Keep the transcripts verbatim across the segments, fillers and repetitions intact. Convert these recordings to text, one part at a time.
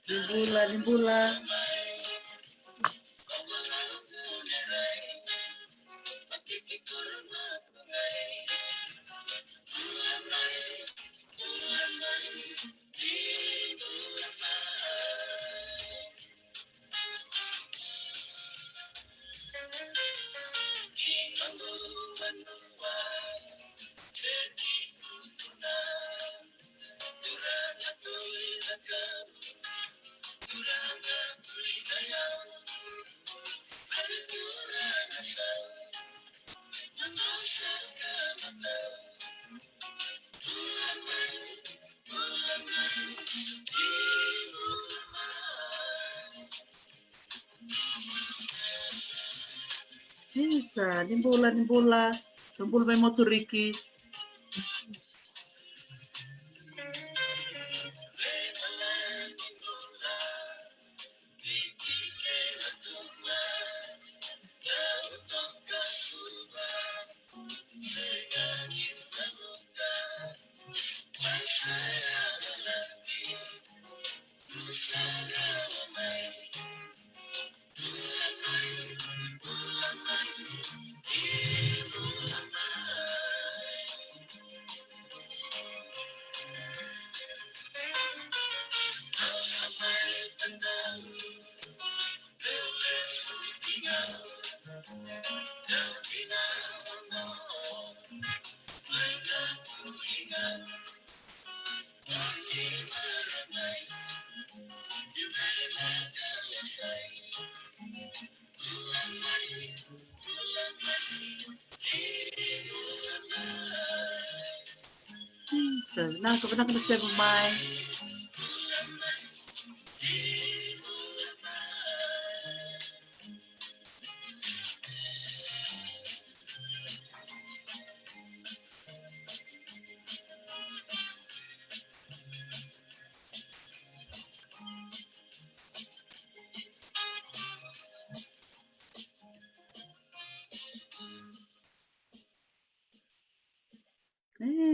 Ni bula, ni bula. Isa, ni bula, ni bula. Ni bula mai Moturiki. Sa vinaka, vinaka na sema mai.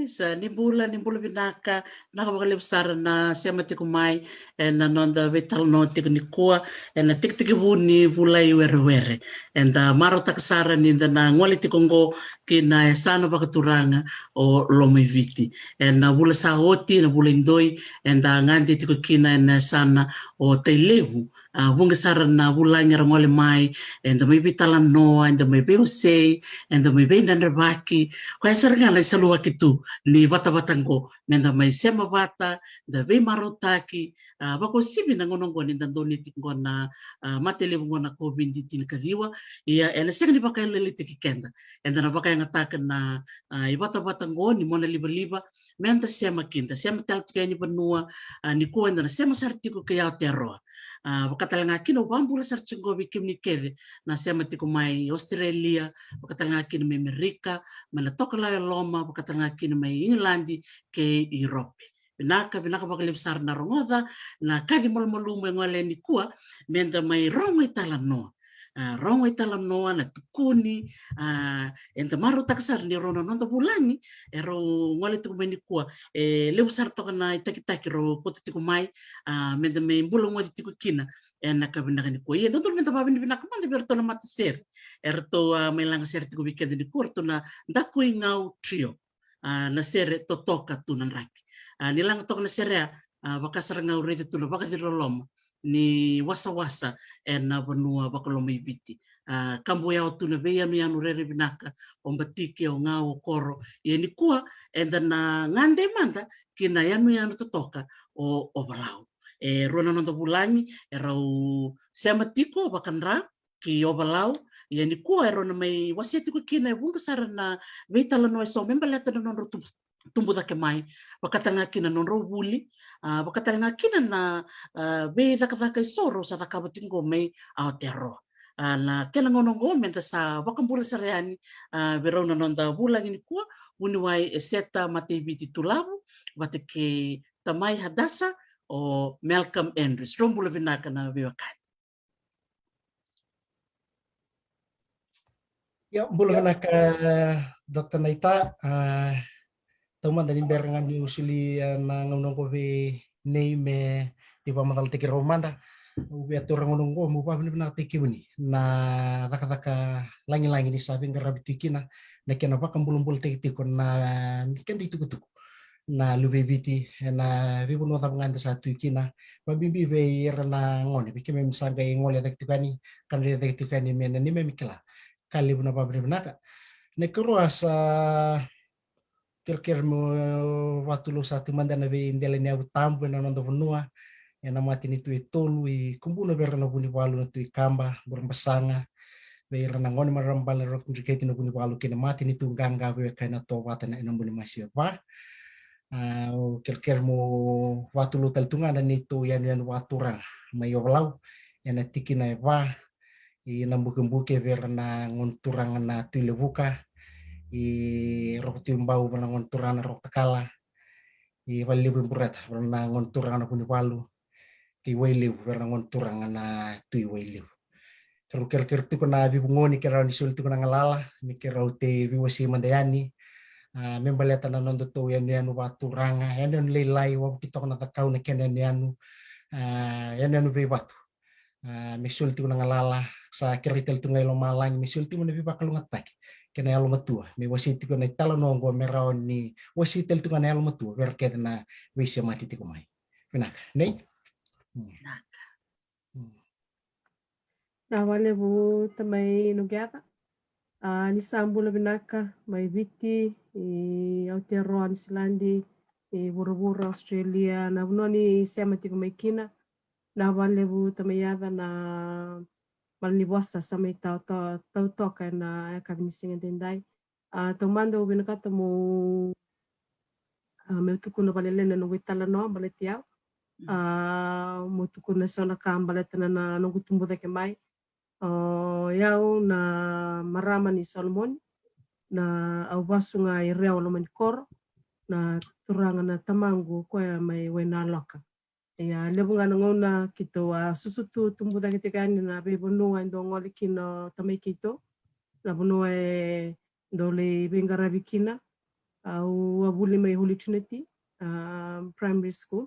Isa, ni bula, ni bula vinaka, vinaka vakalevu sara na sema tiko mai ena noda veitalanoa tiko nikua ena tekitekivu ni vula i Werewere. Eda marautaka sara ni da na gole tiko oqo ki na yasana vakaturaga o Lomaiviti. Ena vula sa oti, na vula i doi, eda gade tiko kina ena yasana o Tailevu. A, vuqa sara na vulagi era gole mai, eda mai veitalanoa, eda mai veiwasei, eda mai veidredrevaki. Koya sara ga na isaluwaki tu ni vatavata oqo, meda mai sema vata, da veimarautaki, a, vakauasivi na gauna oqo ni da donui tiko oqo na, a, mate levu oqo na COVID tinikaciwa. Ia, ena sega ni vakayalayalati keda. Eda na vakayagataka na, a, ivatavata oqo ni monalivaliva, meda sema kina, da sema tale tiko yani vanua, a, nikua eda na sema sara tiko kei Aotearoa. A, vakatalega kina au vakabula sara tiko vei kemuni kece na sema tiko mai Australia, vakatalega kina mai Amerika, mai na Tokalau e Loma, vakatalega kina mai Igiladi kei Iurope. Vinaka, vinaka vakalevu sara na rogoca, na kaci malumalumu e gole nikua, meda mai rogo italanoa. A, rogo italanoa, na tukuni, a, eda marautaka sara ni rau na noda vulagi, e rau gole tiko mai nikua, e levu sara toka na itakitaki rau kauta tiko mai, a, meda mai bula gole tiko kina ena ka vinaka nikua. Ia, dodonu meda vakavinavinaka mada vei iratou na matasere, eratou, a, mai laga sere tiko vei keda nikua, eratou na Dakuigau Trio. A, na sere totoka tu na draki. A, ni laga toka na sere ya, a, vaka sara ga au raica tu na vakaciriloloma ni wasawasa ena vanua vakalomaiviti. A, kabu yawa tu na veiyanuyanu rairai vinaka, o Batiki, o Gau, o Koro. Ia nikua eda na gade mada ki na yanuyanu totoka o Ovalau. E rua na noda vulagi e rau sema tiko vakadra ki Ovalau. Ia nikua e rau na mai wasea tiko kina e vuqa sara na veitalanoa eso me baleta na nodrau tubu, tubu cake mai, vakatalega kina na nodrau vuli, a, vakatalega kina na, a, veicakacaka eso rau sa cakava tiko qo mai Aotearoa. A, na kena gauna oqo meda sa vakabula sara yani, a, vei rau na noda vulagi nikua, vuniwai Eseta Mataiviti Tulavu vata kei tamai Hadasa o Malcolm Andrews. Rau bula vinaka na veiwekani. Ia, bula vinaka, Doctor Naita. A, taumada ni bera ga niu solia na gauna oqo vei Nei me tiko vakamacalataki rau mada. Au via taura gauna oqo meu vakavinavinakataki kemuni na cakacaka lagilagi ni sa veiqaravi tu kina, na kena vakabulabulataki tiko na keda itukutuku na luve i Viti ena veivanua cava ga eda sa tu kina, vabibi vei ira na gone, vei keimami sa qai gole cake tiko yani, kadre cake tiko yani me na neimami kila. Ka levu na vakavinavinaka. Na ikarua sa kerekere meu vakatulou sa tu mada na veidela ni yavu tabu ena noda vanua, ena matanitu e tolu, i Kubuna vei ira na Vunivalu na Tui Kaba, Burebasaga, vei ira na gone marama bale na Rocky Drinketi na Vunivalu kei na matanitu qaqa veiwekani na Tovata na Enabuni Masiva. A, au kerekere meu vakatulou tale tu ga na neitou yanuyanu vakaturaga mai Ovalau, ena tikina e va, i Nabukebuke vei ira na gone turaga na Tui Levuka, i Roko Tui Bau vei ira na gone turaga na Roko Takala, i Valelevu i Bureta vei ira na gone turaga na Vunivalu, kei Wailevu vei ira na gone turaga na Tui Wailevu. Keirau kerekere tiko na veivugoni, keirau ni soli tiko na galala me keirau tei veiwasei mada yani, a, me baleta na nodatou yanuyanu vakaturaga, yanuyanu lailai, wavoki toka na cakau na kena yanuyanu, a, yanuyanu veivatu. A, me soli tiko na galala, sa kerei tale tu ga i lomalagi me soli tiko na veivakalougatataki kei na yalomatua, me wasei tiko na italanoa oqo me rawa ni wasei tale tu ga na yalomatua vei ira kece na veisemati tiko mai. Vinaka Nei. Mm. Vinaka. Mm. Na valevu tamai Nogeca. A, ni sa bula vinaka mai Viti, i Aotearoa, Niusiladi, i vuravura, Australia, na vanua ni sema tiko mai kina. Na valevu tamai Yaca na malanivosa sa mai tau to-, tau toka ena yakavi ni siga daidai. A, taumada au vinakata meu, a, meu tukuna vakalailai na noqu italanoa baleti au. A, meu tukuna eso na ka baleta na, na noqu tubu cake mai. O yau na marama ni Solomoni, na au vasu ga i Rewa, loma ni koro, na turaga na tamaqu o koya mai Wainaloka. Ia, levu ga na gauna keitou a susu tu, tubu cake tiko yani na veivanua e dau gole kina o tamai keitou, na vanua e dau lai veiqaravi kina. Au a vuli mai Holy Trinity, a, Primary School.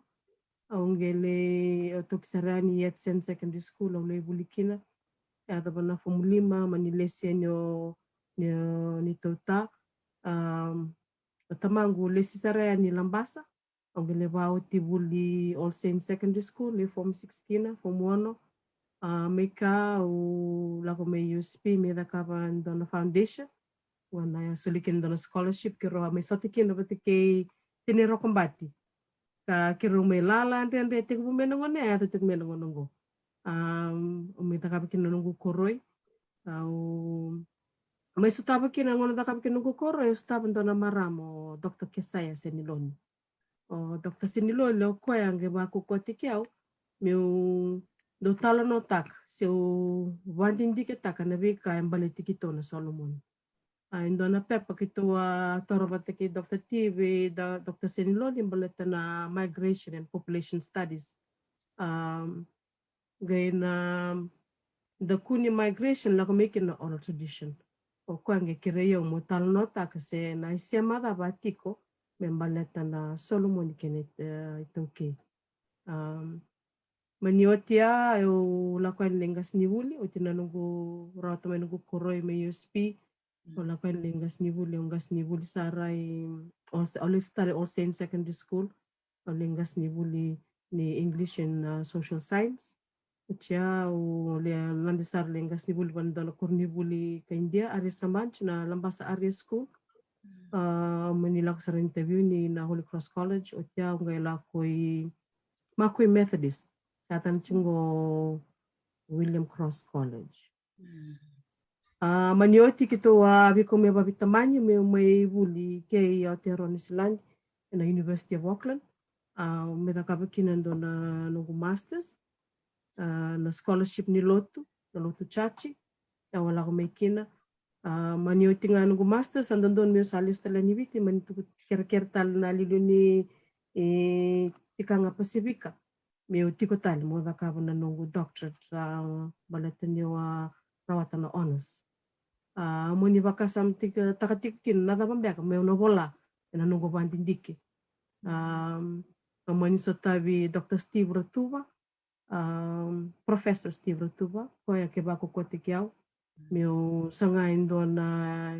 Au qai lai, au toki sara yani Yatsen Secondary School, au lai vuli kina. Yacova na fomu lima, mani lesi yani o, ni, o, neitou ta. A, o tamaqu lesi sara yani Labasa. Au qai lai vakaoti vuli All Saints Secondary School, lai form six kina, form ono. A, mai ka au lako mai U S P me cakava e dua na foundation. Au a soli kina e dua na scholarship, keirau a mai sota kina vata kei Tene Rokobati. Ka keirau mai lala dredre, tekivu mai na gauna ya, yaco tiko mai na gauna oqo. A, au mai cakava kina na noqu koroi. Au mai sotava kina, na gauna cakava kina na noqu koroi, au sotava e dua na marama o Doctor Kesaia Seniloni. O Doctor Seniloni o koya a qai vakaukauataki au meu dau talanoataka se au vakadidiketaka na veika e baleti keitou na Solomoni. A, e dua na pepa keitou a taura vata kei Doctor T vei da, Doctor Seniloni baleta na migration and population studies. A, qai na dakuni migration lako mai kina na oral tradition. O koya qai kerei au meu talanoataka se na isema cava a tiko me baleta na Solomoni kei na, e, iTaukei. A, mani oti ya, au lako yani lai qasenivuli, oti na noqu rawata mai noqu koroi mai U S P. Au lako yani lai qasenivuli, au qasenivuli sara i, au, au lai study All Saints Secondary School. Au lai qasenivuli ni English and, a, Social Science. Oti ya au lai lade sara lai qasenivuli vua na dua na koronivuli ka Idia, Arya Samaj, na Labasa Arya School. A, au mani lako sara interview ni na Holy Cross College. Oti ya au qai lako i Makoi Methodist, sa tani tiko qo William Cross College. A, mani oti keitou a veikau me vaveitamani meu mai vuli kei Aotearoa Niusiladi, ena University of Auckland. A, me cakava kina e dua na noqu masters, a, na scholarship ni lotu, na lotu chachi. au a lako mai kina. A, mani oti ga noqu masters, sa dodonu meu sa lesu tale yani Viti, mani tuku kerekere tale na liuliu ni, e, tikaga Pasifika. Meu tiko tale, meu cakava na noqu doctorate, a, baleta niu a rawata na honours. A, mani vakasamataka tiko kina na cava beka meu na vola ena noqu vadidike. A, a mani sotavi Doctor Steve Ratuva, a, Professor Steve Ratuva, koya ke vakokotaki au meu saga e dua na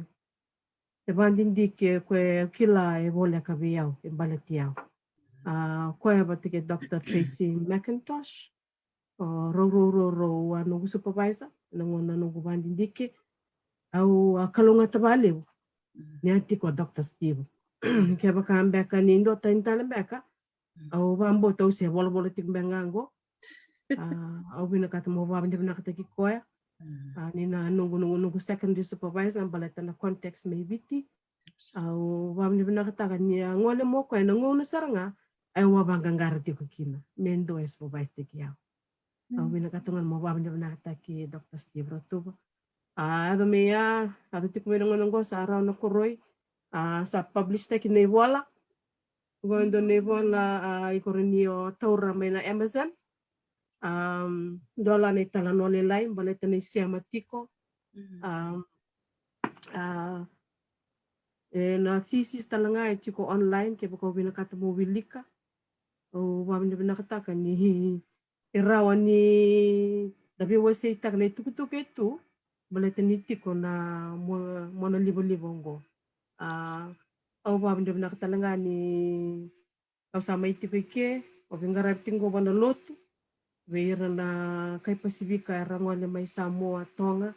e vadidike koya e kila e voleka vei au, e baleti au. A, koya vata kei Doctor Tracy McIntosh, o rau, rau, rau, rau a noqu supervisor ena gauna noqu vadidike. Au a kalougata vakalevu ni a tiko o Doctor Steve. Kevaka beka ni dua tani tale beka, au vakabauta au se volavola tiko beka ga qo. A, au vinakata mo vakavinavinakataki koya. A, ni na noqu, noqu, noqu secondary supervisor, baleta na context mai Viti. Au vakavinavinakataka ni a gole mai o koya ena gauna sara ga au a vaqaqara tiko kina me dua e supervise-taki au. Au vinakata ga mo vakavinavinakataki Doctor Steve Ratuva. A, yaco mai ya, yaco tiko mai na gauna qo sa rawa na koroi. A, sa publish-taki na ivola. Qo e dua na ivola, a, iko rawa ni o taura mai na Amazon. A, dua la na italanoa lailai baleta na isema tiko. A, a, e, na thesis tale ga e tiko online, kevaka o vinakata mo wilika. Au vakavinavinakataka ni e rawa ni da veiwaseitaka na itukutuku e tu baleta ni tiko na mo-, monalivaliva oqo. A, au vakavinavinaka tale ga ni au sa mai tiko i ke, au veiqaravi tiko qo vua na lotu, vei ira na kai Pasifika era gole mai Samoa, Toga,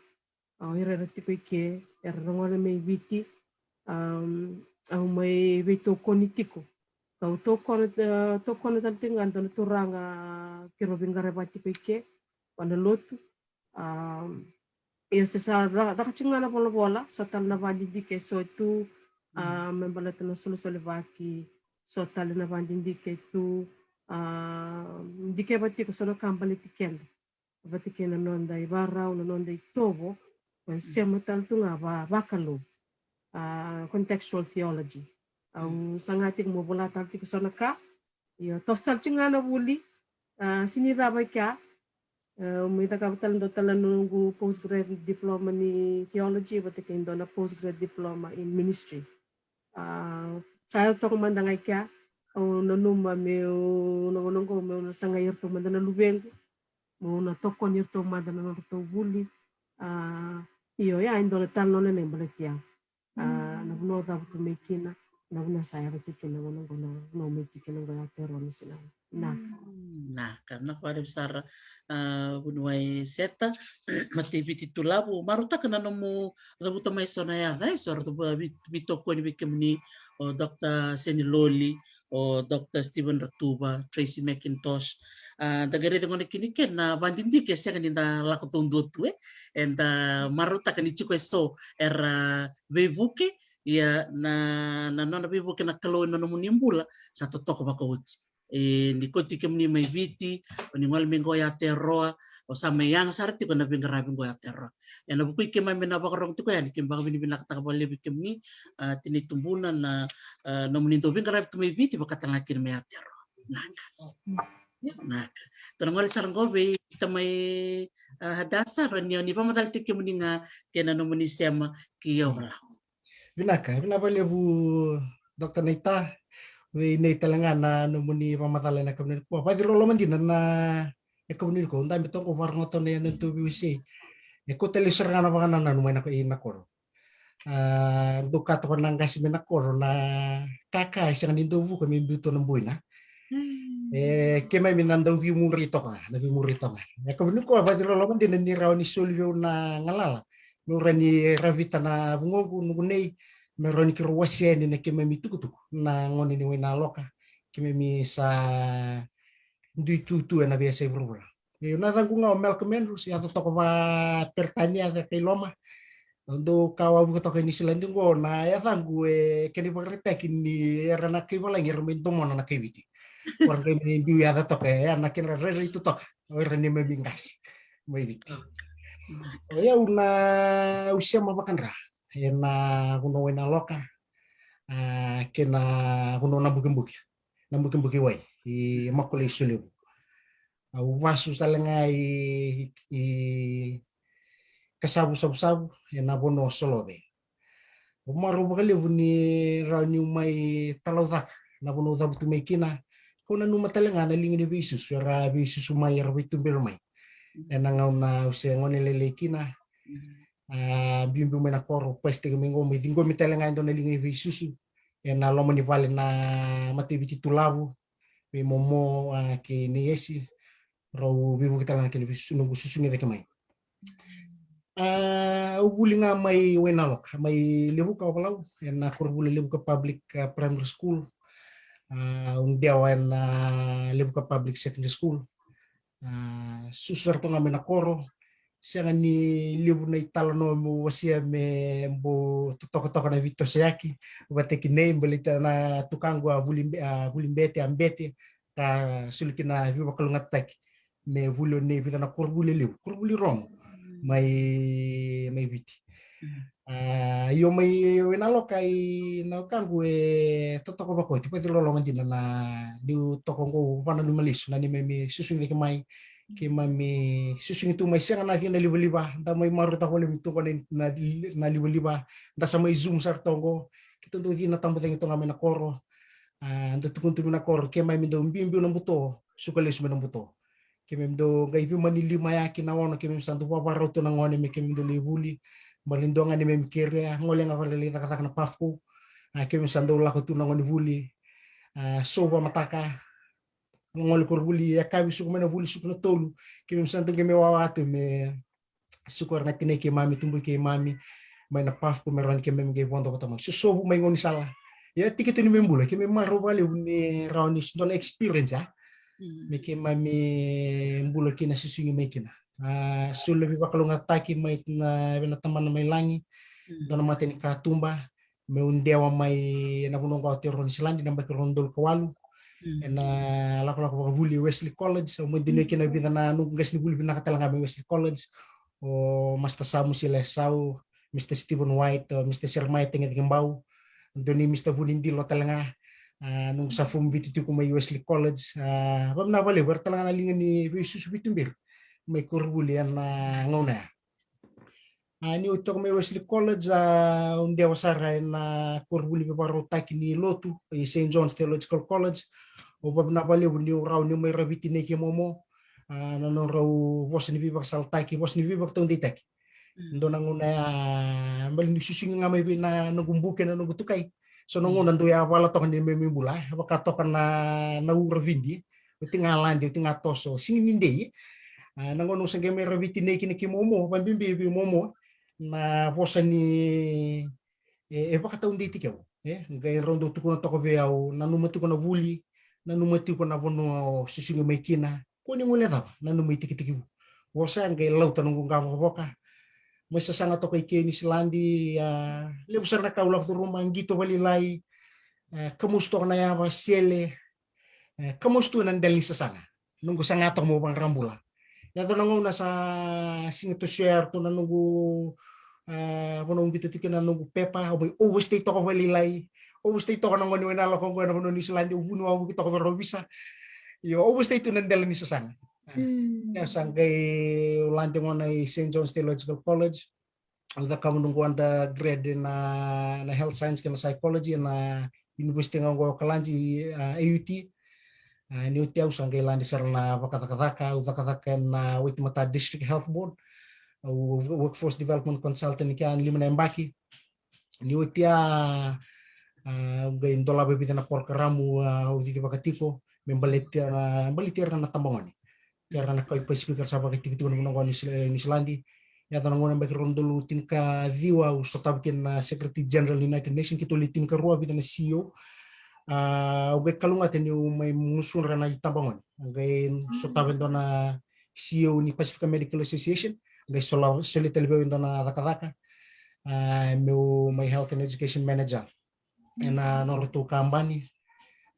o ira era tiko i ke, era gole mai Viti, am, au mai veitokoni tiko. Kau tokona, e, tokona tale tiko ga dua na turaga keirau veiqaravi tiko i ke, vua na lotu. Am, io, se sa ca-, caka tiko ga na volavola, so tale na vadidike e so tu, am, me baleta na solesolevaki, so tale na vadidike e tu, am, dikeva tiko so na ka baleti keda. Vata kei na noda ivarau, na noda itovo, e sema tale tu ga va-, vakalou. A, contextual theology. Au saga tiko mo vola tale tiko so na ka, io, toso tale tiko ga na vuli, a, se ni cava i kea, e, au mai cakava tale dua tale na noqu postgrad diploma ni theology, vata kei dua na postgrad diploma in ministry. A, sa yaco toka mada ga i kea, au nanuma meu, na gauna qo meu na sagai iratou mada na luvequ, meu na tokoni iratou mada na nodratou vuli. A, io, ya e dua na talanoa lailai baleti au. A, na vanua au cavutu mai kina, na vanua sa yaco tiko kina, na gauna qo na vanua au mai tiko kina qo ya, Aotearoa, Niusiladi. Vinaka. Mm, vinaka, vinaka vakalevu sara, a, vuniwai Seta, Matei Viti Tulavu, marautaka na nomu cavuta mai so na yaca, e, so ratou vei-, veitokoni vei kemuni, o Doctor Seni Loli, o Doctor Stephen Ratuva, Tracy McIntosh. A, da qai raica gona kina i ke na vadidike e sega ni da lako taudua tu, e. Eda marautaka ni tiko e so era veivuke, ia na, na nona veivuke na Kalou ena nomuni bula sa totoka vakaoti. E, ni kauti kemuni mai Viti, o ni gole mai qo i Aotearoa, o sa mai yaga sara tiko na veiqaravi qo i Aotearoa. Ena vuku i keimami na vakarorogo tiko yani, keimami vakavinavinakataka vakalevu i kemuni, a, tinai tubuna na, a, nomuni dau veiqaravi tu mai Viti, vaka tale ga kina mai Aotearoa. Vinaka. Vinaka. Tou na gole sara qo vei tamai, a, Hadasa, rawa ni o ni vakamatatataki kemuni ga kei na nomuni sema ki Ovalau. Vinaka, vinaka vakalevu, Doctor Naita. Vei nei tale ga na nomuni vakamacala ena yakavi nikua. Vakacilolo madina na yakavi nikua. Au dabe toka qo, vakarogo toka na neitou veiwasei. E kauta lesu sara ga na vakanananu mai na ko-, i na koro. A, dou kaya toka na qase mai na koro, na kaka e sega ni dau vuka me biu tu na buina. E, keimami na dau veimuri toka, na veimuri toka. E, yakavi nikua, vakacilolo madina ni rawa ni soli vei au na galala meu rawa ni ravita na vugoqu, noqu nei, me rawa ni keirau wasea yani na keimami tukutuku na gone ni Wainaloka. Keimami sa dui tutu ena veiyasai vuravura. Io, na yacaqu ga o Malcolm Andrews, yaca toka vakaperitania, yaca kai loma. Au dau ka wavoki toka e Niusiladi qo, na yacaqu e kena ivakaraitaki ni era na kai valagi era mai domona na kai Viti. Ko ra qai mai biu yaca toka, e, ya na kena rairai tu toka o ira neimami qase mai Viti. O yau na, au sema vakadra ena vanua o Wainaloka, a, kei na vanua o Nabukebuke, Nabukebuke Wai, i Makolei, Solevu. Au vasu tale ga i, i Kasavu, Savusavu, ena vanua o Solove. Au marau vakalevu ni rawa niu mai talaucaka na vanua au cavutu mai kina. Kau nanuma tale ga na liga ni veisusu era veisusu mai, era veituberi mai ena gauna au se gone lailai kina. A, biubiu mai na koro, pasitaki mai qo, mai ciqomi tale ga e dua na liga ni veisusu ena loma ni vale na Mataviti Tulavu, vei Momo, a, kei Nei Esi. Rau veivuke tale ga na kena veisusu, noqu susugi cake mai. A, au vuli ga mai Wainaloka, mai Levuka, Ovalau, ena koronivuli Levuka Public, a, Primary School. A, au dewa ena Levuka Public Secondary School. A, susu sara toka ga mai na koro. Sega ni levu na italanoa meu wasea me bau totokatoka na veitosoyaki vata kei Nei, baleta na tukaqu a vuli be-, a vuli bete, a bete, ka soli kina veivakalougatataki me vuli o Nei e vica na koronivuli levu, koronivuli rogo mai, mai Viti. A, io, mai Wainaloka, i na wekaqu e totoka vakaoti, vakailoloma dina na, niu toka qo, au vakananuma lesu na neimami susugi cake mai. Keimami susugi tu mai, sega na cina livaliva, da mai marautaka vakalevu tu qo na, na, na livaliva, da sa mai Zoom sara toka qo. Keitou dau cina tabacegu toka ga mai na koro. A, dau tukuna tu mai na koro, keimami dau biubiu na buto, suka lesu mai na buto. Keimami dau qai veimama ni lima ya ki na ono, keimami sa dau vavarau tu na gone me keimami dau lai vuli. Baleta dua ga neimami kerea, gole ga qo lai cakacaka na PAFCO. A, keimami sa dau lako tu na gone vuli. A, sovu vakamataka, gole koronivuli, yakavi suka mai na vuli, suka na tolu. Keimami sa dau qai mai wawa tu me suka o ira na tinai keimami, tubui keimami mai na PAFCO, me rawa ni keimami qai vodo vata mai, sosovu mai gaunisala. Ia tiki tu ni mai bula, keimami marau vakalevu ni rawa ni dua na experience ya me keimami bula kina, susugi mai kina. A, soli na veivakalougatataki mai na, vei na Tamana mai Lagi, dua na mata ni katuba, meu dewa mai na vanua qo, au tei rua Niusiladi, na yabaki rua na udolu ka walu. Ena lakolako vakavuli e Wesley College, au mai donuya kina e vica na noqu qasenivuli vinaka tale ga mai Wesley College, o Master Samu Silasau, Mister Stephen White, o Mister Jeremiah Tagicakibau, dua ni Mister Vunidilo tale ga. A, noqu sa fomu biuti tiko mai Wesley College, a, vakavinaka vakalevu, era tale ga na liga ni veisusu veituberi mai koronivuli ena gauna ya. A, ni oti toka mai Wesley College, a, au dewa sara ena koronivuli veivakarautaki ni lotu, e Saint John's Theological College. Au vakavinaka vakalevu niu rawa niu mai raviti Nei kei Momo, a, na nodrau vosa ni veivakasalataki, vosa ni veivakataudeitaki. Dua na gauna ya, baleta niu susugi ga mai vei na noqu buke, na noqu tukai. So na gauna dau yavala toka ni mai, mai bula, e vaka toka na, na ura vidi. Oti ga lade, oti ga toso, sega ni dei. A, na gauna au sa qai mai raviti Nei kina kei Momo, vakabibi vei Momo na vosa ni, e, e vakataudeitaki au, e, qai rau dau tukuna toka vei au, nanuma tiko na vuli, nanuma tiko na vanua o susugi mai kina, kua ni guilecava, nanuma itikitikivu. Vosa ya qai lauta noqu qavokavoka. Mai sasaga toka i ke Niusiladi, a, levu sara na ka au lako curuma, qito vakalailai, e, kamusu toka na yava, sele, e, kamusu tu ena dela ni sasaga. Noqu saga toka meu vaqara bula. Yaco na gauna sa sega ni tosoya ratou na noqu, e, vanua au qito tiko kina na noqu pepa, au mai overstay toka vakalailai. Overstay toka na gone Wainaloka qo ena vanua Niusiladi, au vuniwai au vuki toka vei rau visa. Io, overstay tu na dela ni sasaga. Ia sa qai, au lade gona i Saint John's Theological College. Au cakava noqu undergrad ena, na health science kei na psychology ena university ga qo e Okaladi, a, A U T. A, ni oti au sa qai lade sara na vakacakacaka, au cakacaka ena Waitematā District Health Board. Au workforce development consultant kea e lima na yabaki. Ni oti ya, a, au qai dolava e vica na porokaramu, a, au cicivaka tiko me baleti ira na, baleti ira na tabagone kei ira na kai Pasifika era sa vakaitikotiko ena vanua qo o Niu-, Niusiladi. Yaco na gauna yabaki rua na udolu tinikaciwa, au sotava kina na Secretary General United Nations, keitou le tinikarua, vica na C E O. A, au qai kalougata niu mai gusudra na itabagone. Au qai sotava e dua na C E O ni Pacific Medical Association, au qai sola, solia tale vei au e dua na cakacaka, a, meu mai Health and Education Manager ena nodratou kabani.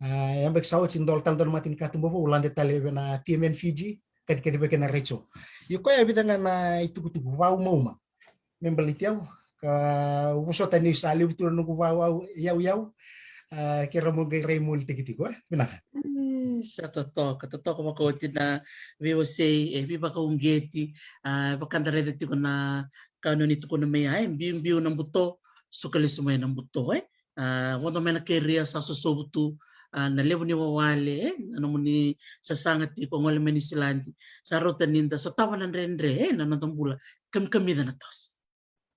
A, yabaki sa oti dola tale dua na matanikatuba vou, lade tale vei na T M N Fiji, katikati vei kena retio. Io, koya e vica ga na itukutuku vaumauma me baleti au, ka vosota ni sa levu tu na noqu vau, au, yauyau, a, ke ra mo qai rai moli tiki tiko, e? Vinaka. E, sa totoka, totoka vakaoti na veiwasei, e, veivakauqeti, a, vaka da raica tiko na ka o ni tukuna mai ya, e, biubiu na buto, suka lesu mai na buto, e. A, vodo mai na keria sa sosovu tu, a, na levu ni wawale, e, na nomuni sasaga tiko, gole mai New Zealand, sa rauta ni da sotava na dredre, e, na noda bula, kamikamica na toso.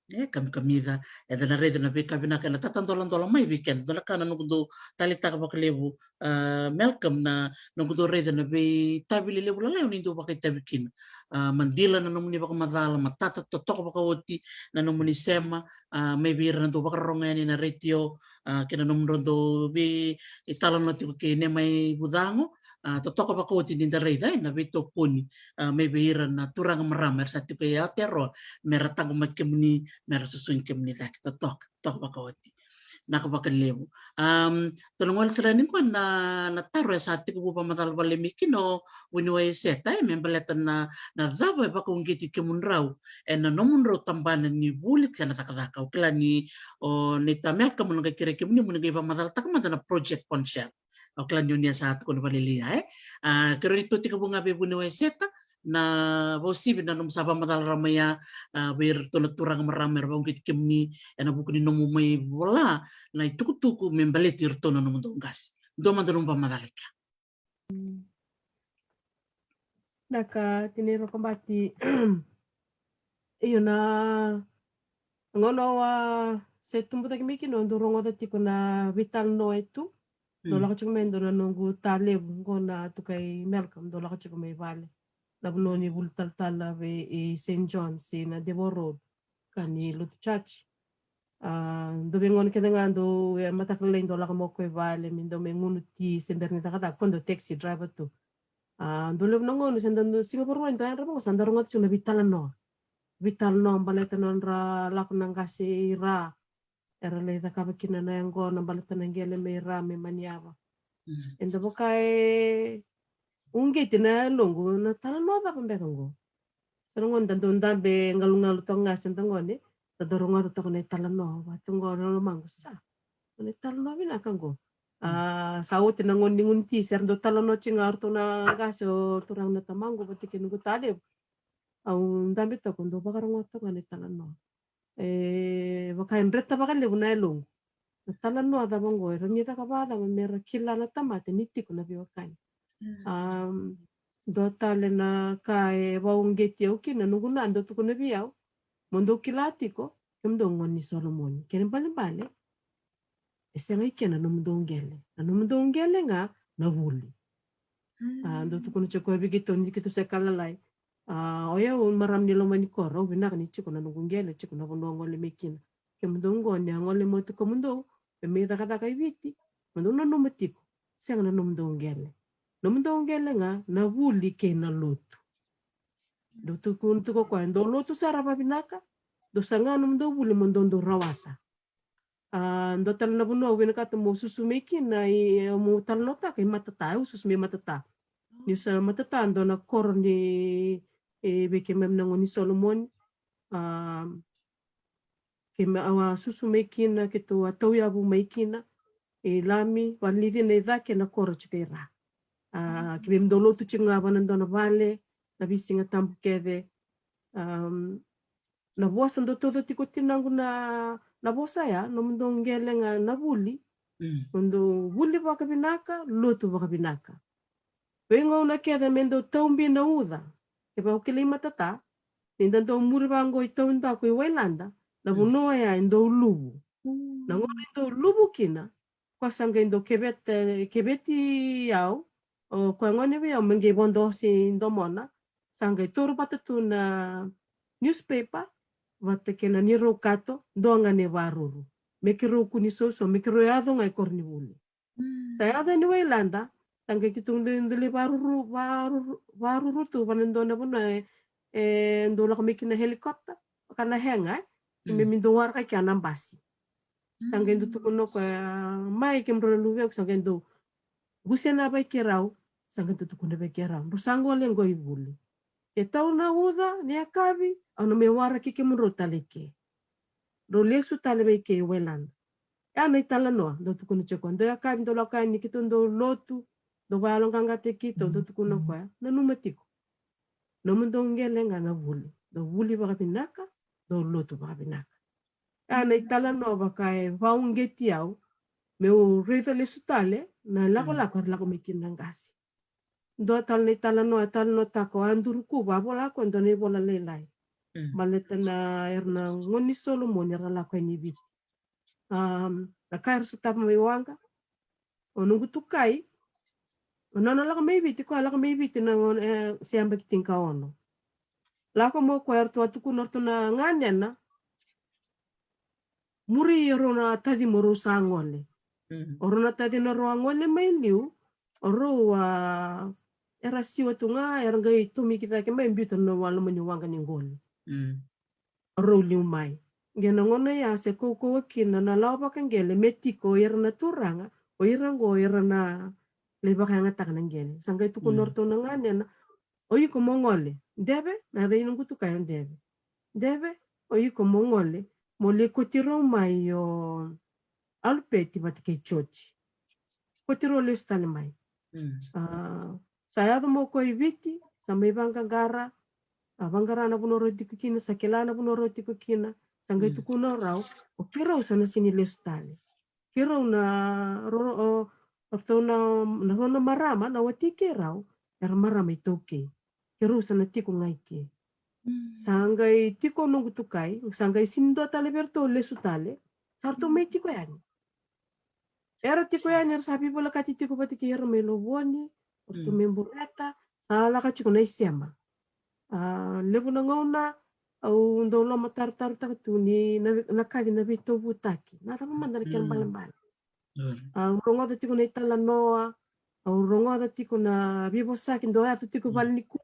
E, kamikamica, eda na raica na veika vinaka ena tatadoladola mai vei keda. Dua na ka na noqu dau taleitaka vakalevu, a, Malcolm, na noqu dau raica na veitavi lelevu lalai o ni dau vakaitavi kina. A, madila na nomuni vakamacala, matata totoka vakaoti na nomuni sema, a, mai vei ira na dau vakarorogo yani ena retio, a, kei na nomudrau dau veitalanoa tiko kei Nemai Vucago, a, totoka vakaoti ni da raica, e, na veitokoni, a, mai vei ira na turaga marama era sa tiko e Aotearoa, me ra taqomaki kemuni, me ra susugi kemuni cake. Totoka, totoka vakaoti. Vinaka vakalevu. Am, dua na gole sara yani qo na, na taro e sa tekivu vakamacala vale mai kina o Vuniwai Eseta, e, me baleta na, na cava e vakauqeti kemudrau ena nomudrau tabana ni vuli kei na cakacaka. Au kila ni o Nita Malcolm na qai kerei kemuni mo ni qai vakamacalataka mada na Project Ponchel. Au kila ni o ni a sa tukuna vakalailai, e. A, keirau ni tou tekivu ga vei Vuniwai Eseta, na vakauasivi na nomu sa vakamacala rawa mai ya, a, vei iratou na turaga marama era vakauqeti kemuni ena vuku ni nomu mai vola na itukutuku me baleti iratou na nomudou qase. Dua mada nomu vakamacala e kea. Mm. Vinaka, Tinai Rokobati. Io, na gauna au a se tubu cake mai kina, au dau rogoca tiko na veitalanoa e tu. Dau lako tiko mai e dua na noqu ta levu qo na tukai Malcolm, dau lako tiko mai vale. Na vanua ni vuli talatala vei, e, Saint John's, e, na Devil Road, ka ni lotu church. A, dau veigauna kece ga dau, e, mataka lailai dau lako mai o koya i vale me dau mai gunu ti se bera ni cakacaka, ko dau taxi driver tu. A, dau levu na gauna se da dau siga Vakarauwai dau yadra vaqo sa da rogoca tiko na veitalanoa. Veitalanoa baleta na nodra lako na qase i ra, era lai cakava kina na yaqona baleta na qele mai ra mai Maniava. Mm. Eda vaka e uqeti na yaloqu na talanoa cava beka qo. Sa na gone da dau dabe galugalu toka ga se da gone, da dau rogoca toka na italanoa, vaka tu qo na lomaqu sa. Na italanoa vinaka qo. A, sa oti na gauna ni gunu ti, se ra dau talanoa tiko ga o ratou na qase o turaga na tamaqu vata kei noqu ta levu. Au dabe toka, au dau vakarogoca toka ga na italanoa. E vaka e dreta vakalevu na yaloqu. Na talanoa cava qo, era ni caka vakacava me ra kila na tamata ni tiko na veiwekani. Mm. Am, dua tale na ka e vakauqeti au kina, noqu na dau tukuna vei au, mo dou kila tiko, kemudou gone ni Solomoni. Kena ibalebale, e sega i ke na nomudou qele. Na nomudou qele ga na vuli. A, dau tukuna tiko vei keitou ni keitou se ka lalai. A, o yau marama ni loma ni koro, au vinaka ni tiko na noqu qele, tiko na vanua gole mai kina. Kemudou gone, a gole mai o tukamudou, me mai cakacaka i Viti, mo dou nanuma tiko, sega na nomudou qele. Nomudou qele ga na vuli kei na lotu. Dau tukuna tiko o koya, dou lotu sara vavinaka, dou saga nomudou vuli mo dou dau rawata. A, dua tale na vanua au vinakata mo susu mai kina, i, mo talanoataka i Matata, au susu mai Matata. Ni sa Matata, dua na koro ni, e, vei keimami na gone ni Solomoni. A, keimami a susu mai kina, keitou a tauyavu mai kina. I Lami, Valenicina i cake, na koro tiko i ra. A, keimami dau lotu tiko ga vana dua na vale, na veisiga tabu kece. Am, na vosa dau tauca tiko tinaqu na, na vosa ya, nomudou qele ga na vuli. Mm. Mo dou vuli vakavinaka, lotu vakavinaka. Veigauna kece me dau taubi na uca. Kevaka o kilai Matata, ni da dau muri vaqo i Taudaku i Wailada, na vanua ya e dau luvu. Mm. Na gauna e dau luvu kina, koya sa qai dau kevete, keveti au, o koya gone vei au me qai vodo ose i domona, sa qai taura vata tu na newspaper vata kei na neirau kato, dua ga na ivakaruru. Me keirau kua ni soso, me keirau yaco ga i koronivuli. Mm. Sa yaco yani Wailada, sa qai keitou dau, dau lai vakaruru, vakaruru, vakaruru tu vana dua na vanua e, e dau lako mai kina helicopter, vaka na hangar, e, me, mm, me dau waraka kina na basi. Sa qai dau tukuna o koya, mai kemudrau na luvequ, sa qai dau qusena vei keirau, Sa qai tukuna vei keirau, drau sa gole qo i vuli. Ke tau na uca ni yakavi, au na mai waraki kemudrau tale i ke. Drau lesu tale mai ke i wailada. Ya na italanoa dau tukuna tiko, dau yakavi dau lako yani keitou dau lotu, dau vakayaloqaqataki keitou, dau tukuna o koya, nanuma tiko. Nomudou qele ga na vuli. Dou vuli vakavinaka, dou lotu vakavinaka. A na italanoa vaka e vakauqeti au meu raica lesu tale na lakolako era lako mai kina na qase. Dua tale na italanoa, talanoataka o Andrew Kuva, a vola ko e dua na ivola lailai. Baleta na era na gone ni Solomoni era lako yani i Viti. Um, na ka era sotava mai waqa. O noqu tukai, o nona lako mai Viti, koya lako mai Viti na gone, e, se yabaki tinikaono. Lako mai o koya, eratou a tukuna o ratou na ganena, muri e rau na taci mo rau sa gole. O rau na taci na rau a gole mai liu, o rau a, era siwa tu ga, era qai tomiki cake mai, biuta na loma ni waqa ni qoli. O rau liu mai. Qe na gauna ya se kaukauwa kina na lawa vakaqele me tiko o ira na turaga, o ira qo o ira na lai vakayagataka na qele. Sa qai tukuna o ratou na ganena, o iko mo gole, Deve, na yaca i noqu tukai o Deve. Deve, o iko mo gole, mo lai kauti rau mai o Alupeti vata kei Joji. Kauti rau lesu tale mai. A, sa yaco mai o koya i Viti, sa mai vaqaqara, a vaqara na vanua rau tiko kina, sa kila na vanua rau tiko kina, sa qai tukuna o rau, o keirau sa na sini lesu tale. Keirau na, ro, o, o ratou na, na rau na marama, na wati keirau, era marama iTaukei. Keirau sa na tiko ga i ke. Sa qai tiko noqu tukai, sa qai sini dua tale vei ratou lesu tale, sa ratou mai tiko yani. Era tiko yani, era sa veivolekati tiko vata kei ira mai Lovoni, o ratou mai Bureta, sa lako tiko na isema. A, levu na gauna, au dau lomatarotarotaka tu ni na, na kaci na veitauvutaki. Na cava mada na kena balebale. Au rogoca tiko na italanoa, au rogoca tiko na veivosaki, dau yaco tiko vale ni kuro,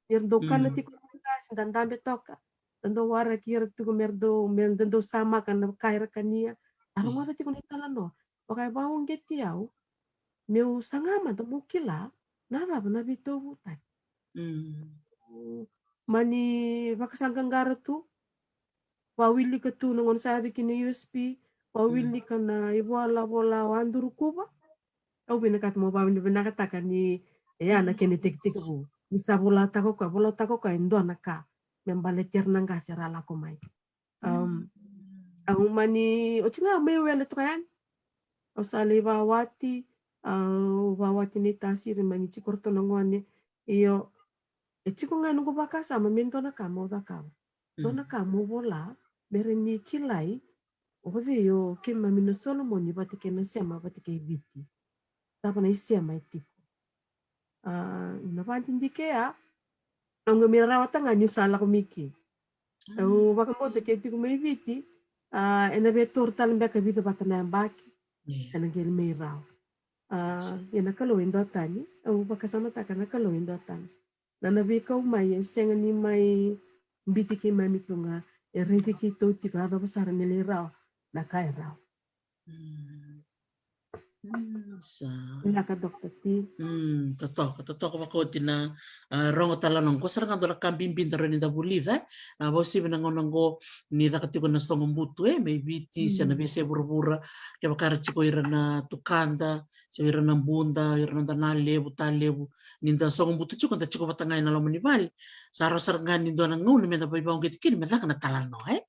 era dau kana tiko na qase, da dabe toka, da dau waraki ira tiko me ra dau, me da dau samaka na ka era kania. A rogoca tiko na italanoa. Vaka e vakauqeti au, meu saga mada meu kila, na cava na veitauvutaki. Mani vakasaqaqara tu, vawilika tu na gauna sa yaco kina U S P, vawilika na ivolavola o Andrew Kuva. Au vinakata mo vavinavinakataka ni, e ya na kena tekitekivu. Ni sa volataka o koya, volataka o koya e dua na ka me baleti ira na qase era lako mai. Um, au mani, oti ga mai wele toka yani. Au sa lai vawati, au vawati ni tasiri mani tiko ratou na gone. Io, e tiko ga noqu vakasama me dua na ka mo cakava. Dua na ka mo vola, me ra ni kilai, o cei o keimami na Solomoni vata kei na sema vata kei Viti. Cava na isema e tiko. A, na vadidike ya, au qai mai rawata ga niu sa lako mai ke. Au vakabauta ke tiko mai Viti, a, ena via taura tale beka vica vata na yabaki, ena qai mai rawa. A, ia na Kalou e dua tani, au vakasamataka na Kalou e dua tani. Na na veikau mai e sega ni mai biti keimami tu ga, e raici keitou tiko, a cava sara ni lai rawa na ka e rawa. Sa. Vinaka, Doctor T. Totoka, totoka vakaoti na, a, rogo tale na noqu sara ga dua na ka bibi da rawa ni da vulica, e. A, vausivi na gauna oqo ni caka tiko na sogo butu, e, mai Viti se na veiyasai vuravura, kevaka era tiko ira na tukada se ira na buda, ira na noda na levu, ta levu, ni da sogo butu tiko, da tiko vata ga ena loma ni vale. Sa rawa sara ga ni dua na gauna me da veivakauqeti kina me caka na talanoa, e.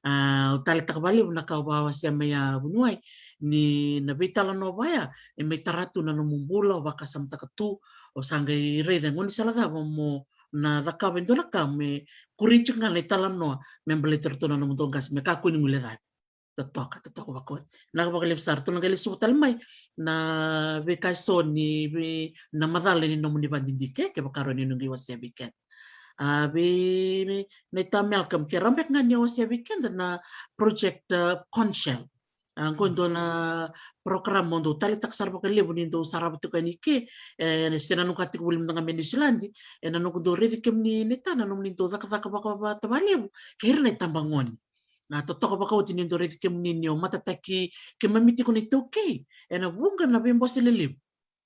A, au taleitaka vakalevu na ka au vakawasea mai a vuniwai, ni na veitalanoa vaya e mai tara tu na nomu bula, o vakasamataka tu, o sa qai raica e gaunisala cava mo na cakava e dua na ka me kuria tiko ga na italanoa me baleti iratou na nomudou qase me kakua ni guilecavi. Totoka, totoka vakaoti. Vinaka vakalevu sara, tou na qai lesuva tale mai na veika eso ni vei, na macala ni nomuni vadidike, kevaka rawa ni o ni qai wasea vei keda. A, vei, vei, na ita Malcolm, ke rawa beka ga ni o wasea vei keda na project, a, Conshell. A, qo e dua na program mo dou taleitaka sara vakalevu ni dou sarava tiko yani ke, e, se na noqu a tiko voli mada ga mai Niusiladi, e na noqu dou raici kemuni na ita na nomuni dou cakacaka vakavata vakalevu kei ira na itabagone. Na totoka vakaoti ni dou raici kemuni ni o matataki keimami tiko na iTaukei ena vuqa na veibose lelevu.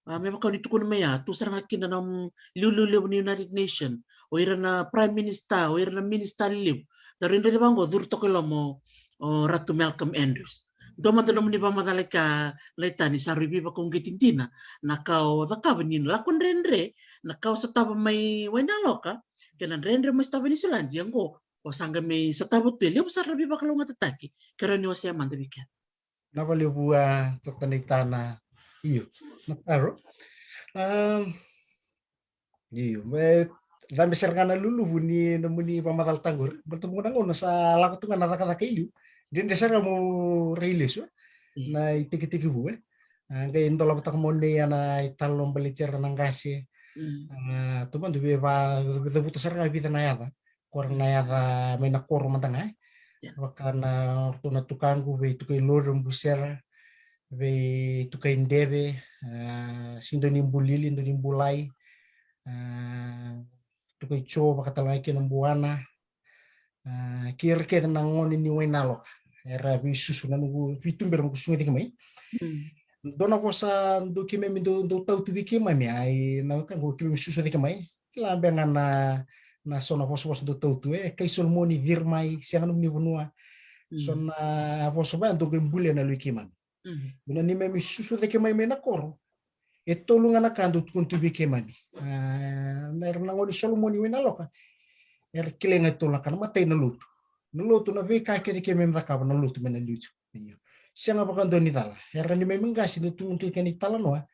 A, me vaka ni tukuna mai ya, tu sara ga kina na, mm, liuliu levu ni United Nation, o ira na Prime Minister, o ira na minister lelevu. Daru raica vaqo, curu toka i loma o Ratu Malcolm Andrews. Dua mada nomuni vakamacala ka, Laitani, sa rui veivakauqeti dina na ka o cakava ni na lako dredre, na ka o sotava mai Wainaloka, kei na dredre mai sotava Niusiladi, ia qo o sa qai mai sotava tu e levu sara na veivakalougatataki. Kerea ni wasea mada vei keda. Na valevu a totana i tana. Io. Na taro. Um, io. Me cabe sara ga na luluvu ni nomuni vakamacala taqori. Baleta mo na gauna sa lako tu ga na cakacaka i liu. Dredre sara mo rai lesu. Mm. Na itekitekivu, e. A, qai dola vata mo nei ana italanoa baleti ira na qase. Mm. A, tu madu vei va, cavuta sara ga vica na yaca. Ko ra na yaca mai na koro mada ga, e. Ia. Vaka na, ratou na tukaqu, vei Tukai Lori, Busera, vei Tukai Deve, a, si Doni Bulili, Doni Bulai, a, Tukai Jo, vaka tale ga kina Buana, a, kei ira kece na gone ni Wainaloka. Era veisusu na noqu, veitubera noqu susuga cake mai. Mm. Dua na vosa dou keimami dou, dou tau tu vei keimami, ai, na ka qo keimami susu cake mai. Kila beka ga na, na so na vosavosa dou tau tu, e, kai Solomoni, ciri mai, sega nomuni vanua. Mm. So na vosa vaya dou qai bulia na yaloi keimami. Mm. Ena neimami susu cake mai mai na koro, e tolu ga na ka dou tukuna tu vei keimami. A, na, era na gone Solomoni Wainaloka, era kilai ga e tolu na ka, na matai na lotu. Na lotu, na veika kece keimami cakava na lotu mai na liuliu. Io. Sega vakadua ni cala. Era neimami qase dau tukuna tu kena italanoa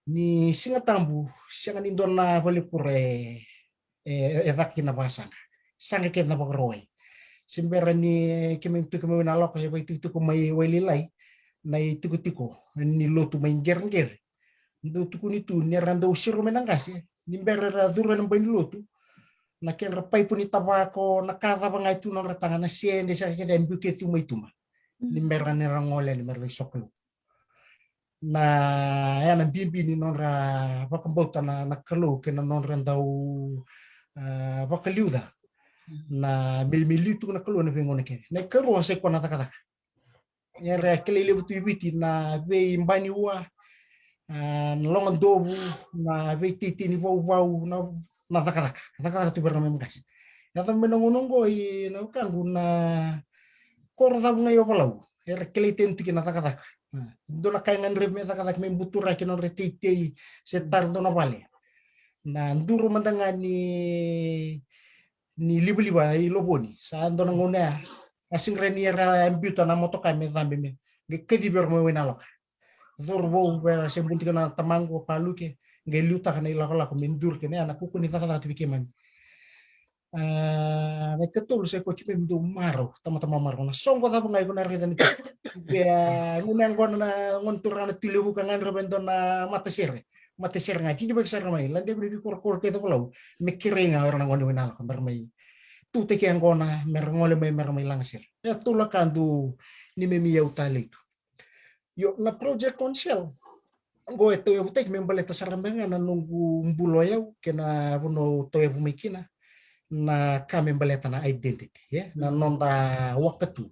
ni Siga Tabu, sega ni dua na valekura e, e, e caka kina vakasaqa. Saqa kece na Vakarauwai. Se bera ni keimami tu keimami Wainaloka, e vakaitukutuku mai Waililai na itikotiko ni lotu mai Qereqere. Dau tukuni tu ni ra dau siro mai na qase, ni bera ra curu ena bai ni lotu, na kedra paipo ni tavako, na ka cava ga e tu na nodra taga, na sede, sega kece e biu kece tu mai tuba. Ni bera ni ra gole, ni bera ni sokalou. Na, ya na bibi ni nodra vakabauta na, na Kalou kei na nodra dau, a, vakaliuca. Na me, me liu tu na Kalou ena veigauna kece. Na ikarua sa i koya na cakacaka. Era kilai levu tu i Viti na veibaniua, a, na logadovu, na veiteitei ni vauvau, na, na cakacaka. Cakacaka tu vei ira na neimami qase. Yaco mai na gauna oqo i na wekaqu na koro cavu ga i Ovalau. Era kilai tani tu kina na cakacaka. A, dua na ka e gadrevi me cakacaka me buturaki na nodra teitei se tara dua na vale. Na duru mada ga ni, ni livaliva i Lovoni. Sa dua na gauna ya. A sega ni era biuta na motoka me cabe me qai kacivi ira mai Wainaloka. Cauravou, vei ira se bula tiko na tamaqu o Paluke, qai liutaka na ilakolako me duri kina, ya na kaukaua ni cakacaka tu vei keimami. A, na ikatolu sa i koya keimami dau marau, tamata marau. Na soqo cava ga iko na raica ni tu. Ia, gauna yaqona na gone turaga na Tui Levuka ga ni ra vei dua na matasere. Matasere ga, titibaki sara mai, ladevi na veikorokoro kei Ovalau. Me kerei ga o ira na gone Wainaloka, me ra mai tutaki yaqona, me ra gole mai, me ra mai lagasere. E tolu na ka dau neimami iyau talei tu. Io, na project on shell. Qo e tauyavutaki me baleta sara beka ga na noqu bula o yau, kei na vanua au tauyavu mai kina, na ka me baleta na identity, e? Na noda wakatu.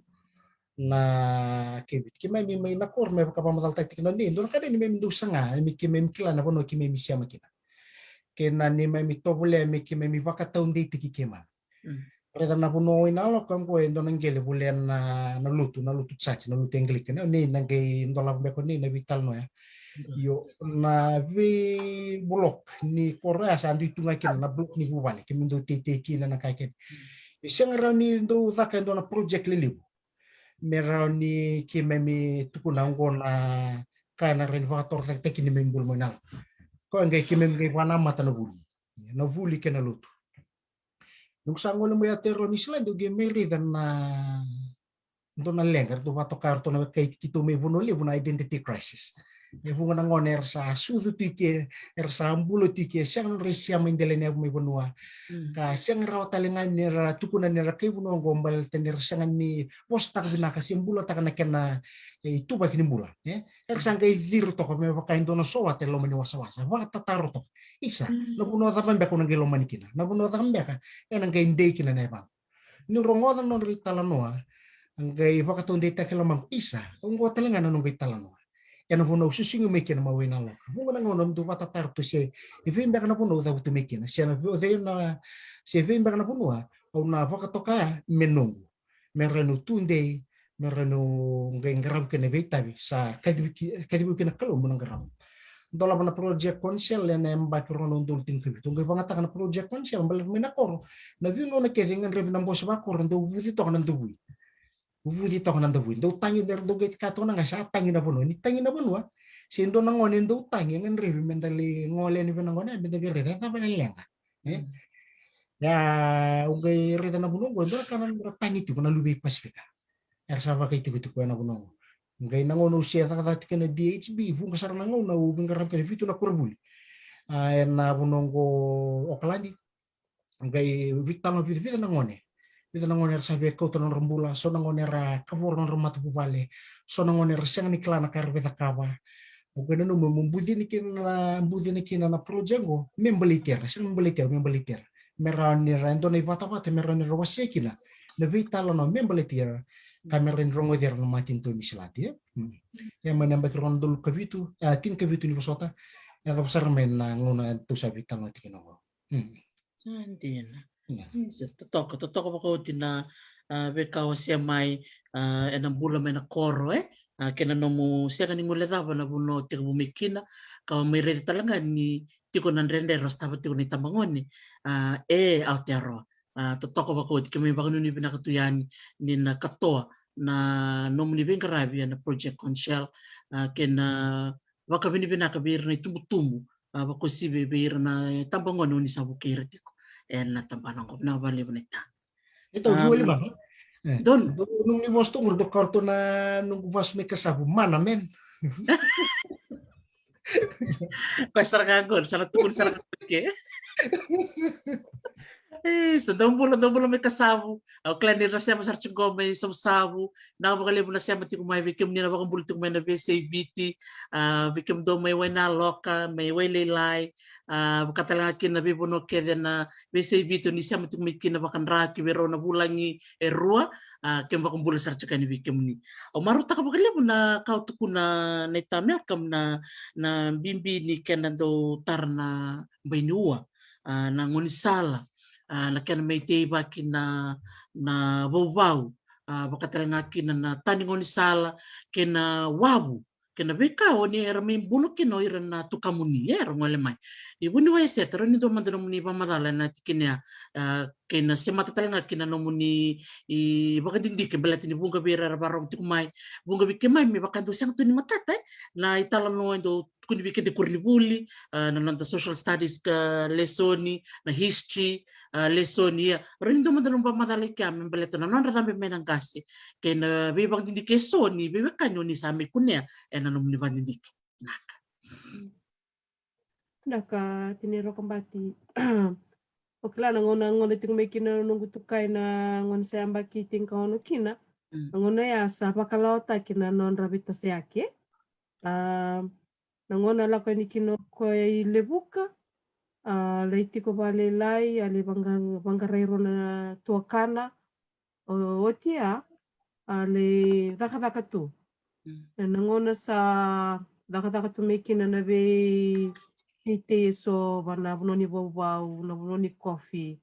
Na keviti keimami mai na koro me vakavakamacalataki tiko na nei, dua na ka neimami dau saga, me keimami kila na vanua keimami sema kina. Kei na neimami tovolea me keimami vakataudeitaki keimami. Mm. Raica na vanua o Wainaloka qo e dua na qele volea na, na lotu, na lotu church, na lotu Anglican. Nei na qai dolava beka nei na veitalanoa ya. Io, na veiblock ni koro ya sa dui tu ga kina na block ni vuvale, keimami dau teitei kina na ka kece. E sega rawa ni dau caka e dua na project lelevu me rawa ni keimami tukuna oqo na ka na rawa ni vakatorocaketaki neimami bula mai na lako. Koya qai keimami qai vakanamata na vuli. Na vuli kei na lotu. Noqu sa gole mai Aotearoa Niusiladi, au qai mai raica na dua na leqa, ratou vakatoka ratou na wekai keitou mai Vanua Levu na identity crisis. E vuqa na gone era sa sucu tu i ke, era sa bula tu i ke, sega nodra isema i dela ni yavu mai vanua. Mm. Ka sega rawa tale ga ni ra tukuna ni ra kai vanua oqo baleta ni ra sega ni vosataka vinaka se bulataka na kena, e, ituvaki ni bula, e? Era sa qai ciri toka me vaka e dua na sowata e loma ni wasawasa, vakatataro toka. Isa, mm, na vanua cava beka au na qai lomani kina? Na vanua cava beka ena qai dei kina na yavaqu? Niu rogoca na nodra italanoa, qai vakataudeitaki e lomaqu, isa, oqo tale ga na noqu italanoa. Ena vanua au susugi mai kina mai Wainaloka. Vuqa na gauna au dau vakatataro tu se e vei beka na vanua au cavutu mai kina, se na vei, o cei na, se vei beka na vanua au na vakatoka ya me noqu, me rawa niu tudei, me rawa niu qai qaravi kina na veitavi sa kacivi ki-, kacivi kina na Kalou meu na qaravi. Dolava na project council ena yabaki rua na udolu tinikavitu. Au qai vakayagataka na project council baleta mai na koro, na veigauna kece e gadrevi na bose vakoro dau vuci toka na davui. Vuci toka na davui. Dau tagi, dau qai kaya toka na qase, a tagi na vanua. Ni tagi na vanua, se dua na gone dau tagi, e gadrevi meda lai gole yani vei na gone, meda qai raica e cava na leqa. E? Ia, au qai raica na vanua qo, e dua na ka na nodra tagi tiko na luve i Pasifika. Era sa vakaitikotiko ena vanua qo. Qai na gauna au se cakacaka tiko ena D H B, vuqa sara na gauna au veiqaravi kina e vitu na koronivuli. A, ena vanua qo Okaladi. Qai veitalanoa vica, vica na gone. Vica na gone era sa via kauta na nodra bula, so na gone era kavoro na nodra matavuvale, so na gone era sega ni kila na ka era via cakava. Au qai nanuma meu bucina kina na, bucina kina na project qo me baleti ira, sega me baleti ira, me baleti ira. Me rawa ni ra, e dua na ivatavata me rawa ni ra wasea kina na veitalanoa me baleti ira, ka me rawa ni rogoci ira na matanitu ni Silati, e? Hmm. Ia mai na yabaki rua na udolu kavitu, a, tinikavitu ni vosota, e yacova sara mai na gauna tou sa veitalanoa tiko qo. Hmm. Sa dina. Ia. Isa, totoka, totoka vakaoti na, a, veika o wasea mai, a, ena bula mai na koro, e? A, kei na nomu sega ni guilecava na vanua o tekivu mai kina, ka o mai raica tale ga ni tiko na dredre era sotava tiko na itabagone, a, e Aotearoa. A, totoka vakaoti, keimami vakanuinui vinaka tu yani ni na katoa na nomuni veiqaravi ena Project Conchal, a, kei na vakavinavinaka vei ira na itubutubu, a, vakauasivi vei ira na itabagone o ni sa vukei ira tiko ena tabana oqo. Vinaka vakalevu naita. E dau vua lima. E. Donu. Dou, nomuni vosa tu qori, dou kau tu na noqu vosa mai Kasavu, mana, man. Koya sara ga qori, sa na tukuni sara ga qori ke. E, sa dou bula, dou bula mai Kasavu. Au kila ni ra sema sara tiko qo mai Savusavu. Vinaka vakalevu na sema tiko mai, vei kemuni na vakabula tiko mai na veiyasai Viti. A, vei kemudou mai Wainaloka, mai Wailailai. A, vaka tale ga kina na veivanua kece na veiyasai Viti o ni sema tiko mai kina, vakadra ki vei rau na vulagi e rua, a, keimami vakabula sara tiko yani vei kemuni. Au marautaka vakalevu na ka o tukuna naita Malcolm, na, na bibi ni kena dau tara na bai ni ua, a, na gaunisala, a, na kena mai teivaki na, na vauvau, a, vaka tale ga kina na tani gaunisala, kei na wavu, kei na veika o ni era mai bula kina o ira na tukamuni, e, era gole mai. Ni vuniwai se taro ni dua mada nomuni vakamacala ena tikina ya, a, kei na semata tale ga kina nomuni ivakadidike, baleta ni vuqa vei ira era vakarorogo tiko mai, vuqa vei keimami me vaka dau sega tu ni matata, e, na italanoa e dau tukuni vei keda koronivuli, a, na noda social studies ka lesoni, na history, a, lesoni, ia. Rawa ni dua mada nomu vakamacala i kea me baleta na nodra cabe mai na qase kei na veivakadidike eso ni veiwekani o ni sa mai kunea ena nomuni vakadidike. Vinaka. Vinaka, Tinai Rokobati. O kila na gauna, gauna tiko mai kina na noqu tukai na gauna sa yabaki tinikaono kina. Mm. Na gauna ya sa vakalawataki na nodra veitosoyaki. A, na gauna lako yani kina o koya i Levuka, a, lai tiko vakalailai, a lai vaqa-, vaqarai rua na tuakana, o, oti ya, a lai cakacaka tu. Mm. Na gauna sa cakacaka tu mai kina na veiteitei eso, va na vanua ni vauvau, na vanua ni kofi.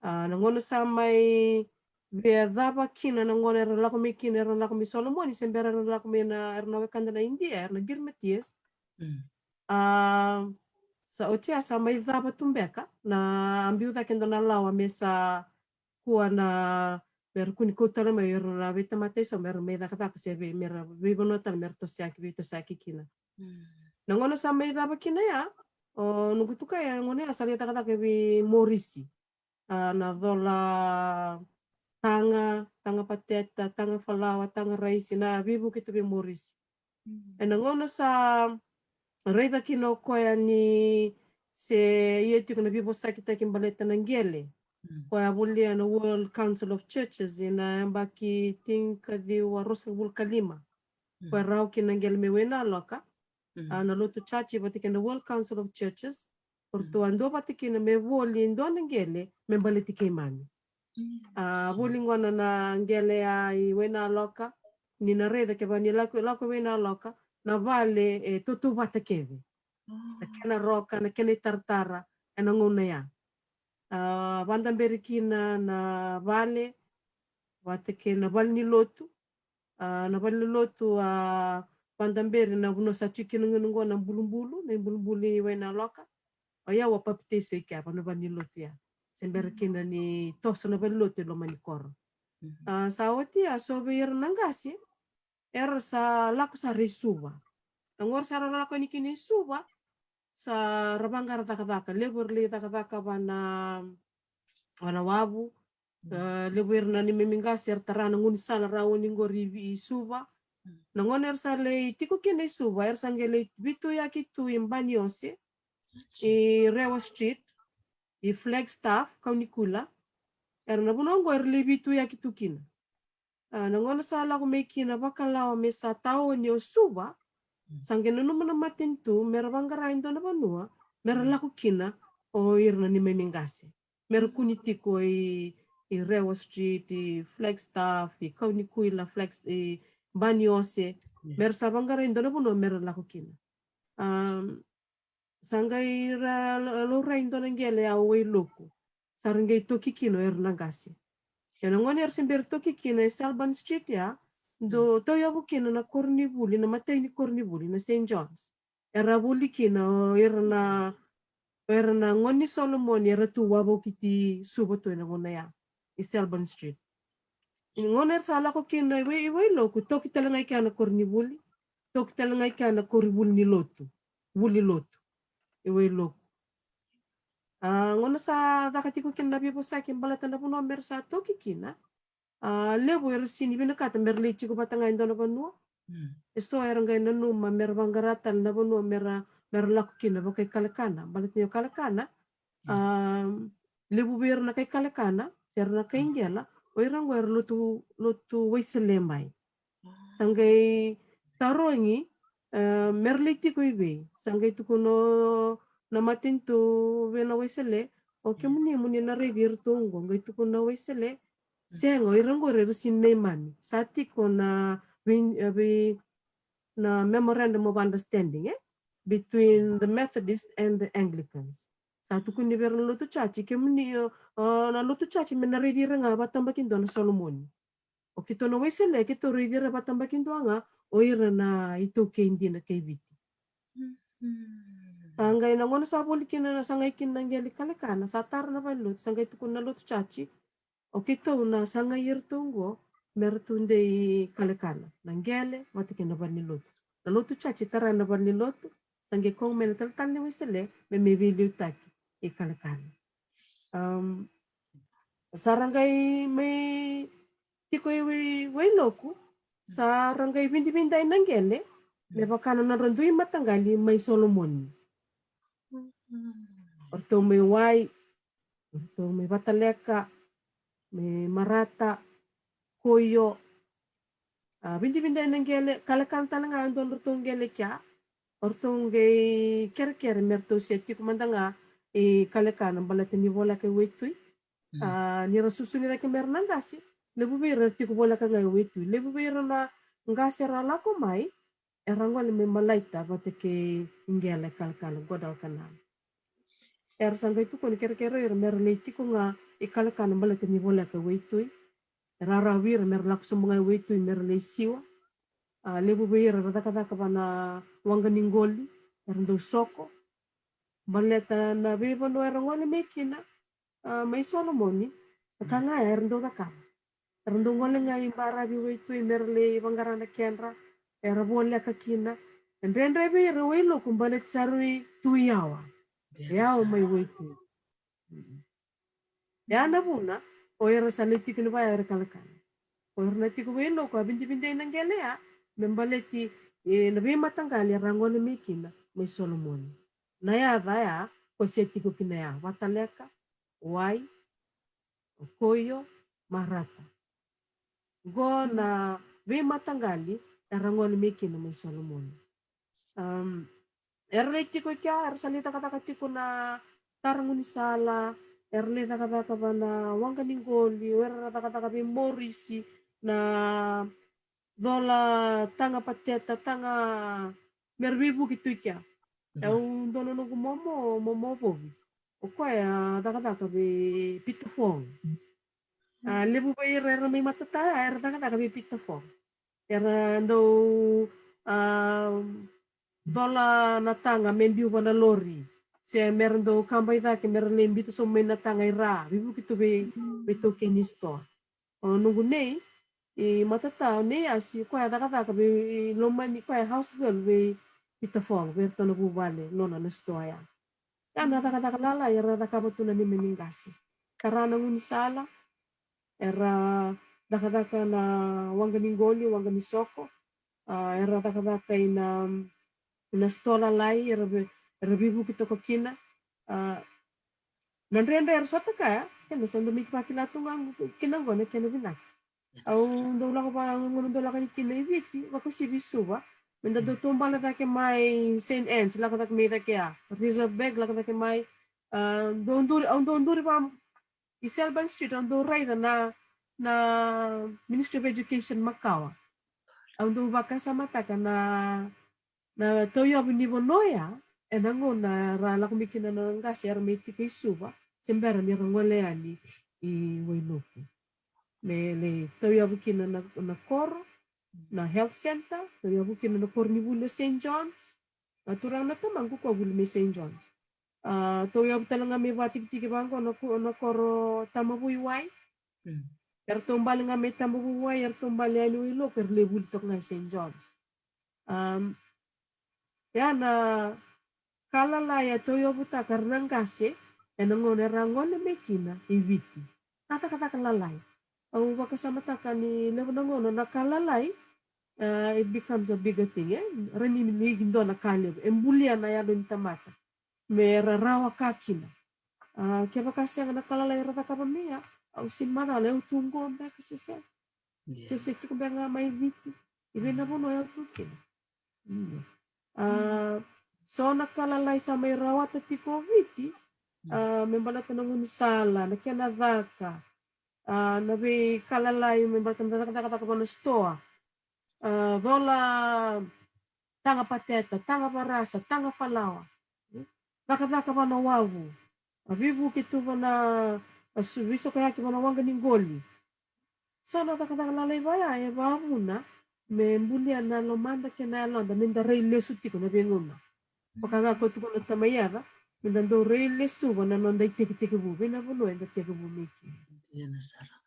A, na gauna sa mai via cava kina, na gauna era lako mai kina, era lako mai Solomoni, se bera era lako mai na, era na wekada na Idia, era na Girmatias. Mm. A, sa oti ya sa mai cava tu beka, na a biu cake e dua na lawa me sa kua na, me ra kua ni kau tale mai o ira na veitamata eso me ra mai cakacaka se vei, me ra veivanua tale me ra tosoyaki, veitosoyaki kina. Mm. Na gauna sa mai cava kina ya, o noqu tukai, na gauna ya sa lai cakacaka vei Morisi. A, na cola taga, taga pateta, taga falawa, taga raisi, na veivuke tu vei Morisi. Mm. Ena gauna sa raica kina o koya ni se ia tiko na veivosakitaki baleta na qele. Mm. Koya a volia na World Council of Churches ena yabaki tinikaciwa ruasagavulu ka lima. Mm. Koya rawa kina na qele mai Wainaloka. Mm. A, na lotu church vata kei na World Council of Churches. O ratou a duavata kina me voli e dua na qele me baleti keimami. Mm. A, voli gona na qele ya i Wainaloka, ni na raica kevaka ni lako, lako i Wainaloka, na vale e tautauvata kece. Na kena roka, na kena itaratara ena gauna ya. A, vadaberi kina na vale vata kei na valenilotu. A, na valenilotu, a, vadaberi na vanua sa tiko kina gona qo na bulubulu, na ibulubulu i Wainaloka. O yau a papitaiso i kea va na valenilotu ya. Se bera kina ni toso na valenilotu e loma ni koro. A, sa oti ya, so vei ira na qase era sa lako sara i Suva. Na gauna era sa lako yani kina i Suva, sa ra vaqara cakacaka, levu era lai cakacaka va na, va na wavu. A, levu era na neimami qase era tara na gaunisala rawa ni qori i Suva. Na gauna era sa lai tiko kina i Suva, era sa qai lai veituyaki tu i Baniose, i Rewa Street, i Flagstaff, Kaunikula. Era na vanua qo era lai veituyaki tu kina. A, na gauna sa lako mai kina vakalawa me sa taoni o Suva, sa qai nanuma na matanitu me ra vaqara e dua na vanua me ra lako kina o ira na neimami qase. Me ra kune tiko i, i Rewa Street, i Flagstaff, i Kaunikula, Flags, i Baniose. Me ra sa vaqara e dua na vanua me ra lako kina. A, sa qai ra laurai e dua na qele ya o Wailoku. Sa ra qai toki kina o ira na qase. Ia na gauna era se bera toki kina e Selbourne Street ya, dau tauyavu kina na koronivuli, na imatai ni koronivuli, na Saint John's. Era voli kina o ira na, o ira na gone ni Solomoni era tu wavokiti Suva tu ena gauna ya, i Selbourne Street. Ni gauna era sa lako kina i Wai, i Wailoku, toki tale ga i kea na koronivuli, toki tale ga i kea na koronivuli ni lotu, vuli lotu i Wailoku. A, gauna sa caka tiko kina na veivosaki baleta na vanua me ra sa toki kina, a, levu era sini vinakata me ra lai tiko vata ga e dua na vanua. Eso era qai nanuma me ra vaqara tale na vanua me ra, me ra lako kina vakaikalekana. Baleta ni o kalekana, a, levu vei ira na kai kalekana se ra na kai qela, o ira qo era lotu, lotu Waisele mai. Sa qai tarogi, e, me ra lai tiko i vei. Sa qai tukuna na matanitu vei na Waisele, o kemuni mo ni na raici iratou qo. Qai tukuna na Waisele, sega, o ira qori era sini neimami. Sa tiko na vei, e, vei na memorandum of understanding, e, between the Methodists and the Anglicans. Sa tukuni vei ira na lotu chachi, kemuni, o, o, na lotu chachi me na raici ira ga vakatabakidua na Solomoni. O keitou na Waisele, keitou raici ira vakatabakidua ga o ira na iTaukei dina kei Viti. Sa qai na gauna sa voli kina, na sagai kina na qele kalekana, sa tara na valenilotu, sa qai tukuna na lotu chachi, o keitou na sagai iratou qo me ratou dei kalekana, na qele vata kei na valenilotu. Na lotu chachi tara na valenilotu, sa qai kogu mai na talatala ni Waisele me mai veiliutaki i kalekana. Am, sa ra qai mai tiko i Wai, Wailoku, sa ra qai vidividai na qele me vaka na nodra dui mataqali mai Solomoni. O ratou mai Wai, o ratou mai Vataleka, mai Marata, Koio. A, vidividai na qele, kalekana tale ga e dua nodratou qele kea. O ratou qai kerekere me ratou se tiko mada ga i kalekana baleta ni voleka i waitui. A, ni ra susugi cake me ra na qase, levu vei ira era tiko voleka ga i waitui. Levu vei ira na qase era lako mai, era gole mai Malaita vata kei qele kalekana, Guadalcanal. Era sa qai tukuni kerekere o ira me ra lai tiko ga i kalekana baleta ni voleka i waitui. Era rawa vei ira me ra lako sobu ga i waitui me ra lai siwa. A, levu vei ira era cakacaka va na waqa ni qoli, era dau soko. Baleta na veivanua era gole mai kina, a, mai Solomoni, na ka ga era dau cakava. Era dau gole ga i baravi waitui me ra lai vaqara na kedra, era voleka kina. E dredre vei ira Wailoku baleta sa rui tu yawa. Yawa mai waitui. Ya na vuna o ira sa lai tiko ni vaya era kalekana. O ira na tiko Wailoku a vidividai na qele ya me baleti, e, na veimataqali era gole mai kina mai Solomoni. Na yaca ya ko se tiko kina ya, Vataleka, Wai, Koio, Marata. Qo na veimataqali era gole mai kina mai Solomoni. Am, era lai tiko i kea, era sa lai cakacaka tiko na tara gaunisala, era lai cakacaka va na waqa ni qoli, o ira era cakacaka vei Morisi na cola taga pateta, taga, me ra veivuke tu i kea. Au dua na noqu momo, momo vovi. O koya a cakacaka vei Peter Fong. A levu vei ira era mai matata, era cakacaka vei Peter Fong. Era dau a cola na taga me biu va na lori, se me ra dau kaba i cake me ra lai biuta sobu mai na taga i ra, veivuke tu vei, vei taukei ni store. O noqu nei i matata, o nei Asi, koya a cakacaka vei, lomani koya, house girl vei Peter Fong, vei iratou na vuvale nona na store ya. Ya na cakacaka lalai era cakava tu na neimami qase. Tara na gaunisala, era cakacaka na waqa ni qoli, waqa ni soko, a, era cakacaka ina, ina store lalai, era ve-, era veivuke toka kina. A, na dredre era sota kaya, kena sa dau mai vakila tu ga kina qo na kena vinaka. Au dau lako va, gauna dau lako yani kina i Viti, vakauasivi Suva, me da dau taubale cake mai Saint Anne's, lako cake mai cake ya, Reserve Bank, lako cake mai, a, dau duri, au dau duri va i Selbourne Street, au dau raica na, na Ministry of Education makawa. Au dau vakasamataka na, na tauyavu ni vanua ya, ena gauna ra lako mai kina na qase era mai tiko i Suva, se bera ni ra gole yani i Wailopu. Me lai tauyavu kina na, na koro, na health center, tauyavu kina na koronivuli o Saint John's. Na turaga na tamaqu koya vuli mai Saint John's. A, tauyavu tale ga me vatikitiki vaqo na ko-, na koro Tabavuiwai. Mm. Era taubale ga mai Tabavuiwai, era taubale yani Wailoku, era lai vuli toka ga i Saint John's. Am, ya na ka lalai a tauyavutaka era na qase ena gauna era gole mai kina i Viti. Na cakacaka lalai. Au vakasamataka ni levu na gauna na ka lalai, uh, it becomes a bigger thing, e? Rawa ni, ni dua na ka levu. E bulia na yalo ni tamata me ra rawa ka kina. A, kevaka sega na ka lalai era cakava mai ya, au sega ni macala, au tu qo beka se sega. Ia. Se, se tiko beka ga mai Viti. I vei na vanua au tu kina. Ia. A, so na ka lalai sa mai rawata tiko o Viti, a, me baleta na gaunisala, na kena caka, a, na veika lalai me baleta na cakacaka vua na sitoa. A, cola taga pateta, taga varasa, taga falawa. Cakacaka vua na wavu. A, veivuke tu vua na, a, su-, veisokoyaki vua na waqa ni qoli. So na cakacaka lalai vaya e vavuna me bulia na lomada kei na yaloda ni da rai lesu tiko na veigauna. Vaka ga ko tukuna o tamai Yaca, me da dau rai lesuva na noda itekitekivu vei na vanua eda tekivu mai kina. Dina sara ga.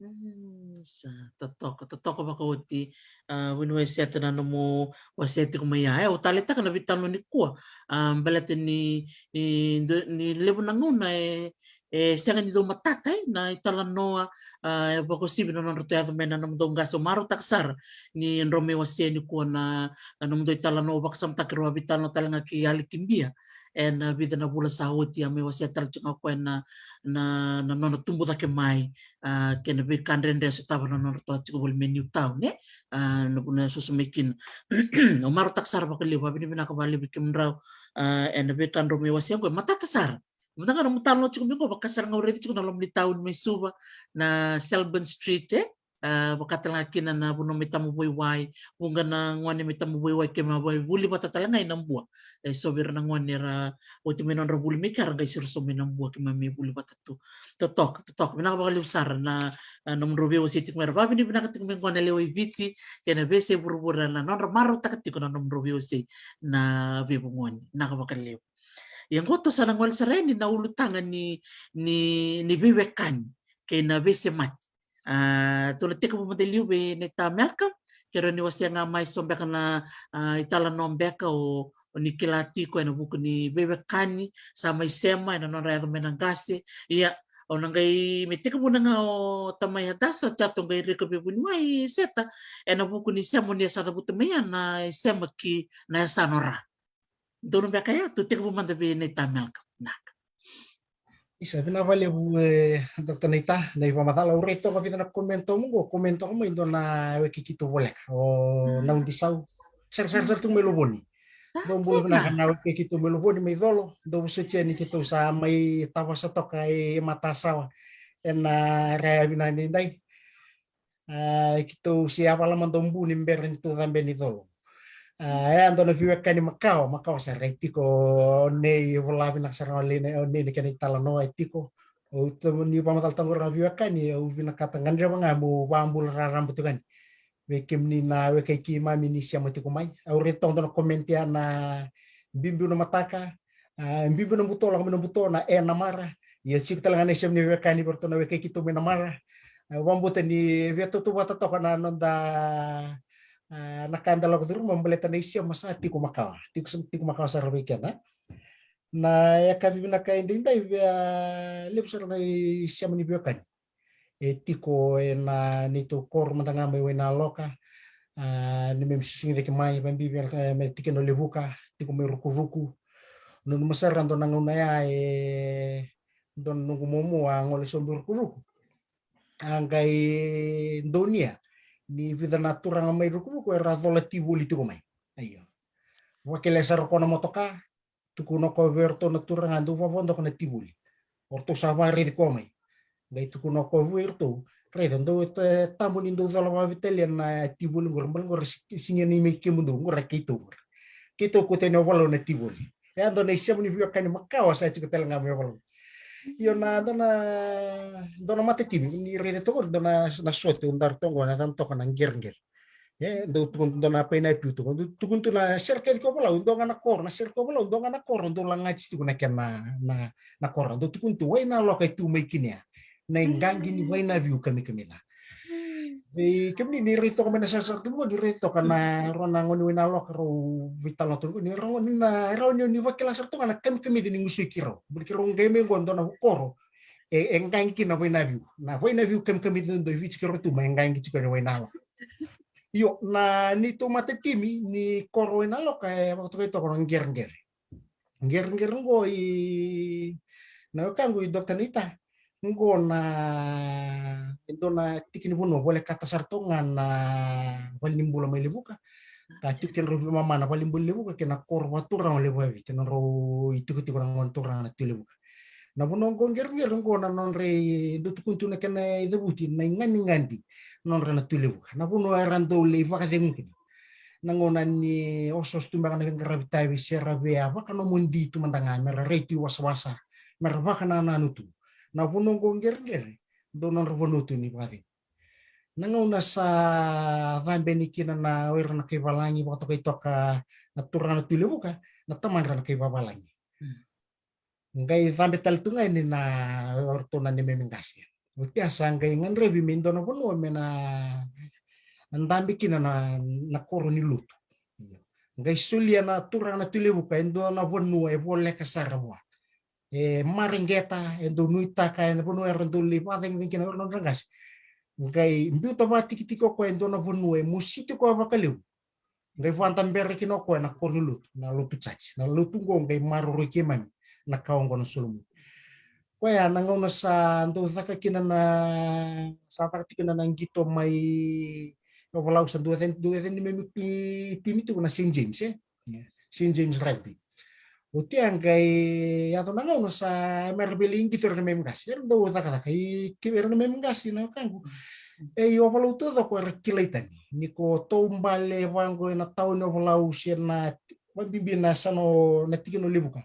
Mm, sa totoka, totoka vakaoti, a, vuniwai Seta, na nomu wasea tiko mai ya. E, au taleitaka na veitalanoa nikua, a, baleta ni, ni, ni levu na gauna e, e sega ni dau matata, e, na italanoa, a, e vakauasivi na nodratou yaco mai na nomudou qase. Au marautaka sara ni drau mai wasea nikua na, na nomudou italanoa, vakasamataki rau a veitalanoa tale ga kei Alikidia. Ena vica na vula sa oti a mai wasea tale tiko ga o koya na, na, na nona tubu cake mai, a, kei na veika dredre e sotava na nodratou a tiko voli mai Newtown, e? A, na vuna e soso mai kina. Au marautaka sara vakalevu, a vinavinaka vakalevu vei kemudrau, a, ena veika drau mai wasea qo, e matata sara. Vata ga na nomu talanoa tiko mai qo, vaka sara ga au raica tiko na loma ni tauni mai Suva, na Selbourne Street, e? A, vaka tale ga kina na vanua mai Tabavuiwai, vuqa na gone mai Tabavuiwai keimami mai vuli vata tale ga i Nabua. E so vei ira na gone era oti mai nodra vuli mai kea, ra qai siro sobu mai Nabua, keimami mai vuli vata tu. Totoka, totoka. Vinaka vakalevu sara na, a, nomudrau veiwasei tiko mai, ra vavinavinaka tiko mai qo na lewe i Viti kei na veiyasai vuravura na nodra marautaka tiko na nomudrau veiwasei na veivugoni. Vinaka vakalevu. Ia qo tou sa na gole sara yani na ulutaga ni, ni, ni veiwekani kei na veisemati. A, tou na tekivu mada e liu vei Naita Malcolm, keirau ni wasea ga mai so beka na, a, italanoa beka o, o ni kila tiko ena vuku ni veiwekani sa mai sema ena nodra yaco mai na qase. Ia, au na qai me tekivuna ga o tamai Hadasa, o Jato qai rika vei vuniwai Seta, ena vuku ni sema o ni a sa cavuta mai ya na isema ki na yasana o Ra. Donu beka ya, tou tekivu mada vei Naita Malcolm. Vinaka. Isa, vinaka vakalevu, e, Doctor Naita, na ivakamacala. Au rai toka vica na comment toka qo, comment toka mai dua na wekaqu tu voleka. O Naudisau. Sara, sara, sara tu mai Lovoni. Dou bula vinaka na wekaqu tu mai Lovoni, mai Colo. Dou vosoti yani keitou sa mai tavosa toka e matasawa ena raiyavi na nidai. A, keitou se yavala mada o Bu ni bera ni tou cabe ni colo. A, e a dua na veiwekani makawa, makawa sara e tiko o Nei, vola vinaka sara o Nei, o Nei na kena italanoa e tiko. O tou ni vakamacala taqo ra veiwekani, au vinakata gadreva ga mo vakabula raraba tiko yani vei kemuni na wekai keimami ni sema tiko mai. Au raica toka dua na komenti ya na Bibiu na Mataka, a, Bibiu na Buto, lako mai na Buto na e Namara. Ia tiko tale ga na isema ni veiwekani vei ratou na wekai keitou mai Namara. A, vakabauta ni via tautauvata toka na noda, a, na ka eda lako curuma baleta na isema sa tiko makawa. Tiko, tiko makawa sara vei keda. Na yakavi vinaka edaidai via levu sara na isema ni veiwekani e tiko ena neitou koro mada ga mai Wainaloka. A, neimami susugi cake mai, vakabibi me tikina o Levuka, tiko mai Rukuruku. Nanuma sara dua na gauna ya e dua na noqu momo a gole sobu i Rukuruku. A qai donuya ni vica na turaga mai Rukuruku era cola tivoli tiko mai. Io. Vakila sara ko na motoka, tukuna ko vei iratou na turaga dou vakavodoka na tivoli. O ratou sa vakaraici ko mai. Qai tukuna ko vei iratou, raica, dou e tabu ni dou cola vakavitalia na tivoli qori, bale qori sega ni mai kemudou, qori a keitou qori. Keitou kauta yani o Valau na tivoli. E a dua na isema ni veiwekani makawa sa tiko tale ga mai o Valau. Io, na dua na, dua na matatimi ni raica toka qori, dua na, na sote au dara toka qo, na cana toka na qereqere. E dau tukuna tu dua na painapiu tu, dau tukuna tu na sere kece ko Valau, dua ga na koro, na sere ko Valau, dua ga na koro dau lagati tiko na kena, na, na koro dau tukuna tu Wainaloka e tu mai kina ya. Na iqaqi ni Vainaviu kamikamica. Vei kemuni ni raica toka mai na sarasara tu qo, ni raica toka na rua na gone Wainaloka rau veitalanoa tu qo, ni rau ni na rau ni, ni vakila sara toka na kamikamica ni gusui keirau. Buli keirau qai mai qo dua na koro e, e qaqi kina na Vainaviu. Na Vainaviu kamikamica dau Viti keirau tu mai qaqi tiko ni Wainaloka. Io, na neitou matatimi ni koro Wainaloka e vakatokai toka na qereqere. Qereqere qo i na wekaqu i Doctor Neita, qo na e dua na tiki ni vanua volekata sara toka ga na valenibula mai Levuka. Ka tiko kedrau veimama na valenibula i Levuka kei na koro vakaturaga o Levu Viti, nodrau itikotiko na gone turaga na Tui Levuka. Na vanua qo qereqere qo na nodra i dau tukuni tu na kena icavuti na iganigadi nodra na Tui Levuka. Na vanua era dau lai vakacegu kina. Na gauna ni osooso tu beka na veiqaravi tavi se ra via vakanomodi tu mada ga me ra rai tu i wasawasa, me ra vakanananu tu. Na vanua qo qereqere dau nodra vanua tu ni vakacegu. Na gauna sa cabe yani kina na o ira na kai valagi vakatokai toka na turaga na Tui Levuka, na tamadra na kai vavalagi. Qai cabe tale tu ga yani na o ratou na neimami qase. Oti ya sa qai gadrevi me dua na vanua me na, na dabe kina na, na koro ni lotu. Qai solia na turaga na Tui Levuka e dua na vanua e voleka sara vua. E mareqeta, e dau nuitaka, e na vanua era dau lai vakacegicegi kina o ira na nodra qase. Qai biuta vakatikitiki o koya e dua na vanua e mositi koya vakalevu. Qai vakadabera kina o koya na koro ni lotu, na lotu church. Na lotu qo qai maroroi keimami na kawa qo na Solomoni. Koya na gauna sa dau caka kina na, sa caka tiko kina na qito mai Ovalau, sa dau yaca, dau yaca ni neimami timi tiko na Saint James, e? Saint James Rugby. Oti ya qai yaco na gauna sa me ra via lai qito ira na neimami qase. Era dau cakacaka i ke ira na neimami qase na wekaqu. E i Ovalau taucoko era kilai tani ni ko taubale vaqo e na tauni Ovalau se na, vakabibi na yasana o, na tikina o Levuka.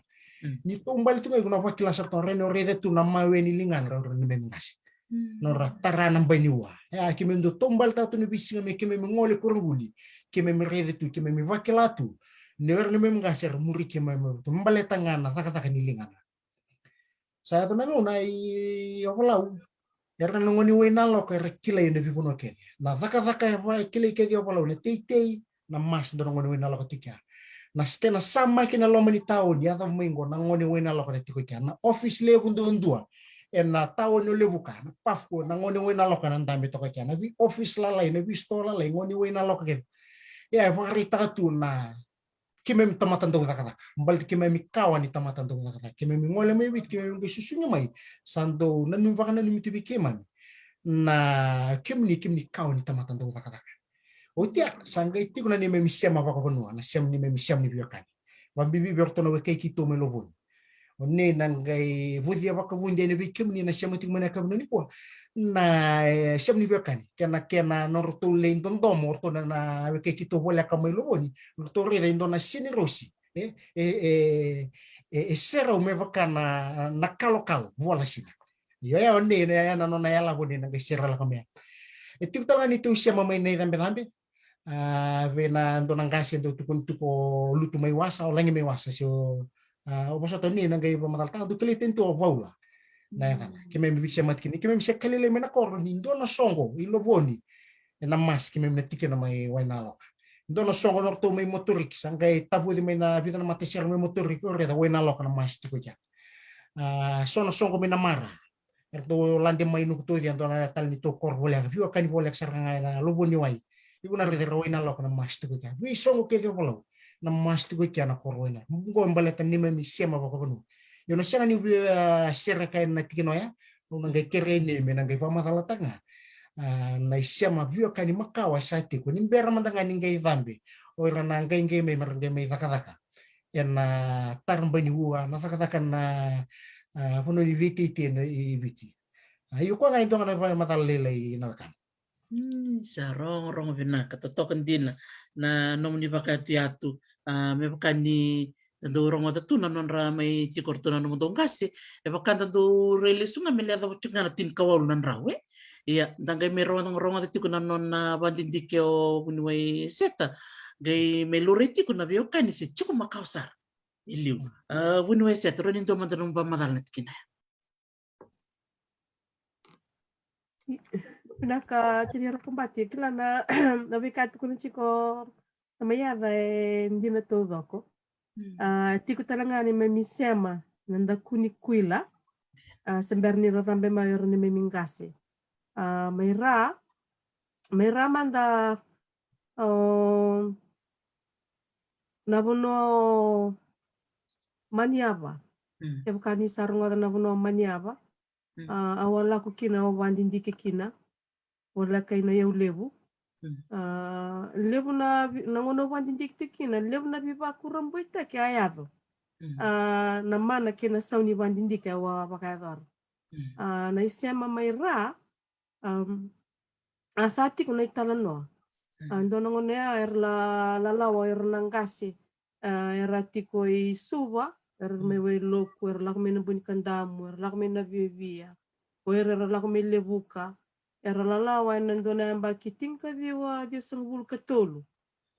Ni taubale tu ga iko na vakila sara tu ga, o ira ni o raica tu na mawe ni ligana o ira na neimami qase. Nodra tara na bai ni ua. E a keimami dau taubale tale tu na veisiga me keimami gole koronivuli, keimami raica tu, keimami vakila tu ni o ira na neimami qase era muri keimami tu baleta ga na cakacaka ni ligana. Sa yaco na gauna i Ovalau, era na gone Wainaloka era kilai e na veivanua kece. Na cakacaka e vakilai kece i Ovalau, na teitei, na mas, dua na gone Wainaloka tiko ya. Na kena samaki na loma ni taoni, yacova mai qo na gone Wainaloka na tiko i kea. Na office levu duadua e na taoni o Levuka, na PAFCU, na gone Wainaloka na dabe toka i kea. Na vei office lalai, na vei sitoa lalai, gone Wainaloka kece. Ia e vakaraitaka tu na keimami tamata dau cakacaka. Baleta keimami kawa ni tamata dau cakacaka. Keimami gole mai Viti, keimami qai susugi mai, sa dau nanumi, vakananumi tu vei keimami na kemuni, kemuni kawa ni tamata dau cakacaka. Oti ya sa qai tiko na neimami sema vakavanua, na sema, neimami sema ni veiwekani. Vakabibi vei iratou na wekai keitou mai Lovoni. O nei na qai vucia vakavudi ena vei kemuni na sema tiko mai na yakavi nikua. Na, e, sema ni veiwekani, kena, kena nodratou lai dodomo o ratou na, na wekai keitou voleka mai Lovoni, nodratou raica e dua na senirosi. E, e, e, e, e serau me vaka na, na kalokalo, vola sina. Io, e, o nei, e, e, na nona yalava nei na qai serau lako mai. E tiko tale ga ni tou sema mai na icabecabe, a, vei na dua na qase dau tukuni tiko o Lutu mai Wasa, o Lagi mai Wasa, se o, a, o vosota ni na qai vakamacalataka, dau kilai tani tu o Vaula. Na yacana. Keimami veisemati kina, keimami se kalilai mai na koro ni dua na soqo i Lovoni. Ena masi keimami na tikina mai Wainaloka. Dua na soqo nodratou mai Moturiki, sa qai tavuci mai na vica na matasere mai Moturiki, o raica Wainaloka na masi tiko i kea. A, so na soqo mai Namara. Eratou lade mai Nukutoci, a dua na tale ni tou koro voleka, veiwekani voleka sara ga ena Lovoniwai. Iko na raica era Wainaloka na masi tiko i kea. Veisoqo kece o Valau na masi tiko i kea na koro Wainaloka. Qo e baleta neimami sema vakavanua. Io, na sega ni via, a, sereka ena tikina oya, au na qai kerei nei me na qai vakamacalataka ga. A, na isema veiwekani makawa sa tiko ni bera mada ga ni qai cabe o ira na qaiqai mai me ra qai mai cakacaka ena taraba ni ua, na cakacaka na, a, vanua ni veiteitei na i Viti. A, io, koya ga e dua ga na vakamacala lailai na wekana. Mm, sa rogorogo vinaka, totoka dina na nomuni vakayatuyatu. A, me vaka ni da dau rogoca tu na nodra mai tiko ratou na nomudou qase, e vaka da dau rai lesu ga me lai yacova tiko ga na tinikawalu na drau, e. Ia, da qai mai rogoca, rogoca tiko na nona vakadidike o vuniwai Seta, qai mai laurai tiko na veiwekani se tiko makawa sara e liu. A, vuniwai Seta, rawa ni dua mada nomu vakamacala na tikina ya. Vinaka, Tini Rokobati, kila na, na veika e tukuna tiko na mai yaca e dina taucoko. Mm. A, tiko tale ga neimami sema na Dakuni Kuila. A, se bera ni ra cabe mai o ira neimami qase. A, mai ra, mai ra mada, o, na vanua o Maniava. Mm. Kevaka ni sa rogoca na vanua o Maniava. Mm. A, au a lako kina, au vakadidike kina. Voleka i Naiaulevu. Mm. A, levu na vi-, na gauna au vakadidike tiko kina, levu na veivakurabuitaki a yaco. Mm. A, na mana kei na sau ni vakadidike au a vakayacora. Mm. A, na isema mai ra, am, a, sa tiko na italanoa. Mm. A, dua na gauna ya era la, lalawa era na qase, a, era tiko i Suva, era mai Wailoku, era lako mai na Bunikadamu, era lako mai Naviavia, o ira era lako mai Levuka, era lalawa ena dua na yabaki tinikaciwa ciwasagavulu ka tolu.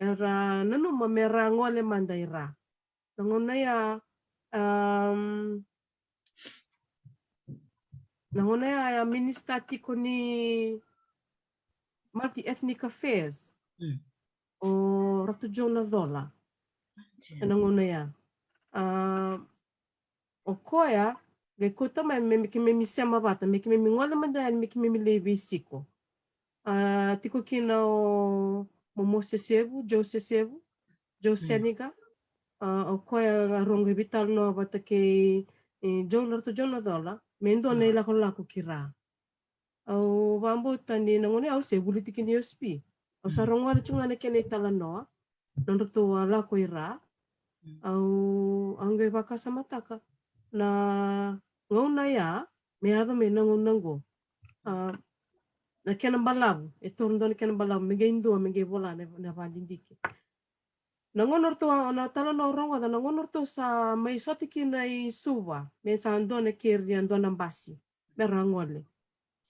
Era nanuma me ra gole mada i ra. Na gauna ya, am, na gauna ya, ya minisita tiko ni Multi Ethnic Affairs. Mm. O Ratu Joe Nacola. Ena gauna ya. A, o koya qai kauta mai me, me keimami sema vata, me keimami gole mada yani, me keimami lai veisiko. A, tiko kina o Momo Sesevu, Joe Sesevu, Joe Seneca. A, o koya rau qai veitalanoa vata kei, e, Joe, Ratu Joe Nacola, me dua na ilakolako ki ra. Au vakabauta ni na gauna ya au se vuli tiko ni O S P. Au sa rogoca tiko ga na kena italanoa, nodratou a lako i ra. Au, au qai vakasamataka na gauna ya me yaco mai na gauna qo. A, na kena balavu, e toro dua na kena balavu, me qai dua, me qai vola na, na vakadidike. Na gauna ratou, na talanoa au rogoca, na gauna ratou sa mai sota kina i Suva, me sa dua na keri, a dua na basi me ra gole.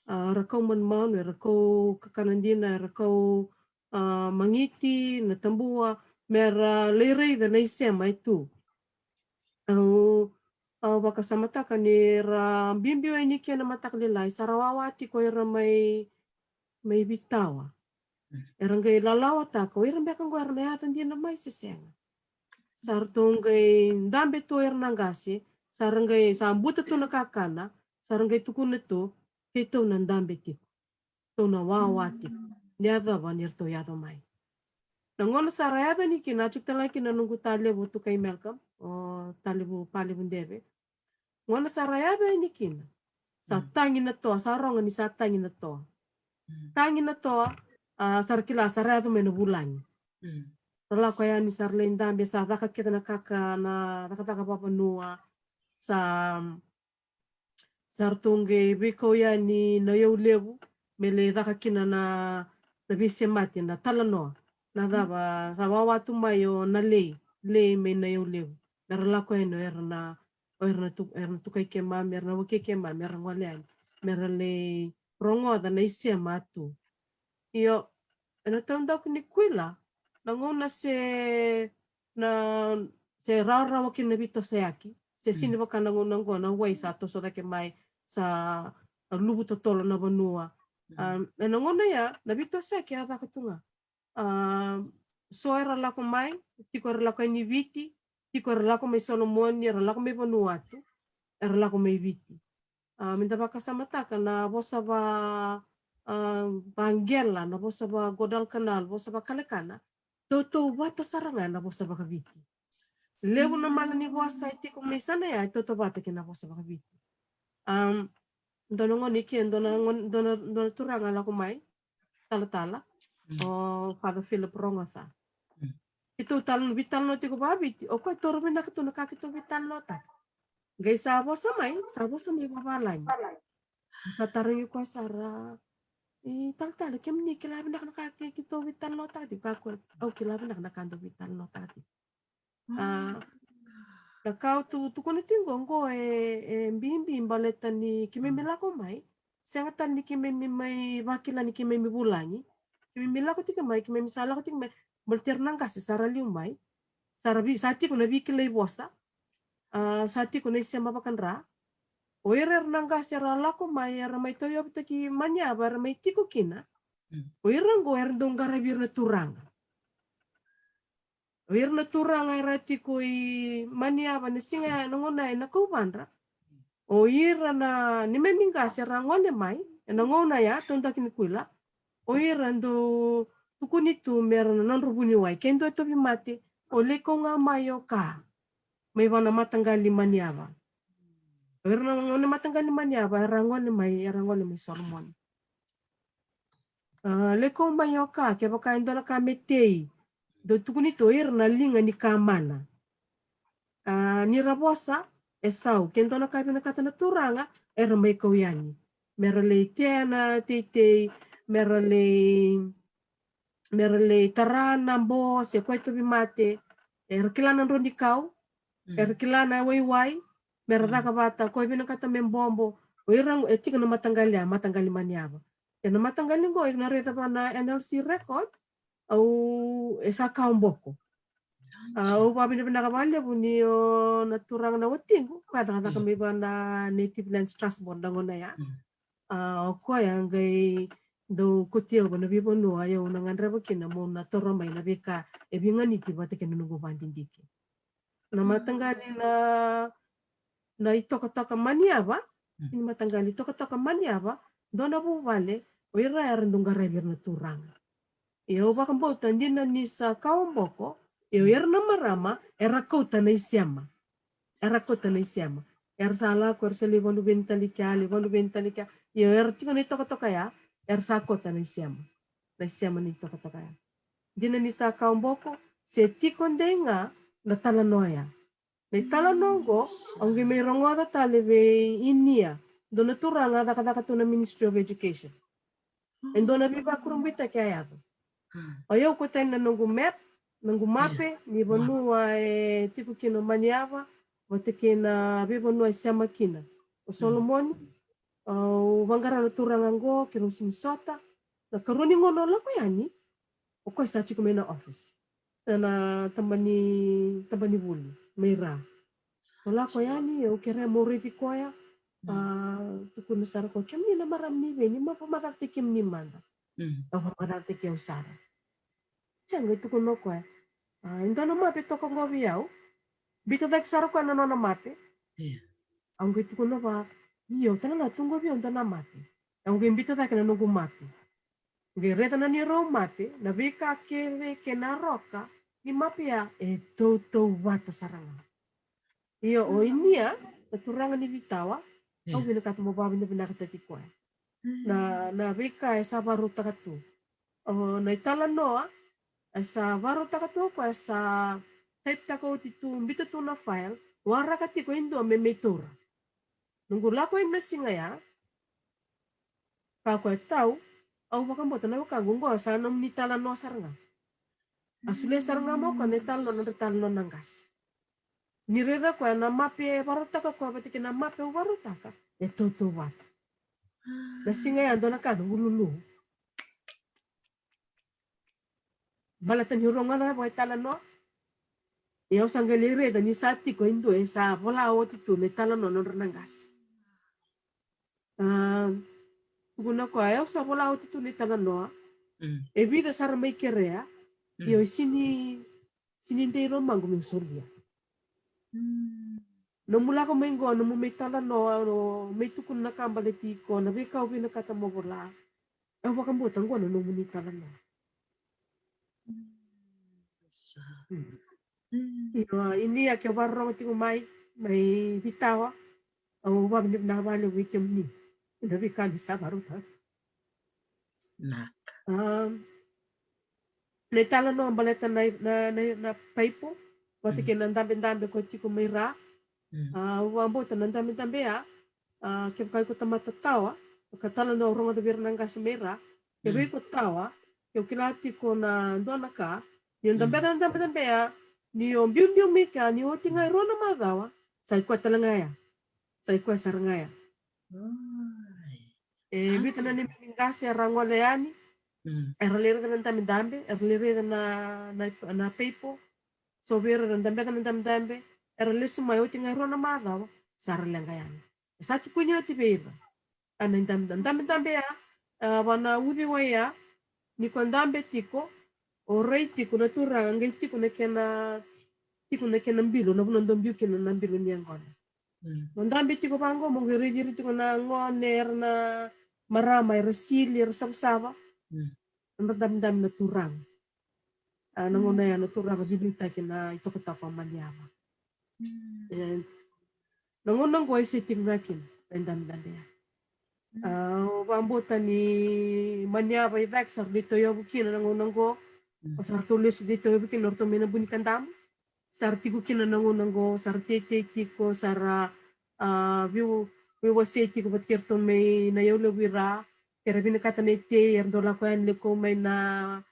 A, ra kau manumanu, era kau kakana dina, era kau, a, magiti, na tabua, me ra lai raica na isema e tu. Au, au vakasamataka ni ra biubiu yani kina mataka lailai, sa ra wawa tiko era mai, mai Vitawa. Era qai lalawataka, o ira beka qo era na yaco dina mai se sega. Sa ratou qai dabe tu era na qase, sa ra qai, sa buta tu na kakana, sa ra qai tukuna tu, keitou na dabe tiko. Tou na wawa tiko. Ni yacova ni ratou yaco mai. Na gauna sa ra yaco yani kina, a tiko tale ga kina noqu talevu Tukai Malcolm, o talevu Palevu Deve. Gauna sa ra yaco yani kina, sa tagi na toa, sa rogo ni sa tagi na toa. Tagi na toa, a, sa ra kila, sa ra yaco mai na vulagi. Ra lako yani, sa ra lai dabe, sa caka kece na kaka, na cakacaka vavanua. sa sa ratou qai veikau yani na iyau levu me lai caka kina na, na veisemati, na talanoa. Na cava, sa wawa tu mai o na lei, lei mai na iyau levu. Me ra lako yani o ira na, o ira na tu, era na tukai keimami, era na wakei keimami, era gole yani me ra lai rogoca na isema tu. Io, ena taudaku ni kuila, na gauna se na, se rawarawa kina na veitosoyaki, se sini vaka na gauna oqo na wai sa toso cake mai, sa luvu totolo na vanua. Ena gauna ya na veitosoyaki a caka tu ga. So era lako mai, tiko era lako yani Viti, tiko era lako mai Solomoni, era lako mai Vanuatu, era lako mai Viti. A, me da vakasamataka na vosa va, a, vaqela, na vosa va Guadalcanal, vosa va Kalekana, tautauvata sara ga na vosa vakaViti. Levu na mala ni vosa e tiko mai sana ya e tautauvata kei na vosa vakaViti. Am, dua na gone ke, dua na gone, dua na, dua na turaga lako mai, talatala, o Father Philip Rogoca. Keitou tala, veitalanoa tiko vakaViti, o koya taura vinaka tu na ka keitou veitalanoataka. Qai sa vosa mai, sa vosa mai vavalagi. Sa tarogi koya sara, i talatala, kemuni kila vinaka na ka ke, keitou veitalanoataka tiko? Kaya o koya, au kila vinaka na ka dou veitalanoataka tiko. A, na ka au tu, tukuna tiko oqo e, e bibi baleta ni keimami lako mai, sega tale ni keimami mai vakila ni keimami vulagi. Keimami lako tiko mai, keimami sa lako tiko mai baleta era na qase sa ra liu mai. Sa ra vi, sa tiko na veikilai vosa. A, sa tiko na isema vakadra. O ira era na qase era lako mai, era mai tauyavutaki Maniava, era mai tiko kina. O ira oqo era dau qaravi ira na turaga. O ira na turaga era tiko i Maniava na siga, na gauna ena kauvadra. O ira na neimami qase era gole mai ena gauna ya, taudaku ni kuila. O ira dau tukuni tu me ra na nodra vuniwai, ke dua e tauvimate, o lai kau ga mai o ka mai vua na mataqali Maniava. O ira na gone mataqali Maniava era gole mai, era gole mai Solomoni. A, lai kau mai o ka, kevaka e dua na ka me tei, dau tukuni tu o ira na liga ni ka mana. A, ni ra vosa e sau, ke dua na ka e vinakata na turaga, era mai kau yani me ra lai tea na teitei, me ra lai, me ra lai tara na bo se koya e tauvimate. Era kila na drau ni kau, era kila na waiwai, me ra caka vata, koya e vinakata me bobo. O ira e tiko na mataqali ya, mataqali Maniava. Ena mataqali qo, iko na raica va na N L C record, au, e sa Kaoboko. A, au vakavinavinaka vakalevu ni o na turaga na watiqu, koya cakacaka mai vua na Native Lands Trust Board na gauna ya. A, o koya qai dau kauti au vua na veivanua, au na gadreva kina meu na toro mai na veika e veiganiti vata kei na noqu vakadidike. Na mataqali na, na itokatoka Maniava, sini mataqali, itokatoka Maniava, dua na vuvale, o ira era dau qaravi ira na turaga. Ia au vakabauta dina ni sa Kaoboko, ia o ira na marama era kauta na isema. Era kauta na isema. Era sa lako, era sa lai valuvaini tale i kea, lai valuvaini tale i kea. Ia o ira tiko na itokatoka ya, era sa kauta na isema. Na isema ni tokatoka ya. Dina ni sa Kaoboko, se tiko dei ga na talanoa ya. Na italanoa oqo, au qai mai rogoca tale vei Inia, dua na turaga cakacaka tu na Ministry of Education. E dua na veivakurabuitaki a yaco. O yau kauta yani na noqu map, noqu mape ni vanua e tiko kina o Maniava vata kei na veivanua e sema kina o Solomoni. Au vaqara na turaga oqo, keirau sini sota. Na ikarua ni gauna au lako yani, o koya sa tiko mai na office, na, na tabani, tabani vuli mai ra. Au lako yani, au kerea meu raici koya. A, tukuna sara o koya, kemuni na marama ni vei, ni ma vakamacalataki kemuni mada. Au vakamacalataki au sara. Sega, e tukuna o koya, a, e dua na mape toka qo vei au. Biuta cake sara o koya na nona mape. Au qai tukuna vua, io, tale ga tu qo vei au dua na mape. Au qai biuta cake na noqu mape. Qai raica na neirau mape, na veika kece kei na roka ni mape ya e tautauvata sara ga. Io, o Inia, na turaga ni Vitawa, au vinakata meu vakavinavinakataki koya. Na, na veika e sa vakarautaka tu. O, na italanoa e sa vakarautaka tu o koya, e sa taipitaka oti tu, biuta tu na file, waraka tiko e dua me mai taura. Noqu lako yani na siga ya, ka koya, tau, au vakabauta na wekaqu, oqo sa nomuni talanoa sara ga. A solia sara ga mai o koya na italanoa, nodra talanoa na qase. Ni raica koya na mape e varautaka koya vata kei na mape au varautaka, e tautauvata. Na siga ya dua na ka na ululu. Baleta niu rogoca vaka italanoa, e, au sa qai lai raica ni sa tiko e dua e sa vola oti tu na italanoa nodra na qase. A, tukuna o koya, e, au sa vola oti tu na italanoa. Mm. E vica sara mai kerea. Mm. Io, e sini, sini dei lomaqu meu solia. Mm. Nomu lako mai qo, nomu mai talanoa, no, mai tukuna na ka baleti iko, na veika o vinakata mo vola. Au vakabauta qo na nomuni talanoa. Mm. Sa. Mm. Mm. Io, ia ni a ke vakarorogo tiko mai, mai Vitawa, au vakavinavinaka vakalevu vei kemuni. Ena veika ni sa vakarautaka. Naka. A, na italanoa baleta na, na, na, na paipo, vata kei na dabedabe koya tiko mai ra. Mm. A, au vakabauta na dabedabe ya, a, kevaka iko tamata tawa, ka talanoa au rogoca vei ira na qase mai ra, kevaka iko tawa, ke o kila tiko na dua na ka, ni o dabeca na dabedabe ya, ni o biubiu mai kea, ni oti ga e rua na macawa, sa i koya tale ga ya. Sa i koya sara ga ya. Ai. E vica na neimami qase era gole yani, mm, era lai raica na dabedabe, era lai raica na, na, na paipo. So vei ira era dabeca na dabedabe, era lesu mai, oti ga e rua na macawa, sa ra leqa yani. E sa tukuni oti vei ira. A, na dabe, dabedabe ya, a, vua na uciwai ya, ni ko dabe tiko, o rai tiko na turaga, qai tiko na kena, tiko na kena bilo, na vanua dau biu kina na bilo ni yaqona. Mm. Mo dabe tiko vaqo, mo qai raici ira tiko na gone, era na marama, era sili, era savasava. Mm. Nodra dabedabe na turaga. A, na gauna ya na turaga veiliutaki na itokatoka o Maniava. Mm. E, na gauna oqo e se tiko ga kina na dabedabe ya. Mm. A, au vakabauta ni Maniava i cake sa ra lai tauyavu kina na gauna oqo. Mm. Sa ratou lesu lai tauyavu kina o ratou mai Nabunikadamu. Sa ra tiko kina na gauna oqo, sa ra teitei tiko, sa ra, a, veiwa, veiwasei tiko vata kei ratou mai na iyau levu i ra. Ke ra vinakata na itei, era dau lako yani lai kau mai na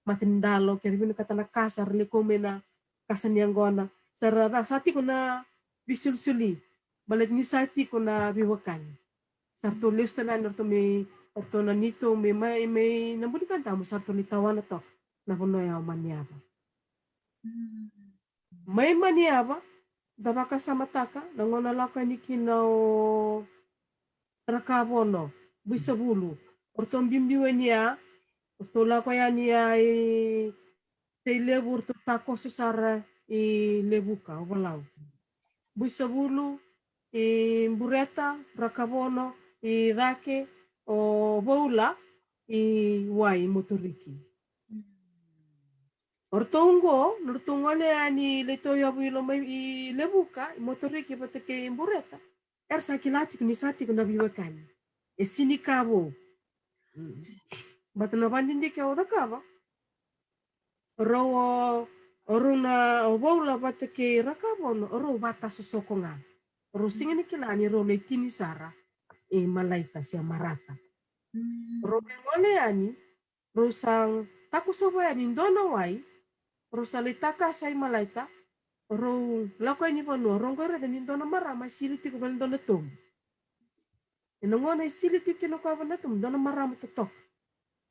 matanidalo, ke ra vinakata na kasa, ra lai kau mai na kasa ni yaqona. Sa ra, sa tiko na veisolisoli baleta ni sa tiko na veiwekani. Sa ratou lesu tale yani o ratou mai, o ratou na neitou mai, mai, mai Nabunikadamu, sa ratou lai tawana toka na vanua ya o Maniava. Mm. Mai Maniava, da vakasamataka na gauna lako yani kina o Rakavono, Buisavulu. O ratou biubiu yani ya, o ratou lako yani ya i Tailevu, o ratou takoso sara i Levuka, Ovalau. Buisavulu, i Bureta, Rakavono, i cake, o Vaula, i wai, Moturiki. O ratou oqo, na ratou gole yani lai tauyavu i loma i Levuka, i Moturiki vata kei Bureta, era sa kila tiko ni sa tiko na veiwekani. E sini ka vou. Mm. Baleta na vakadidike au cakava, o rau o, o rau na, o Vaula vata kei Rakavono, o rau vatasosoko ga. O rau sega ni kila ni rau lai tini sara i Malaita se Marata. Mm. O rau mai gole yani, rau sa takosova yani dua na wai, rau sa lai takasa i Malaita, rau lako yani vanua, rau qai raica ni dua na marama e sili tiko vale dua na tobu. Ena gauna e sili tiko kina o koya vale na tobu, dua na marama totoka.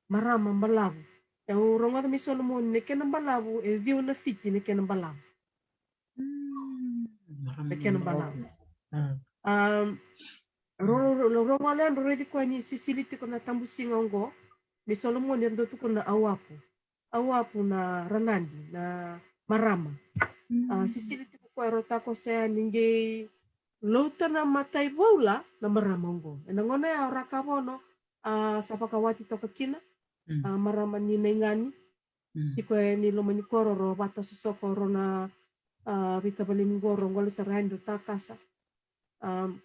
Marama balavu. Au rogoca mai Solomoni, na kena balavu, e ciwa na fiti na kena balavu. Mm. Na kena balavu. Ah. Um, rau, rau, rau, rau gole yani, rau raici koya ni sisili tiko na tabusiga oqo. Mai Solomoni era dau tukuna na auapu. Auapu na ranadi, na marama. Mm. Ah, sisili tiko koya, rau takoso yani, qai lauta na matai Vaula na marama oqo. Ena gauna ya o Rakavono, ah, sa vakawati toka kina. Mm. Ah, marama ni Naigani. Mm. Tiko yani loma ni koro, rau vatasosoko, rau na, ah, veitavali ni koro, gole sara yani, rau takasa. Um,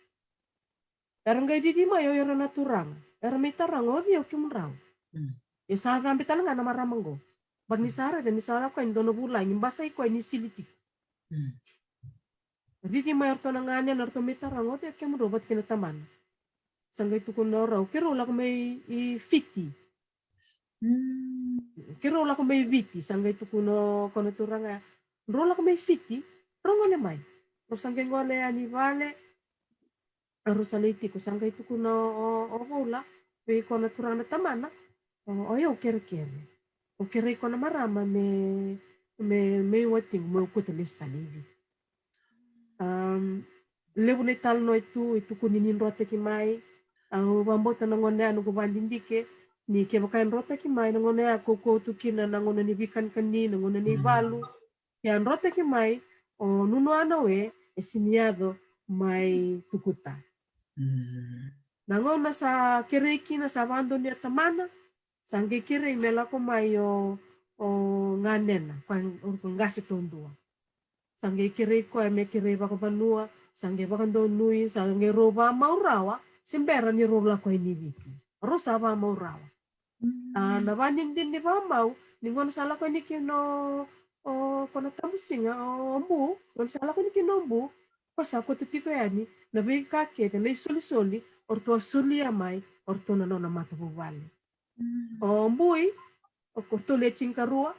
era qai cici mai o ira na turaga. Era mai taroga, o cei o kemudrau? Mm. Ia sa cabe tale ga na marama oqo. Baleta ni sa raica ni sa lako yani dua na vulagi, basai koya ni sili tiko. Mm. Cici mai o ratou na ganena, o ratou mai taroga, o cei o kemudrau vata kei na tamana. Sa qai tukuna o rau, keirau lako mai i Fiti. Mm. Keirau lako mai Viti, sa qai tukuna o koya na turaga ya. Drau lako mai Fiti, drau gole mai. Rau sa qai gole yani i vale. A rau sa lai tiko, sa qai tukuna o, o, o Voula vei koya na turaga na tamana. O, o yau kerekere. O kerei koya na marama me, me, me watiqu, meu kauta lesu tale i Viti. Um, levu na italanoa e tu, e tukuni ni drotaki mai. Au vakabauta na gauna ya noqu vakadidike ni kevaka e drotaki mai, na gauna ya kaukauwa tu kina na gauna ni veikanikani, na gauna ni valu. Ke a drotaki mai, o nunu ana we, e sini yaco mai tukuta. Mm. Na gauna sa kerei kina, sa vakadonuya tamana, sa qai kerei me lako mai o, o ganena, koya o qase taudua. Sa qai kerei koya me kerei vakavanua, sa qai vakadonui, sa qai rau vakamau rawa, se bera ni rau lako yani i Viti. Rau sa vakamau rawa. A, na vakadinadina ni vakamau, ni gauna sa lako yani kina o, o koya na tabusiga, o, o Bu, gauna sa lako yani kina o Bu, koya sa kauta tiko yani na veika kece, na isolisoli o ratou a solia mai o ratou na nona matavuvale. O Bui, o ratou le tinikarua,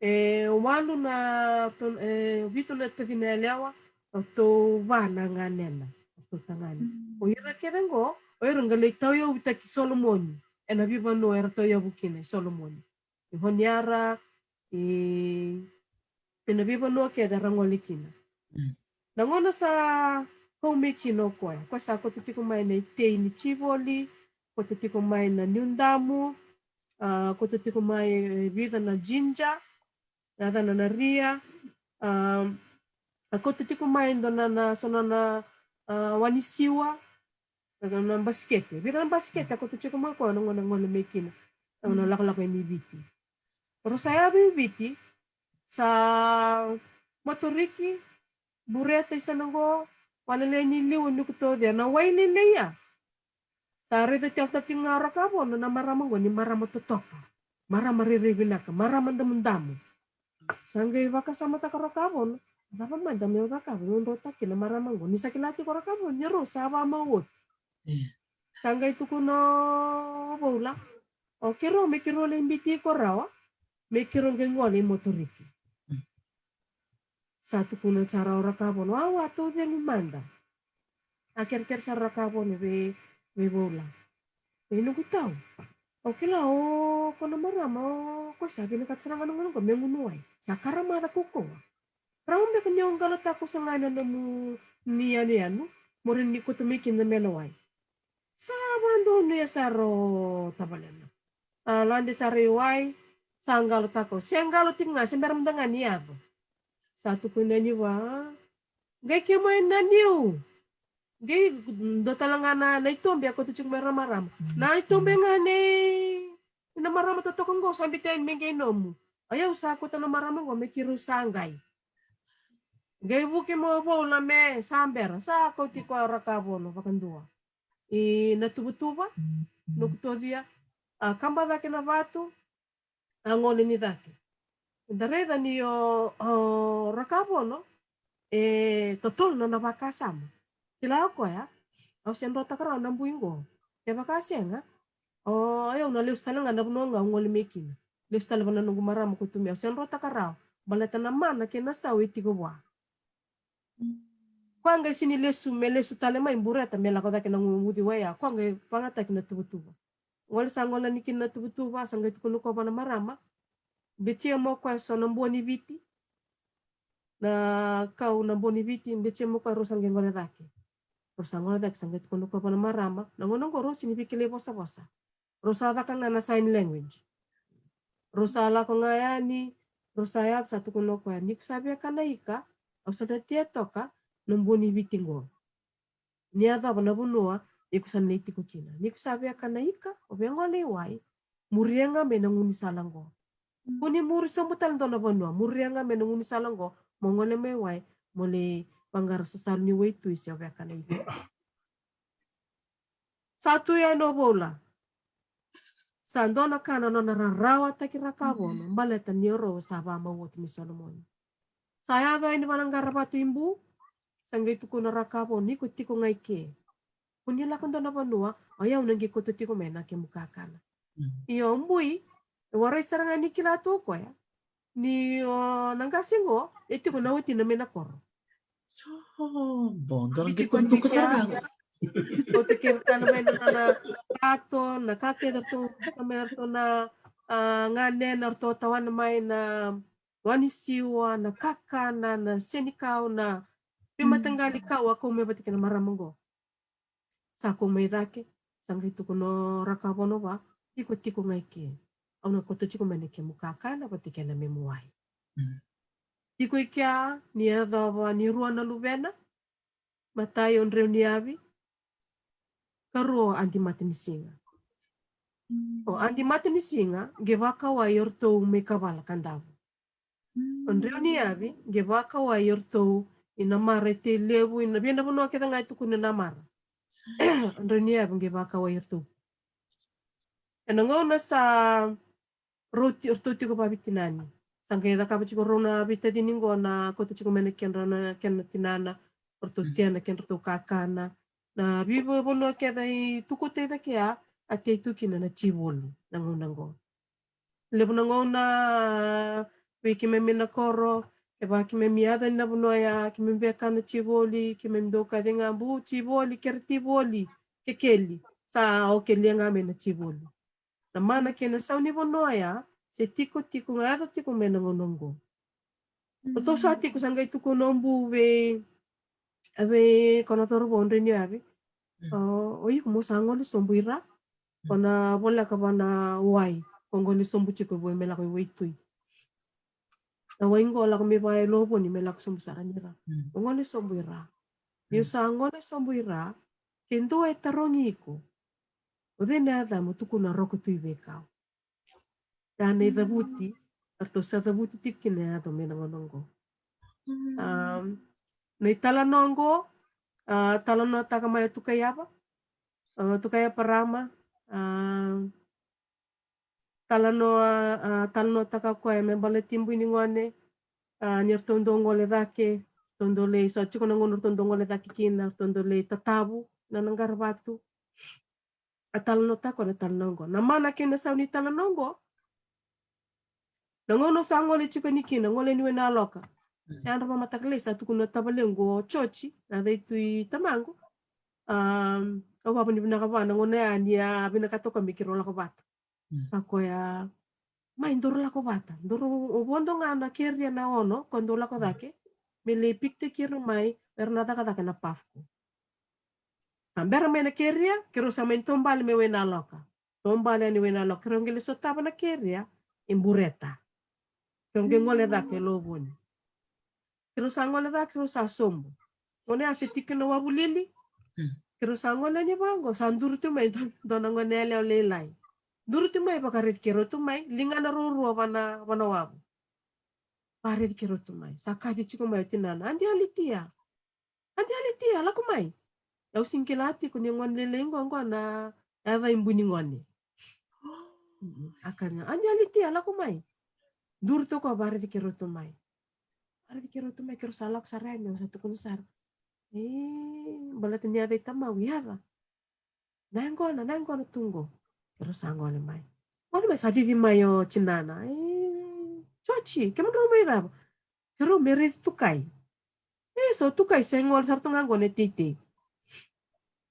e walu na, e vitu na tacina yalewa, o ratou va na ganena, o ratou tagane. O ira kece oqo, o ira qai lai tauyavutaki Solomoni ena veivanua era tauyavu kina i Solomoni. I Honiara, i, ena veivanua kece era gole kina. Mm. Na gauna sa kau mai kina o koya, koya sa kauta tiko mai na itei ni tivoli, kauta tiko mai na niudamu, a, kauta tiko mai e vica na jinja, na cana na ria, a, a kauta tiko mai dua na, na, so na, na, a, wanisiwa, na, na basikete. Vica na basikete a kauta tiko mai koya na gauna gole mai kina. Na gauna lakolako yani i Viti. Rau sa yaco i Viti, sa motoriki, bureta i sana qo, wale ni liu ni kutocia, na wai lailai ya. Sa raica tale tiko ga o Rakavono na marama qo ni marama totoka, marama rairai vinaka, marama damudamu. Sa qai vakasamataka o Rakavono, cava mada meu cakava meu drotaka kina na marama qo, ni sa kila tiko o Rakavono ni rau sa vakamau oti. Sa qai tukuna o Voula, o keirau me keirau lai biuti iko rawa, me keirau qai gole i motoriki. Sa tukuna sara o Rakavono, awa, taucegu mada. A kerekere sara o Rakavono vei, vei Voula. Vei noqu tau. Au kila o koya na marama, o koya sa vinakata sara ga na gauna qo me gunu wai. Sa karamaca kaukauwa. Rawa beka ni o qalataka koya sara ga ena nomu ni yanuyanu, mo rawa ni kauta mai kina na mena wai. Sa vakadonuya sara o tavalena. A lade sara i wai, sa qalo tiko, se qalo tiko ga, se bera mada ga ni yaco. Sa tukuna yani vua, qai kemu na niu. Qai dua tale ga na, na itobe a kauta tiko mai na marama. Na itobe ga nei na marama totoka qo sa biuta yani me qai nomu. O yau sa kauta na marama qo me keirau sa qai. Qai vuki mai o Voula me sa bera, sa kauti koya o Rakavono vakadua. I Natuvatuva, noqu tocia, a kaba cake na vatu, a gole ni cake. Da raica ni o, o Rakavono, e totolo na nona vakasama. Kila o koya, au se drotaka rawa na bui qo. Kevaka sega, o, au na lesu tale ga na vanua ga au gole mai kina. Lesu tale vua na noqu marama ko tu mai, au se drotaka rawa. Baleta na mana kei na sau e tiko vua. Koya qai sini lesu, me lesu tale mai, bureta me lako cake na gu-, guciwai ya. Koya qai vagataki Natuvatuva. Gole sa gole yani kina Natuvatuva, sa qai tukuna o koya vua na marama. Biutia mai o koya eso na bua ni Viti. Na kau na bua ni Viti, biutia mai o koya, rau sa qai gole cake. Rau sa gole cake, sa qai tukuna o koya vua na marama. Na gauna qo rau sini veikilai vosavosa. Rau sa caka ga na sign language. Rau sa lako ga yani, rau sa yaco, sa tukuna o koya, ni ko sa via kana ika, au sa na tea toka na bua ni Viti qo. Ni yacova na vanua iko sa na lai tiko kina. Ni ko sa via kana ika, o via gole i wai, muria ga mai na gaunisala qo. Ko ni muri sobu tale dua na vanua, muria ga mai na gaunisala qo, mo gole mai wai, mo lai vaqara sasalu ni waitui se o via kana ika. Sa tu yani o Voula. Sa dua na ka na nona rarawataki Rakavono, baleta ni o rau sa vakamau oti mai Solomoni. Sa yaco yani vua na qaravatu i Bu, sa qai tukuna Rakavo, ni ko tiko ga i ke. Ko ni lako dua na vanua, o yau na qai koto tiko mai na kemu kakana. Io, bui, e warai sara ga ni kila tu o koya ni o na qase qo e tiko na watina mai na koro. So, bon, dora qi tukutuku sara ga. Koto kei iratou na mai na nona kato, na ka kece ratou na mai ratou na ganena, ratou tawana mai na wanisiwa, na kakana, na senikau, na veimataqali kau a kau mai vata kei na marama qo. Sa kau mai cake, sa qai tukuna o Rakavo, Nova, iko tiko ga i ke. Au na koto tiko mai na kemu kakana vata kei na memu wai. Tiko i kea ni yacova ni rua na luvena, matai o Dreu ni Yavi, karua o Adi Matanisiga. O Adi Matanisiga qai vakawai o ratou mai Kavala, Kadavu. O Dreu ni Yavi qai vakawai o ratou i Namara, e Tailevu, i na via na vanua kece ga e tukuni Namara. O Dreu ni Yavi qai vakawai o ratou. Ena gauna sa rau ti, ratou tiko vaveitinani, sa qai cakava tiko rau na veitacini qo na koto tiko mai na kedra na kena tinana, ratou tea na kedratou kakana. Na veivanua kece i tukutai cake ya, a tei tu kina na tivoli na gauna qo. Levu na gauna vei keimami na koro, kevaka keimami yaco yani na vanua ya, keimami via kana tivoli, keimami dau kaci ga, bu tivoli, kere tivoli, kekeli, sa okelia ga mai na tivoli. Na mana kei na sau ni vanua ya se tikotiko ga, yaco tiko mai na gauna oqo. Ratou sa tiko, sa qai tukuna o bu vei, vei koya na cauravou, Dreu ni Yavi. O iko mo sa gole sobu i ra, ko na voleka vua na wai ko gole sobu tiko i Voi me lako i waitui. Na wai qo lako mai vua e Lovoni me lako sobu sara ni ra. Mo gole sobu i ra. Ni o sa gole sobu i ra, ke dua e tarogi iko, o cei na yacamu, tukuna Roko Tui Veikau. Ya na icavuti eratou sa cavuti tiko kina e yaco mai na gauna oqo. Na italanoa oqo, a, talanoataka mai o Tukaiava, a, Tukaiava Rama, a, talanoa, a, talanoataka o koya me baleti bui ni gone, a, ni ratou dau gole cake, ratou dau lai, sa tiko na gauna ratou dau gole cake kina, ratou dau lai tatavu na, na qaravatu. A talanoataka o koya na talanoa oqo. Na mana kei na sau ni talanoa oqo, na gauna au sa gole tiko yani kina, gole yani Wainaloka. Se yadra vakamataka lailai, sa tukuna o tavalequ o Joji, na yaca i tui tamaqu. A, au vakavinavinaka vua na gauna ya ni a vinakata o koya me keirau lako vata. Kaya o koya, mai daru lako vata. Daru, o vodo ga na keria na ono, ko dau lako cake me lai pikitaki ira mai era na cakacaka na PAFCU. A bera mai na keria, keirau sa mai taubale mai Wainaloka. Taubale yani Wainaloka, keirau qai lai sotava na keria i Bureta. Keirau qai gole cake e Lovoni. Keirau sa gole cake, keirau sa sobu. Gauna ya se tiko na wavu lili. Keirau sa gole yani vaqo, sa duri tu mai dua, dua na gone yalewa lailai. Duri tu mai, vakaraici keirau tu mai, ligana ruarua va na, va na wavu. Vakaraici keirau tu mai. Sa kaci tiko mai o tinana, Adi Alitia. Adi Alitia, lako mai. Au sega ni kila tiko ni gone lailai qo, qo na yaca i bui ni gone. A kaya ga, Adi Alitia, lako mai. Duri tu o koya, vakaraici keirau tu mai. Vakaraici keirau tu mai, keirau sa lako sara yani, au sa tukuna sara, e, baleta ni yaca i tamaqu, yaca. Na yaqona, na yaqona tu qo. Keirau sa gole mai. Gole mai, sa cici mai o tinana. E, Joji, kemudrau mai cava? Keirau mai raici Tukai. E, so Tukai se gole sara tu ga qo na teitei.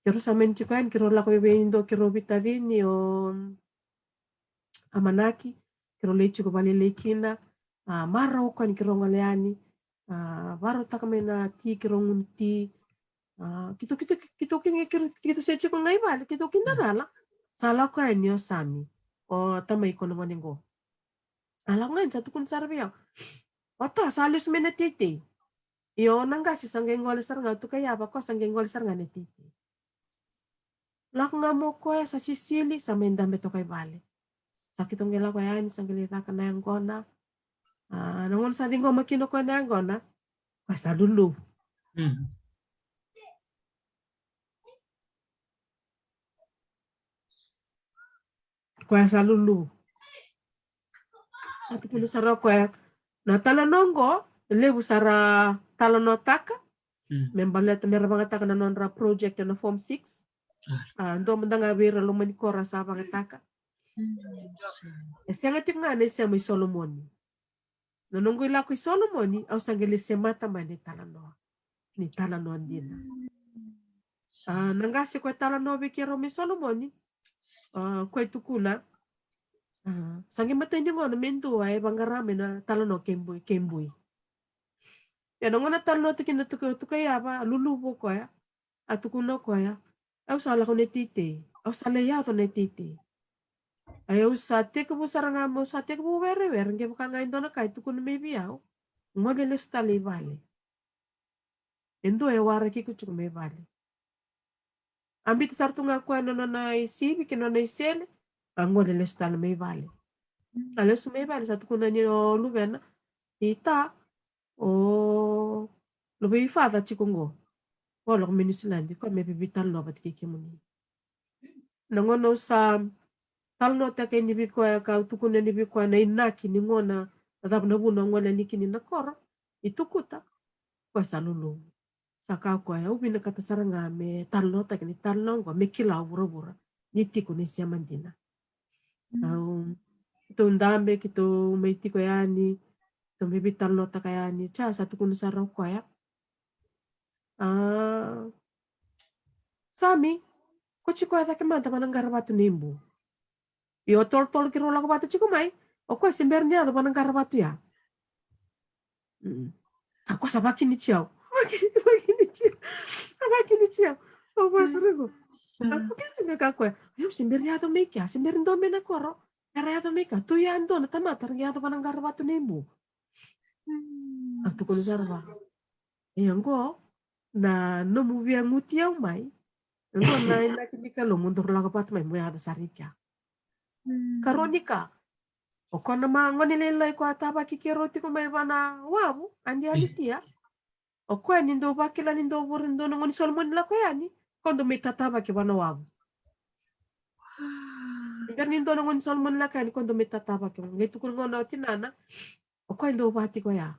Keirau sa mai tiko yani, keirau lako vei, vei dua keirau veitacini, o Amanaki, keirau lai tiko vakalailai kina. A, marau o koya ni keirau gole yani. A, varautaka mai na ti, keirau gunu ti. A, keitou, keitou, keitou, keitou, keitou se tiko ga i vale, keitou kidacala. Sa lako yani o Sami, o tamai ko na gone qo. A lako ga yani, sa tukuna sara vei au, o ta sa lesu mai na teitei. Io, na qase sa qai gole sara ga, o Tukaiava, o koya sa qai gole sara ga na teitei. Lako ga mai o koya, sa sisili, sa mai dabe toka i vale. Sa keitou qai lako yani, sa qai lai caka na yaqona. A, na gauna sa ciqoma kina o koya na yaqona, o koya sa lulu. O koya sa lulu. A tukuna sara o koya na talanoa qo, e levu sara talanoataka. Me baleta me ra vagataka na nodra project ena form six. A dua mada ga vei ira loma ni koro sa vagataka. E sega tiko ga na isema i Solomoni. Na noqu ilako i Solomoni, au sa qai lai semata mai na italanoa. Ni talanoa dina. A na qase ko e talanoa vei keirau mai Solomoni, a ko e tukuna, a sa qai matai ni gona me dua e vaqara mai na talanoa kei bui, kei bui. Ia na gona talanoa tiko na tuka, tuka yava, luluvu o koya. A tukuna o koya, au sa lako na iteitei, au sa lai yaco na iteitei. Ai au sa tekivu sara ga, au sa tekivu werewere, qai vaka ga e dua na ka e tukuna mai vei au, gole lesu tale i vale. E dua e waraki iko tiko mai vale. A biuta sara tu ga koya na nona isivi kei na nona isele, a gole lesu tale mai vale. A lesu mai vale sa tukuna ni o luvena, ita, o luvei father tiko qo. Ko lako mai Niusiladi, ko me veitalanoa vata kei kemuni. Na gona au sa talanoataka yani vei koya ka au tukuna yani vei koya na inaki ni gona, na cava na vuna au gole yani kina na koro i Tukuta. Koya sa luluvu. Sa kaya o koya, au vinakata sara ga me talanoataki na italanoa qo me kila o vuravura ni tiko na isema dina. Au, keitou dabe, keitou mai tiko yani, keitou mai veitalanoataka yani, sa, sa tukuna sara o koya. A, Sami, ko tiko e cake mada va na qaravatu nei Bu. Io, tolotolo keirau lako vata tiko mai, o koya se bera ni yaco va na qaravatu ya. Sa koya sa vakinici au. Vakinici au. Sa vakinici au. Au koya sara qo. Sa vakinici ga ka koya. Io, se bera ni yaco mai kea, se bera ni dua mai na koro. Era yaco mai ka, tu ya dua na tamata, era yaco va na qaravatu nei Bu. Au tukuna sara va. Ia qo, na nomu via guti au mai. Qo na inaki ni Kalou mo daru lako vata mai mo yaco sara i kea. Karua ni ka. O koya na ma gone lailai ko a tavaki keirau tiko mai va na wavu, Adi Alitia. O koya ni dau vakila ni dau voro ni dua na gone Solomoni lako yani, ko dau mai tatavaki va na wavu. Bera ni dua na gone Solomoni lako yani, ko dau mai tatavaki. Qai tukuna gona o tinana, o koya e dau vati koya.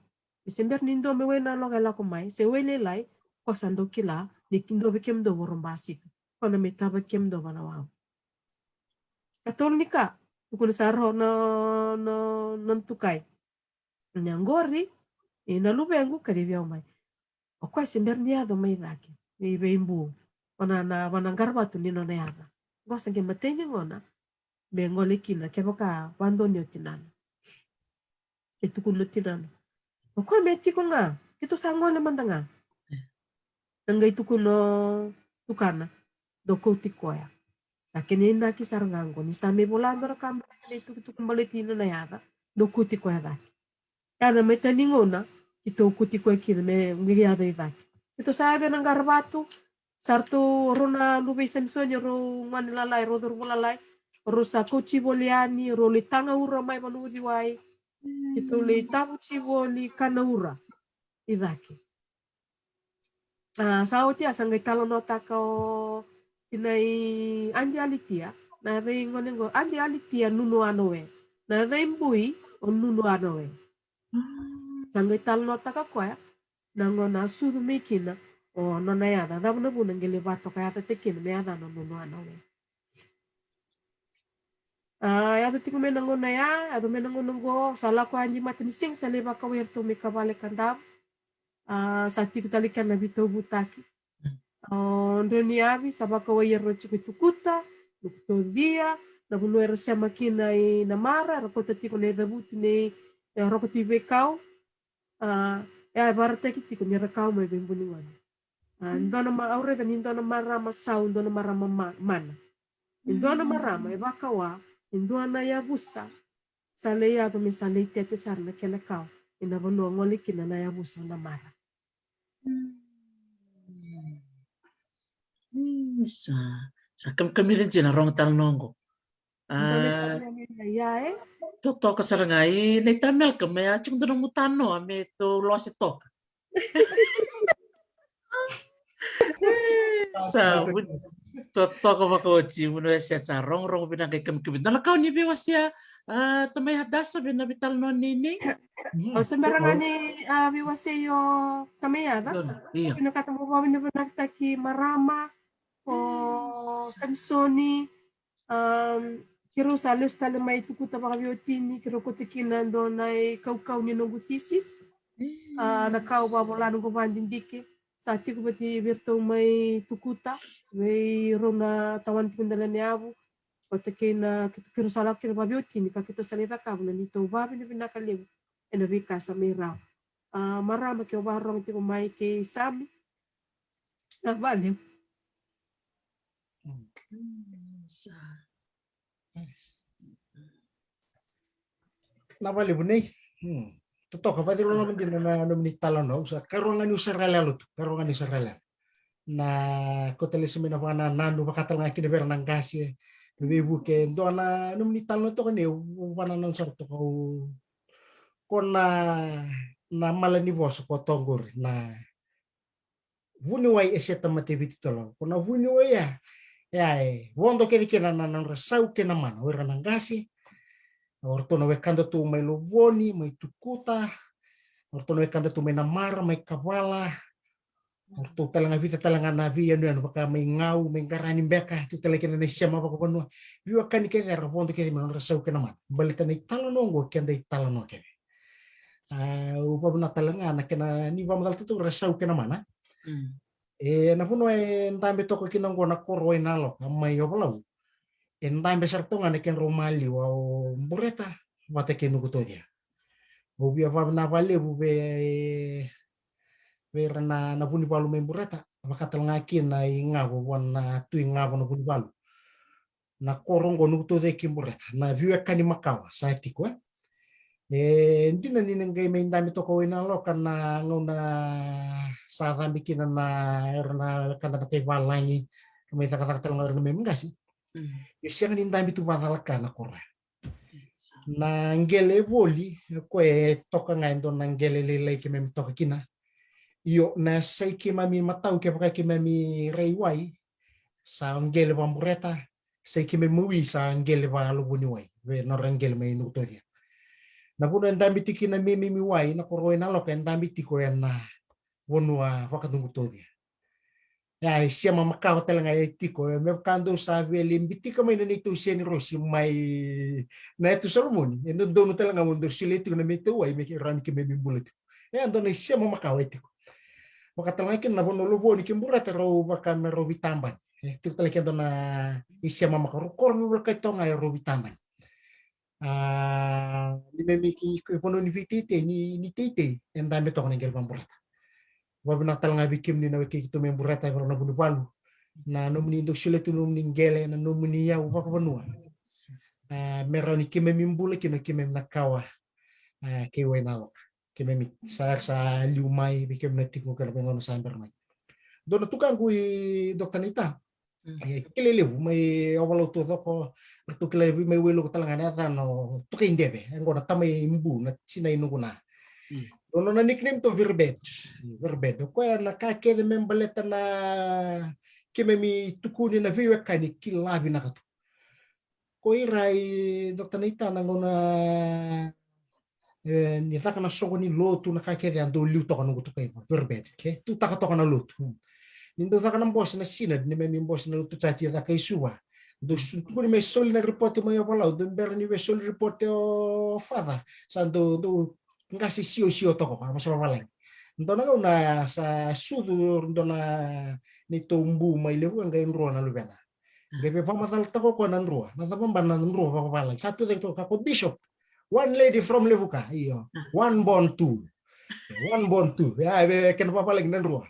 Se bera ni dua me wai na loga e lako mai, se wai lailai, ko sa dau kila ni dua vei kemudou voro basika. Ko na mai tavaki kemudou va na wavu. Katolu ni ka, tukuna sara o na, na, na tukai. Ni a qori, e na luvequ kacivi au mai. O koya se bera ni yaco mai cake, vei, vei Bu. O na, na, va na qaravatu ni nona yaca. Qo sa qai matai ni gona me gole kina, kevaka vadonui o tinana. E tukuna o tinana. O koya me tiko ga, keitou sa gole mada ga. Na qai tukuna o tukana, dou kauti koya. Sa kena inaki sara ga qo, ni sa mai vola dua na ka baleti na itukutuku baleti na nona yaca, dou kauti koya cake. Ia na matai ni gauna, keitou kauti koya kina me qai yaco i cake. Keitou sa yaco ena qaravatu, sa ratou rau na luve i Samisoni, rau gone lalai, rau cauravou lalai, rau sa kauti voli yani, rau lai tagaura mai vanua uciwai. Keitou lai tavuti voli kana ura i cake. A, sa oti a sa qai talanoataka o tinai Adi Alitia, na yaca i gone qo Adi Alitia Nunuanoe. Na yaca i bui o Nunuanoe. Sa qai talanoataka koya na gauna a sucu mai kina o nona yaca, cava na vuna qai lai vakatoka yaca tiko kina me yacana o Nunuanoe. A, yaco tiko mai na gauna ya, yaco mai na gauna qo, sa lako Adi Matanisiga, sa lai vakawai iratou mai Kavale, Kadavu. A, sa tiko tale kina na veitauvutaki. O Droniyavi, sa vakawai ira tiko i Tukuta, Nukutaucia, na vanua era sema kina i Namara, era kauta tiko na icavutu nei, e, Roko Tui Veikau. A, e a vakaraitaki tiko ni ra kawa mai vei Bunigone. A, dua na ma, au raica ni dua na marama sau, dua na marama ma, mana. E dua na marama e vakawa e dua na yavusa sa lai yaco me sa lai tete sara na kena kawa ena vanua gole kina na yavusa o Namara. Sa, sa kamikamica dina na rogo tale na noqu. A, totoka sara ga i na itamelka me a tiko dua na mutanoa me tou lose toka. Sa vuni totoka vakaoti, vuni e sa rogorogo vinaka i kamikami. Dua na ka o ni veiwasea, a, tamai Hadasa, vei na veitalanoa nei nei? Au se bera ga ni, a, veiwasei o tamai Hadasa. Io. Vinakata mo vakavinavinakataki marama, o Samisoni, um, keirau sa lesu tale mai Tukuta vakaveiwatini, keirau kauta kina dua na ikaukau ni noqu thesis. A, na ka au vakavola noqu vakadidike. Sa tiko vata vei iratou mai Tukuta, vei rau na tawana tiko dela ni yavu. Vata kei na keitou, keirau sa lako kina vakaveiwatini, ka keitou sa lai cakava na neitou vakavinavinaka levu ena veika sa mai rawa. A, marama, ke o vakarorogo tiko mai kei Sami. Na vale. Na vale vunei. Hmm. Totoka, vaciloloma dina na nomuni talanoa. Au sa karua ga niu sa raica lotu, karua ga niu sa raica. Na kota lesu mai na vakanananu, vakatalega kina vei ira na qase, na veivuke, dua na nomuni talanoa toka nei, au vakanananu sara toka au. Ko na, na mala ni vosa ko toka qori, na vuniwai e seta mate Viti tolava. Ko na vuniwai ya, ya e vodo kece kina na, na nodra sau kei na mana o ira na qase. O ratou na wekadatou mai Lovoni, mai Tukuta. O ratou na wekadatou mai Namara, mai Kavala. O ratou talega vica talega na veiyanuyanu vaka mai Gau, mai Qarani beka, tu talega kina na isema vakavanua. Veiwekani kece era vodo kece mai na nodra sau kei na mana. Baleta na italanoa oqo keda italanoa kece. A, au vakavinavinaka talega na kena ni vakamacala toka ra sau kei na mana. Mm. E, na vanua e dabe toka kina oqo na koro Wainaloka mai Ovalau. E dabe sara toka ga na kedrau maliwa o Bureta vata kei Nukutocia. Au via vakavinavinaka vakalevu vei, vei ira na, na Vunivalu mai Bureta, vakatalega kina i Gavo vua na Tui Gavo na Vunivalu. Na koro oqo Nukutocia kei Bureta, na veiwekani makawa sa tiko, e. E dina ni na qai mai dabe toka o Wainaloka na gauna sa cabe kina na, era na wekada na kai valagi, mai cakacaka talega era na memi qase. Mm. Io, sega ni dabe tu vakacalaka na koro ya. Na qele e voli, o koya e toka ga e dua na qele lailai keimami toka kina. Io, na yasai keimami matau kevaka keimami rai wai, sa qele vaBureta, yasai keimami mawi sa qele vaLovoniwai, vei nodra qele mai Nukutocia. Na vanua e dabe tiko kina neimami wai, na koro Wainaloka e dabe tiko ena vanua vakaNukutocia. Ya, e sema makawa talega e tiko, e, me vaka dou sa via lai bitika mai na neitou senirosi mai na yatu Solomoni. E dodonu talega mo dou solia tiko na neitou wai me rawa ni keimami bula tiko. E dua na isema makawa e tiko. Vakatalega kina na vanua Lovoni kei Bureta rau vaka me rau veitabani. E tiko talega e dua na isema makawa, rau koro me vaka toka ga e rau veitabani. A, neimami ki, ki vanua ni veiteitei, ni, ni teitei, e dabe toka na qele vaBureta. Vakavinavinaka talega vei kemuni na wekei keitou mai Bureta, vei rau na Vunivalu. Na nomuni dau solia tu na nomuni qele, na nomuni yau vakavanua. A, me rawa ni keimami bula kina, keimami na kawa. A, kei Wainaloka. Keimami sa, sa liu mai, vei kemuni na tiko kei na veigauna sa bera mai. Dua na tukaqu i Doctor Naita. Mm. E, kilai levu mai Ovalau taucoko, ratou kilai mai Wailuku talega na yacana o Tukaideve, e qo na tamai Bu, na tinai Nukuna. Mm. Dua na nona nickname tu Very Bad. Very Bad. O koya na ka kece me baleta na keimami tukuni na veiwekani kila vinaka tu. Ko ira i Doctor Naita na gauna, e, ni caka na soqo ni lotu na ka kece a dau liu toka noqu tukai, Very Bad, okay? Tutaka toka na lotu. Ni dau caka na bose na Synod, neimami bose na lotu church e caka i Suva. Dau su-, tukuni me soli na report mai Ovalau, dau bera ni me soli report o Father. Sa dau, dau qase siosio toka, a vosa vavalagi. Dua na gauna sa sucu dua na neitou Bu mai Levuka, qai drua na luvena. Qai via vakamacalataka o koya na drua. Na cava beka na drua vakavalagi? Sa tu cake toka ko Bishop. One lady from Levuka. Io. One born two. One born two. Ia, e kena vavalagi na drua.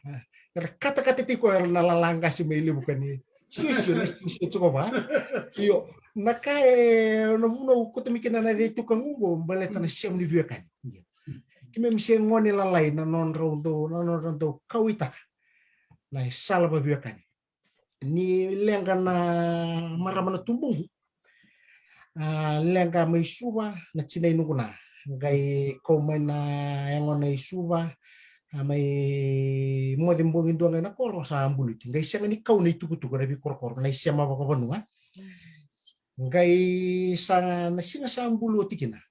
Era katakata tiko era na lala qase mai Levuka ni siosio, ni siosio tiko va. Io. Na ka e, na vuna au kauta mai kina na veitukaqu qo, baleta na sema ni veiwekani. Io. Keimami se gone lalai na nodrau dau, na nodrau dau kauwaitaka na isala vaveiwekani. Ni leqa na marama na tubuqu. A, leqa mai Suva na tinai Nukuna. Qai kau mai na yagona i Suva, a, mai moce bogi dua qai na koro sa buluti. Qai sega ni kau na itukutuku na veikorokoro, na isema vakavanua. Qai sa na siga sa bulu oti kina.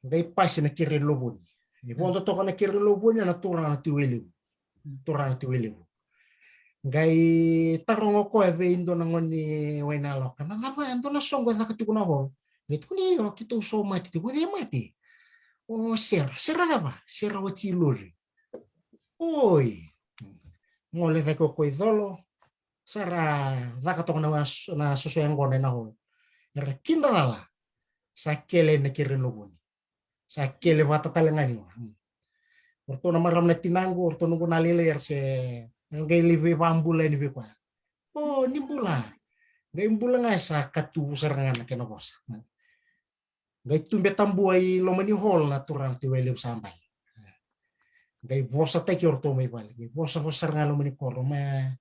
Qai pasi na kere ni lovoni. E vodo toka na kere ni lovoni na turaga na Tui Wailevu. Turaga na Tui Wailevu. Qai taroga o koya vei dua na gone Wainaloka, na cava e dua na soqo e caka tiko na hall? Qai tukuni, io, keitou somate tiko. O cei e mate? O Sera. Sera cava? Sera Watilori. Oi. Gole cake o koya i colo. Sa ra caka toka na, na soso yaqona ena hall. Era kidacala. Sa kele na kere ni lovoni. Sa kele vata tale ga ni wa. O ratou na marama na tinaqu, o ratou noqu na lailai, era se qai lai veivakabula yani vei koya. O, ni bula. Qai bula ga, sa katuvu sara ga na kena vosa. Qai tube tabua i loma ni hall na turaga na Tui Wailevu sa bai. Qai vosataki o ratou mai vale. Qai vosavosa sara ga loma ni koro, ma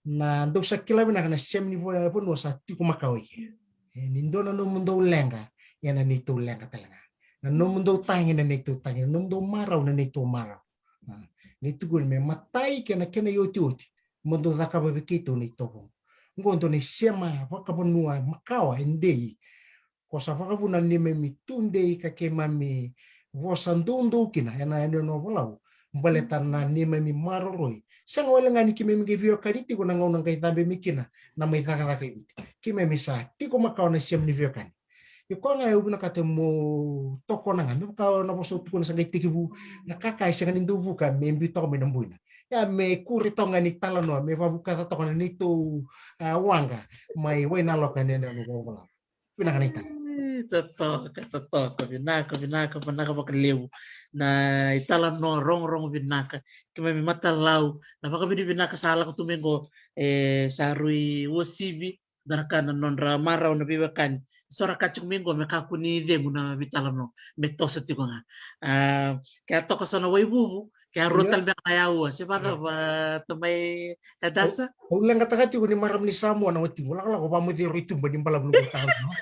na dou sa kila vinaka na sema ni vanua sa tiko makawa i ke. E, ni dua na nomudou leqa, ia na neitou leqa tale ga. Na nomudou tagi na neitou tagi, na nomudou marau na neitou marau. Qai tukuni me matai kei na kena iotioti mo dou cakava vei keitou na itovo. Oqo dua na isema vakavanua makawa e dei. Ko sa vakavuna neimami tudei ka keimami vosa doudou kina ena yanuyanu o Volau. Baleta na neimami maroroi. Sega wale ga ni keimami qai veiwekani tiko na gauna qai cabe mai kina na mai cakacaka i Viti. Keimami sa tiko makawa na isema ni veiwekani. Ia koya ga au vinakata mo tokona ga, me vaka na vosa au tukuna sa qai tekivu, na kaka e sega ni dau vuka me biu toka mai na buina. Ia me kuri toka ga ni talanoa, me vavukaca toka na neitou, a, waqa mai Wainaloka ena yanuyanu o Volau. Vinaka na italanoa. E, totoka, totoka, vinaka, vinaka, vinaka vakalevu na italanoa rogorogo vinaka. Keimami matalau, na vakavinavinaka sa lako tu mai qo, e, sa rui uasivi, dua na ka na nodra marau na veiwekani. So ra ka tiko mai qo me kakua ni cegu na veitalanoa, me toso tiko ga. A, ke a toka so na waivuvu, ke a rua tale beka na yaua, se vakacava, tamai Hadasa? Au leqataka tiko ni marama ni Samoa na watiqu, lakolako vakamocei ira i tuba ni balavu na veitalanoa.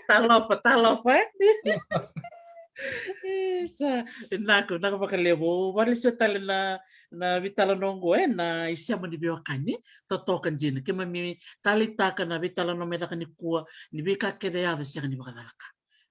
Talofa, talofa, e? Isa, vinaka, vinaka vakalevu. Au vakalesuya tale na, na veitalanoa oqo, e, na isema ni veiwekani, totoka dina. Keimami taleitaka na veitalanoa me caka nikua, ni veika kece e yaco e sega ni vakacalaka.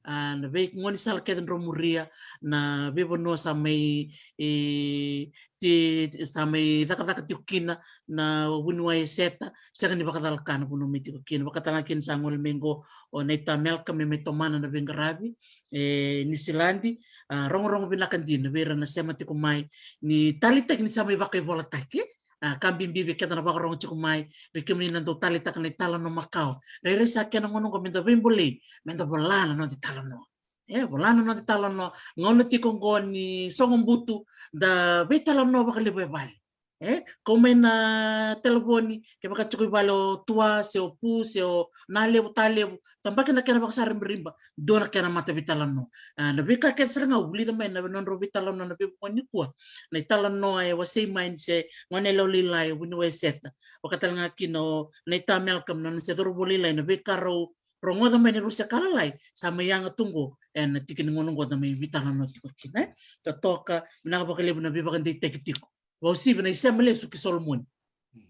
A, na veigaunisala kece drau muria, na veivanua sa mai, e, ti, sa mai cakacaka tiko kina na vuniwai e Seta, sega ni vakacalaka na vanua mai tiko kina. Vakatale ga kina sa gole mai qo o Naita Malcolm me mai tomana na veiqaravi e Niusiladi. A, rogorogo vinaka dina vei ira na sema tiko mai, ni taleitaki ni sa mai vakaivolataki. A, ka bibi vei keda na vakarogo tiko mai, vei kemuni na dau taleitaka na italanoa makawa. Rairai sa kena gauna oqo me da veibolei, me da vola na noda italanoa. E, vola na noda italanoa. Gauna tiko oqo ni sogo butu, da veitalanoa vakalevu e vale. E, kau mai na telefoni, kevaka tiko i vale o tua, se o pu, se o nalevu, talevu, tabaki na kena vakasaribariba, dua na kena mata veitalanoa. A, na veika kece sara ga au vulica mai na nodrau veitalanoa na veivuke nikua. Na italanoa e wasei mai ni se gone yalewa lailai e vuniwai e Seta. Vakatale ga kina o Naita Malcolm na nona se cauravou lailai, na veika rau rogoca mai ni rau se ka lalai, sa mai yaga tu qo, e, na tiki ni gauna qo da mai veitalanoa tiko kina, e. Totoka, vinaka vakalevu na veivakadeitaki tiko. Vakauasivi na isema lesu ki Solomoni.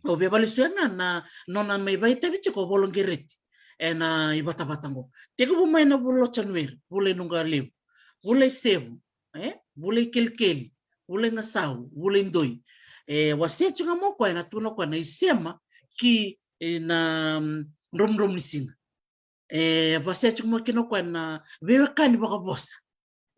Au via vakalesuya ga na nona mai vakaitavi tiko o Volo Qereti ena ivatavata qo. Tekivu mai na vula o Janueri, vula i Nuqa Levu, vula i Sevu, e, vula i Kelikeli, vula i Gasau, vula i Doi. E, wasea tiko ga mai o koya na tukuna o koya na isema ki, e, na, mm, dromudromu ni siga. E, wasea tiko mai kina o koya na veiwekani vakavosa.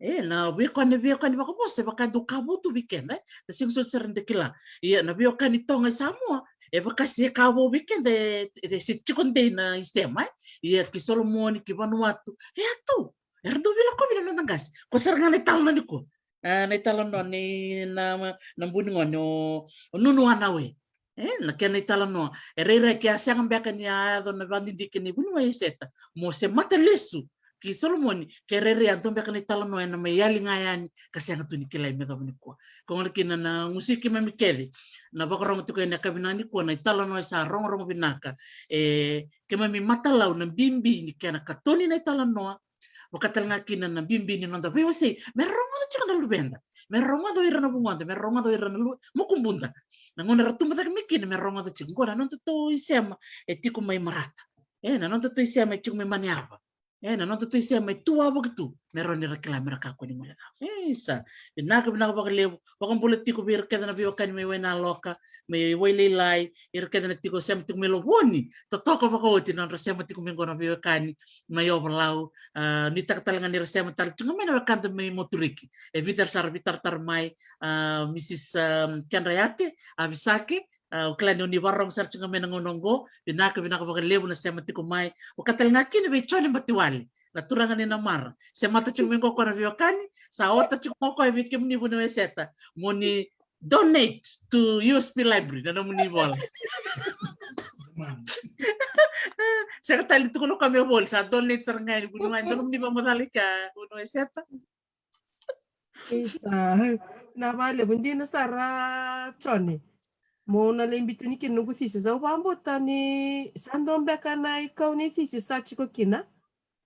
E, na veiwekani, veiwekani vakavosa e vaka e dau ka vou tu vei keda, e. Da sega soti sara ni da kila. Ia, na veiwekani Toga e Samoa e vaka se ka vou vei keda, e, e se tiko dei na isema, e. Ia ki Solomoni, ki Vanuatu, e a tu. Era dau veilakovi na noda qase. Ko sara ga na italanoa nikua. A, na italanoa nei na, na bu ni gone o, o Nunu Anawe. E, na kena italanoa. E rairai ke a sega beka ni a yaco na vakadidike ni vuniwai e Seta mo se mata lesu ki Solomoni, ke rairai a dua beka na italanoa ena mai yali ga yani ka sega tu ni kilai me yacova nikua. Ko gole kina na gusu i keimami kece na vakarogo tiko ena yakavi nikua, na italanoa e sa rogorogo vinaka. E, keimami matalau na bibi ni kena katoni na italanoa, vakatale ga kina na bibi ni noda veiwasei me ra rogoca tiko na luveda. me rogoca o ira na vugoda, me rogoca o ira na lu, mukubuda. Na gauna ra tubu cake mai kina me rogoca tiko. Qo na nodatou isema e tiko mai Marata. E, na nodatou isema e tiko mai Maniava. E, na nodatou isema e tu wavoki tu. Me rawa ni ra kila me ra kakua ni guilecava. E, isa. Vinaka, vinaka vakalevu. Vakabula tiko vei ira kece na veiwekani mai Wainaloka, mai Wailailai, ira kece na tiko sema tiko mai Lovoni. Totoka vakaoti na nodra sema tiko mai qo na veiwekani mai Ovalau. A, nuitaka tale ga ni ra sema tale tiko ga mai na wekada mai Moturiki. E vica era sa ra veitaratara mai, a, Mrs, a, Kedrayate, a, Visake, a, au kila ni o ni vakarorogo sara tiko ga mai na gauna oqo, vinaka, vinaka vakalevu na sema tiko mai. Vaka tale ga kina vei Jone Batiwale, na turaga ni Namara. Semata tiko mai qo o koya na veiwekani, sa ota tiko ga o koya vei kemuni Vuniwai Seta. Mo ni donate to U S P library, na nomuni ivola. Sega tale ni tukuna o koya me voli, sa donate sara ga yani Vuniwai, na nomuni vakamacala i kea Vuniwai Seta. Isa, na vale, vinaka sara Jone. Mo na lai biuta ni kina noqu thesis, au vakabauta ni sa dua beka na ikau ni thesis sa tiko kina.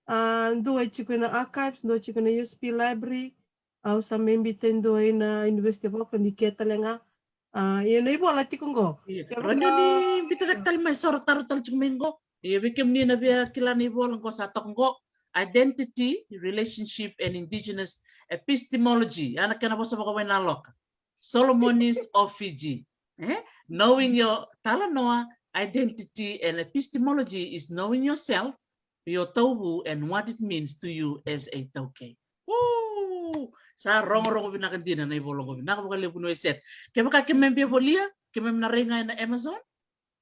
A, dua e tiko ena archives, dua e tiko ena U S P library. Au sa mai biuta e dua ena University of Auckland, i ke tale ga. A, ia na ivola tiko qo. Ia, kevaka rawa ni o ni biuta cake tale mai, so ra taro tale tiko mai qo. Ia, vei kemuni na via kila na ivola qo sa toka qo, Identity, Relationship and Indigenous Epistemology. A, na kena vosa vakawainaloka. Solomonists of Fiji. E? Knowing your talanoa, identity and epistemology is knowing yourself, your tauvu, and what it means to you as a taukei. Woo! Sa rogorogo vinaka dina na ivola qo, vinaka vakalevu Vuniwai Seta. Kevaka keimami via volia, keimami na rai ga ena Amazon?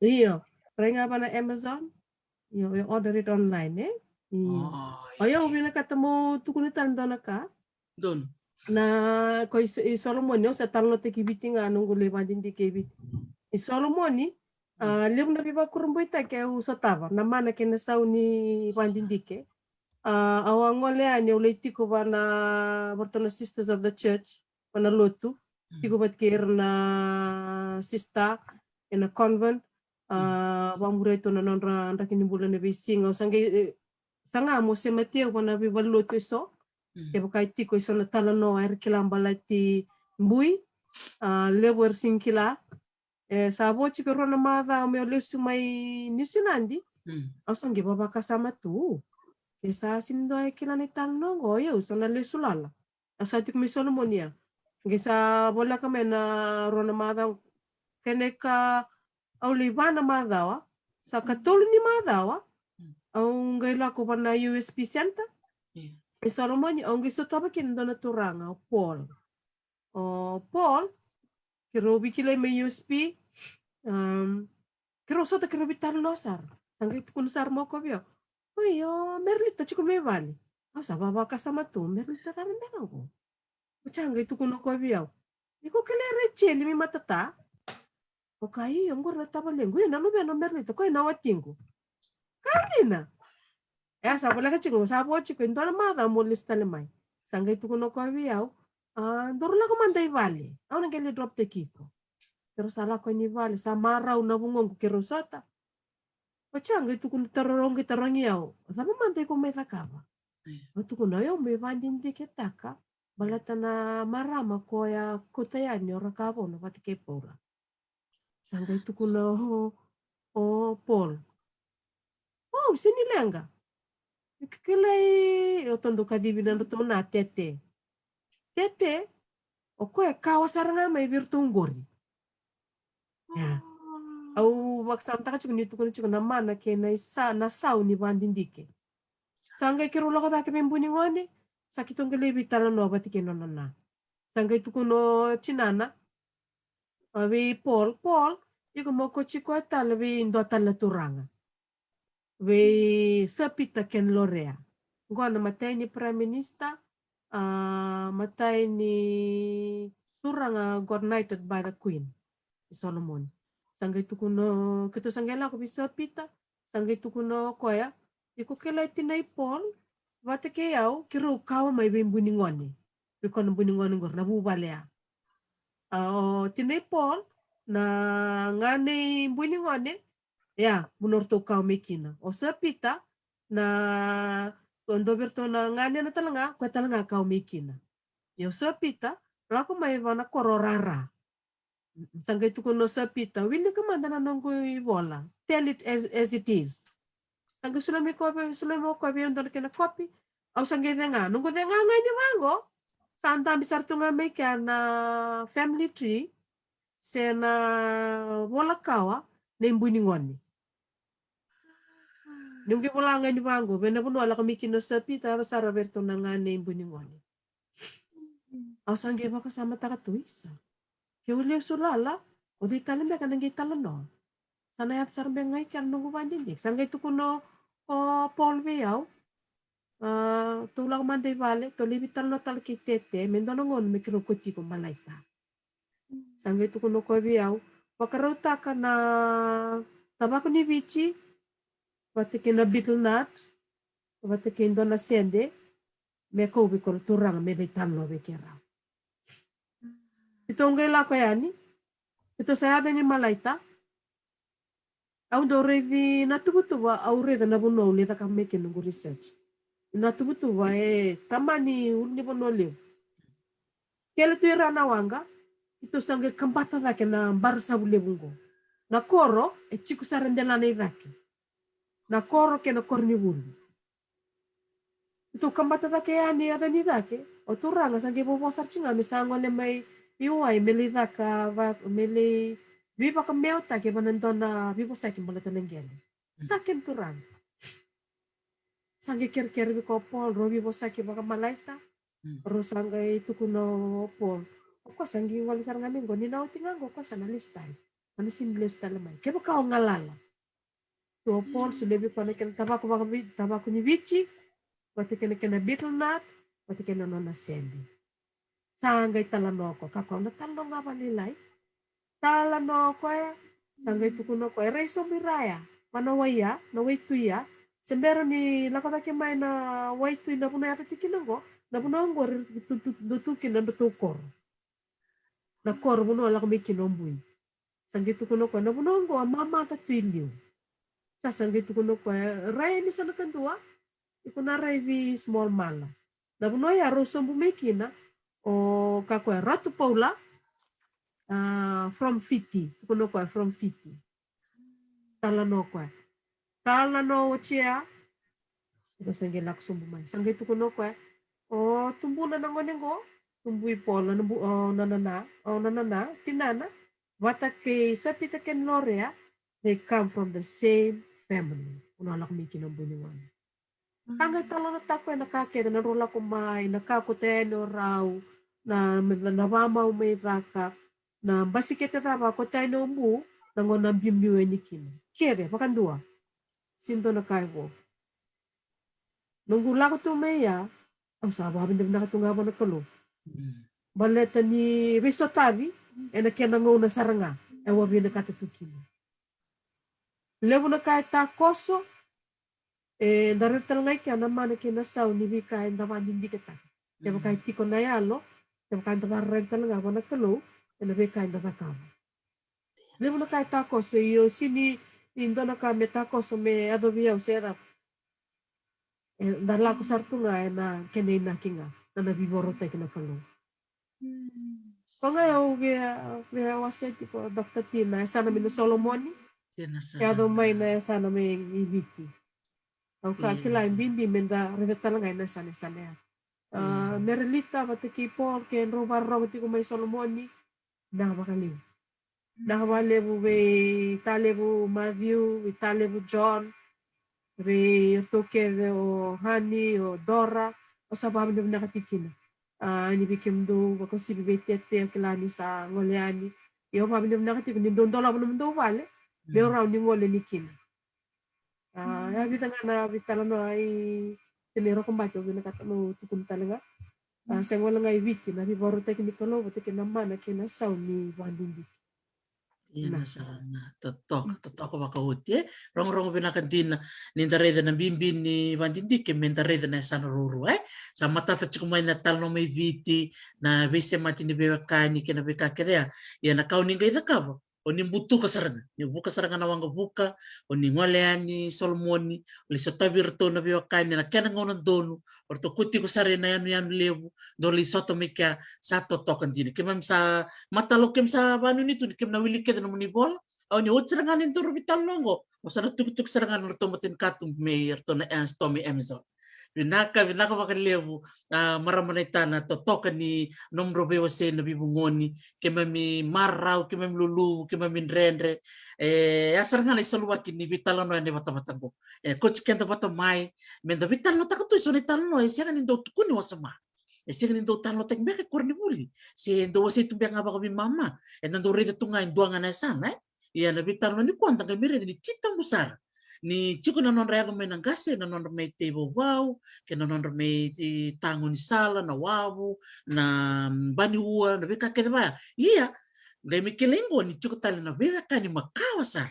Io, rai ga va na Amazon. Io, we order it online, e? Io. O, io, au vinakata meu tukuna tale dua na ka. Donu. Na, ko i, i Solomoni, au sa talanoataki Viti ga noqu lai vakadidike i Viti. I Solomoni, a, levu na veivakurabuitaki au sotava, na mana kei na sau ni vakadidike. A, au a gole yani, au lai tiko va na, varatou na Sisters of the Church, va na lotu, tiko vata kei ira na sister ena convent, a, vakamuria tu na nodra draki ni bula na veisiga, au sa qai, e, saga mo semati au va na veivalenilotu eso, kevaka e tiko eso na talanoa era kila baleti bui, a, levu era sega ni kila. E sa vo tiko e rua na macawa meu lesu mai Niusiladi. Au sa qai vavakasama tu. Ke sa sega ni dua e kila na italanoa qo, ia au sa na lesu lala. Au sa tiko mai Solomoni ya. Qai sa voleka mai na rua na macawa. Kena ika au lai va na macawa. Sa katolu ni macawa. Au qai lako va na U S P Center. E Solomoni, au qai sotava kina dua na turaga, o Paul. O Paul, keirau veikilai mai U S P, um, keirau sota, keirau veitalanoa sara. Sa qai tukuna sara mai o koya vei au, "Oi, o Merlita tiko mai vale?" Au sa vavakasama tu, "Merlita cava beka qo?" Oti sa qai tukuna o koya vei au, "Iko kilai Rejeli mai Matata?" Au kaya, "Io, qori na tavalequ, io, na luvena o Merlita, koya na watiqu." Ka dina. E a sa voleka tiko, sa vo tiko e dua na macawa mo lesu tale mai. Sa qai tukuna o koya vei au, "A, daru lako mada i vale. Au na qai lai drop taki iko." Keirau sa lako yani i vale, sa marau na vugoqu keirau sota. Oti sa qai tukuna, tarogi, tarogi au, "Cava mada iko mai cakava?" Au tukuna, "Au mai vakadidiketaka baleta na marama koya kauta yani o Rakavono vata kei Paula." Sa qai tukuna o, o Paul, "O, sega ni leqa. Iko kilai, o, tou dau kacivi na nodratou na tete. Tete, o koya e kawa sara ga mai vei iratou qori." Ia. Au vakasamataka tiko ni tukuna tiko na mana kei na isa, na sau ni vakadidike. Sa qai keirau lako cake vei bui ni gone, sa keitou qai lai veitalanoa vata kei nona na. Sa qai tukuna o tinana, a, vei Paul, "Paul, iko mo kauti koya tale vei dua tale na turaga, vei Sir Peter Kenlorea. Qo na matai ni Prime Minister, a, matai ni turaga got knighted by the Queen, i Solomoni." Sa qai tukuna, keitou sa qai lako vei Sir Peter, sa qai tukuna o koya, "Iko kilai tinai Paul vata kei au, keirau kawa mai vei bui ni gone. Vei koya na bui ni gone qori, na vuvale ya. A, o tinai Paul, na gane i bui ni gone, ia, mo nodratou kawa mai kina. O Sir Peter, na, o dua vei iratou na ganena tale ga, koya tale ga kawa mai kina. Ia o Sir Peter, Lako mai vaka na koro rara. Sa qai tukuna o Sir Peter, wilika mada na noqu ivola. Tell it as, as it is. Sa qai solia mai koya vei, solia mai koya vei au e dua na kena kopi. Au sa qai cega. Noqu cega ga ni vaqo, sa dabe sara tu ga mai kea na family tree se na vola kawa nei Bui ni Gone. Ni qai vola ga ni vaqo, vei na vanua lako mai kina o Sir Peter, yaco sara vei iratou na gane i Bui ni Gone. Au sa qai vakasamataka tu, isa, ke u lesu lala, o cei tale beka na qai talanoa? Sa na yaco sara beka ga i kea na noqu vakadidike. Sa qai tukuna o Paul vei au, a, tou lako mada i vale, tou lai veitalanoa tale kei Tete, me dua na gauna me keirau kauti iko Malaita. Sa qai tukuna o koya vei au, vakarautaka na tavako ni Viti vata kei na betel nut vata kei dua na sede, me kau vei koya na turaga me lai talanoa vei keirau. Keitou qai lako yani, keitou sa yaco yani Malaita. Au dau raici na tuvatuva, au raica na vanua au lai cakava mai kina noqu research. Na tuvatuva e tamani ulunivanua levu. Kele tu i ra na waqa, keitou sa qai kabata cake na barasavu levu qo. Na koro e tiko sara e delana i cake. Na koro kei na koronivuli. Keitou kabata cake yani, yaco yani cake. O turaga sa qai vovo sara tiko ga me sa gole mai i wai me lai caka va, me lai veivakameautaki vaka na dua na veivosaki baleta na qele. Sa kena turaga. Sa qai kerekere vei koya o Paul, rau veivosaki vakaMalaita. Rau sa qai tukuna o Paul, o koya sa qai gole sara ga mai qo, ni na oti ga qo o koya sa na lesu tale. Sa na sega ni lesu tale mai kevaka o galala. Tu o Paul solia vei koya na kena tavako vakaViti, tavako ni Viti, vata kei na kena betel nut, vata kei na nona sede. Sa qai talanoa o koya, kakua na talanoa ga vakalailai. Talanoa o koya, sa qai tukuna o koya, e rai sobu i ra ya, va na wai ya, na waitui ya. Se bera ni lako cake mai na waitui na vanua yaco tiko kina qo, na vanua qo e tu, tu, tu, tu kina na nodratou koro. Na koro vanua lako mai kina o Bui. Sa qai tukuna o koya, na vanua qo a mamaca tu i liu. Sa, sa qai tukuna o koya, rai yani sa na kadua, iko na raici Small Mala. Na vanua ya rau sobu mai kina o, kakua, Ratu Paula, a, from Fiti. Tukuna o koya from Fiti. Talanoa o koya. Talanoa oti ya. Iko sa qai lako sobu mai. Sa qai tukuna o koya, o tubuna na gone qo, tubu i Paula, na bu, o nanana, o nanana, tinana, vata kei Sir Peter kei Lorea, they come from the same family. Vanua lako mai kina o Bui ni Gone. Sa qai talanoataka o koya na ka kece, na drau lako mai, na ka koto yani o rau, na, na, na vamau mai caka, na basikete cava koto yani o Bu, na gauna a biubiu yani kina. Kece vakadua. Sega ni dua na ka e vo. Noqu lako tu mai ya, au sa vakavinavinaka tu ga vua na Kalou. Baleta ni veisotavi ena kena gauna sara ga e au a vinakata tu kina. Levu na ka e takoso, eda raica tale ga i kea na mana kei na sau ni veika eda vakadidiketaka. Kevaka e tiko na yalo, kevaka eda vakararavi tale ga vua na Kalou ena veika eda cakava. Levu na ka e takoso, io, sega ni dua na ka me takoso me yacovi au se cava. Eda lako sara tu ga ena kena inaki ga, na, na veivakarautaki na Kalou. Koya ga au via, via wasea tiko, Doctor T, na yasana mai na Solomoni. Yaco mai na yasana mai i Viti. Au ka kila e bibi meda raica tale ga ena yasana, yasana ya. A, Merelita vata kei Paul, kedrau vakarorogo tiko mai Solomoni, vinaka vakalevu. Vinaka vakalevu vei Talevu Matthew, vei Talevu John, vei iratou kece o Hani, o Dora, au sa vakavinavinaka tiko kina. A, ni vei kemudou vakauasivi vei Tete, au kila ni sa gole yani. Ia au vakavinavinaka tiko ni dou dolava nomudou vale meu rawa ni gole yani kina. A, e vica ga na veitalanoa i kena i Rokobati au vinakata meu tukuna tale ga. A, sega wale ga i Viti, na veivakarautaki ni Kalou vata kei na mana kei na sau ni vakadidike. Ia na sara na totoka, totoka vakaoti, e. Rogorogo vinaka dina, ni da raica na bibi ni vakadidike, me da raica na yasana ruarua, e. Sa matata tiko mai na talanoa mai Viti, na veisemati ni veiwekani kei na veika kece ya. Ia na ka o ni qai cakava, O ni butuka sara ga, ni vuka sara ga na waqavuka, o ni gole yani Solomoni, o lai sotavi iratou na veiwekani ena kena gauna donu, o ratou kua tiko sara ena yanuyanu levu, dou lai sota mai kea, sa totoka dina. Keimami sa mataloka, keimami sa vanuinui tu ni keimami na wili kece na nomuni vola, au ni oti sara ga ni daru veitalanoa oqo, au sa na tukutuku sara ga na nodratou matanikatuba mai iratou na Ernst mai Amazon. Vinaka, vinaka vakalevu, a, marama naita na totoka ni nomudrau veiwasei na veivugoni, keimami marau, keimami luluvu, keimami dredre. E, ya sara ga na isaluvaki ni veitalanoa ena ivatavata qo. E, koti keda vata mai, meda veitalanoataka tu eso na italanoa, e sega ni dau tukuni wasoma. E sega ni dau talanoataki beka e koronivuli. Se dau wasei tu beka ga vakaveimama. Eda dau raica tu ga e dua ga na yasana, e? Ia na veitalanoa nikua da qai mai raica ni titobu sara. Ni tiko na nodra yaco mai na qase, na nodra mai tei vauvau, kei na nodra mai tei tagoni sala, na wavu, na, mm, baniua, na veika kece vaya. Ia, qai mai kilai qo ni tiko tale na veiwekani makawa sara.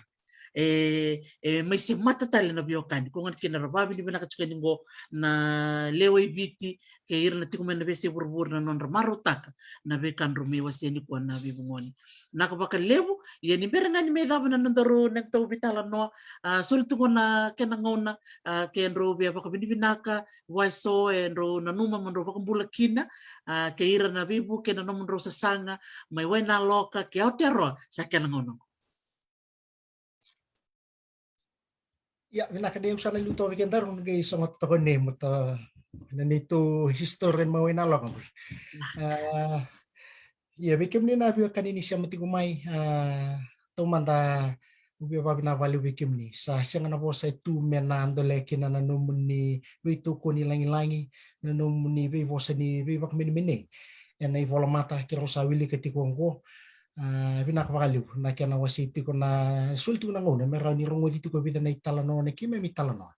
E, e mai semata tale na veiwekani. Ko gona kina ra vavinavinaka tiko yani qo na lewe i Viti, kei ira na tiko mai na veiyasai vuravura na nodra marautaka na veika drau mai wasea nikua na veivugoni. Vinaka vakalevu, ia ni bera ga ni mai cava na nodaru, na nodatou veitalanoa, a, soli tu qo na kena gauna, a, ke drau via vakavinavinaka vua eso e drau nanuma mo drau vakabula kina, a, kei ira na veivuke na nomudrau sasaga mai Wainaloka kei Aotearoa, sa kena gauna qo. Ia, vinaka ni au sa na liu toka vei kedaru, na qai sogota toka nei, mo ta, na neitou history mai Wainaloka. A, ia, vei kemuni na veiwekani ni sema tiko mai, a, taumada, au via vakavinavinaka vakalevu vei kemuni. Sa sega na vosa e tu me na dole kina na nomuni veitokoni lagilagi, na nomuni veivosa ni veivakamenemenei ena ivolamata keirau sa wilika tiko oqo. A, vinaka vakalevu na kena wasei tiko na soli tiko na gauna me rawa ni rogoci tiko e vica na italanoa na keimami italanoa.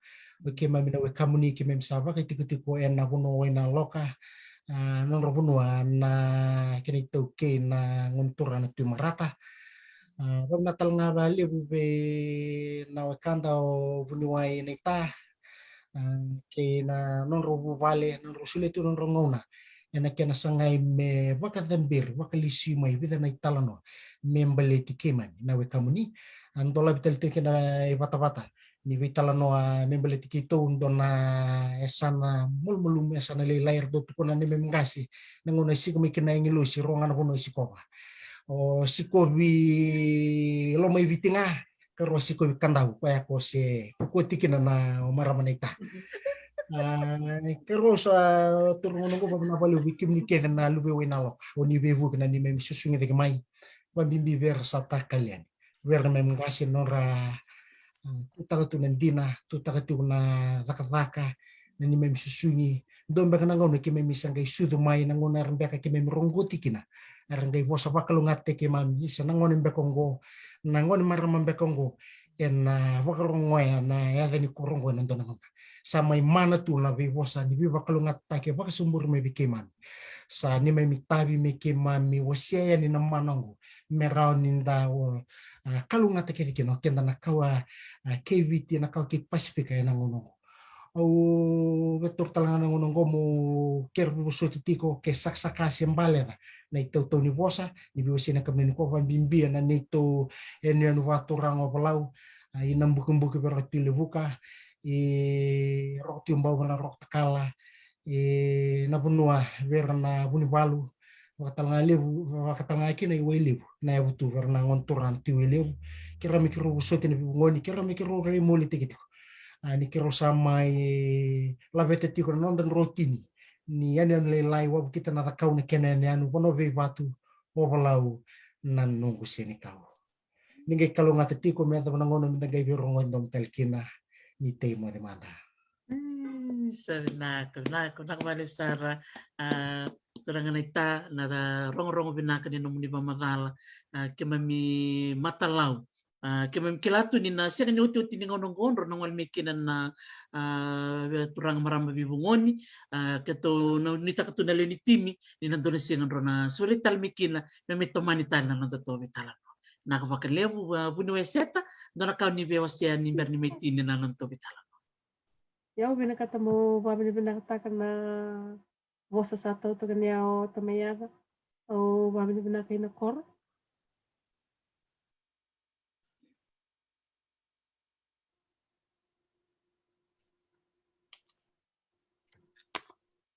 O keimami na wekamuni keimami sa vakaitikotiko ena vanua o Wainaloka, a, nodra vanua na kena itaukei na gone turaga na Tui Marata. A, vakavinavinaka tale ga vakalevu vei na wekada o vuniwai naita, a, kei na nodrau vuvale, nodrau solia tu nodrau gauna ena kena sagai me vakacaberi, vakalesui mai vica na italanoa me baleti keimami na wekamuni. A, dolavi tale tiko kina ivatavata ni veitalanoa me baleti keitou, dua na yasana malumalumu, yasana lailai, eratou tukuna na neimami qase, na gauna e siko mai kina na agilosi, rua ga na vanua e sikova. O sikovi Lomaiviti ga, karua sikovi Kadavu, koya ko se kukua tiko kina na, o marama naita. A, karua sa toro gauna oqo, vakavinavinaka vakalevu vei kemuni kece na luve i Wainaloka, o ni veivuke na neimami susugi cake mai, vabibi vei ira sa takali yani, vei ira na neimami qase, nodra, a, tutaka tu na dina, tutaka tiko na cakacaka na neimami susugi. Dua beka na gauna keimami sa qai sucu mai, na gauna era beka keimami roqoti kina, era qai vosa vakalougatataki keimami, sa na gone beka oqo, na gone marama beka oqo ena vakarogoya na yaca ni koro oqo ena dua na gauna. Sa mai mana tu na veivosa ni veivakalougatataki e vakasaburi mai vei keimami. Sa neimami itavi me keimami wasea yani na mana oqo me rawa ni da, o, a, kalougata kece kina o keda na kawa, a, kei Viti, na kawa kei Pasifika ena gauna oqo. Au via taura tale ga na gauna oqo meu kere vosoti tiko ke sakasaka se baleca na itautau ni vosa ni veiwasei na yakavi nikua, vakabibi na neitou yanuyanu vakaturaga o Valau, a, i Nabukebuke vei ira na Tui Levuka, i Roko Tui Bau vei ira na Roko Takala, i Navanua vei ira na Vunivalu, vakatalega levu, vakatalega kina i Wailevu, Nayavutu vei ira na gone turaga na Tui Wailevu. Keirau me keirau vosoti na veivugoni, keirau me keirau rai molitaki tiko. A, ni keirau sa mai laveta tiko na noda drotini ni yanuyanu lailai, wavokita na cakau na kena yanuyanu, Vanua Veivatu, o Valau na noqu senikau. Ni qai kalougata tiko me yacova na gauna meda qai veirogoci domo tale kina. Ni tei moce mada. Mm, sa vinaka, vinaka, vinaka vakalevu sara, a, turaga naita, na rogorogo vinaka ni nomuni vakamacala, a, keimami matalau. A, keimami kila tu ni na sega ni otioti ni gauna oqo drau na gole mai kina na, a, turaga marama veivugoni, a, keitou na nuitaka tu na lewe ni timi ni na dua na siga drau na sureti tale mai kina me mai tomani tale na nodatou veitalanoa. Vinaka vakalevu, a, vuniwai Seta, dua na ka o ni via wasea ni bera ni mai tini na nodatou veitalanoa. Ia au vinakata meu vakavinavinakataka na vosa sa tautaka ni a ota mai yaca. Au vakavinavinaka ina koro.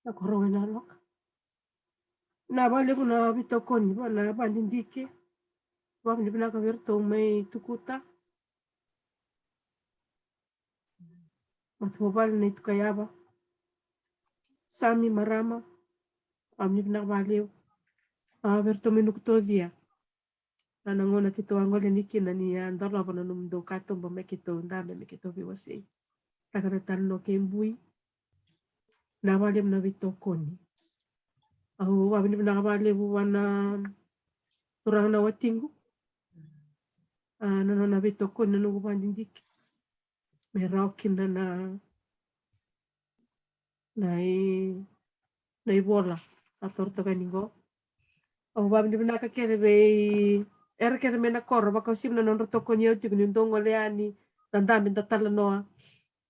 Na koro e na loka. Na valevu na vitokoni va na vadidike. Vavinavinaka vei iratou mai Tukuta. Matavuvale na iTukaiava. Sami marama. Vavinavinaka valevu. A vei iratou mai Nukutocia. Na na gauna keitou a gole ni kina ni a dolava na nomudou katuba me keitou dabe me keitou veiwasei. Taka na tale no kei bui. Na valevu na vitokoni. Au vavinavinaka valevu vana turaga na watiqu. A na nona vitokoni na noqu vadidike. Me rawa kina na na i na ivola sa toro toka ni qo. Au vavinavinaka kece vei era kece mai na koro vakauasivi na nodra tokoni au tiko ni dou gole yani da dabe da talanoa.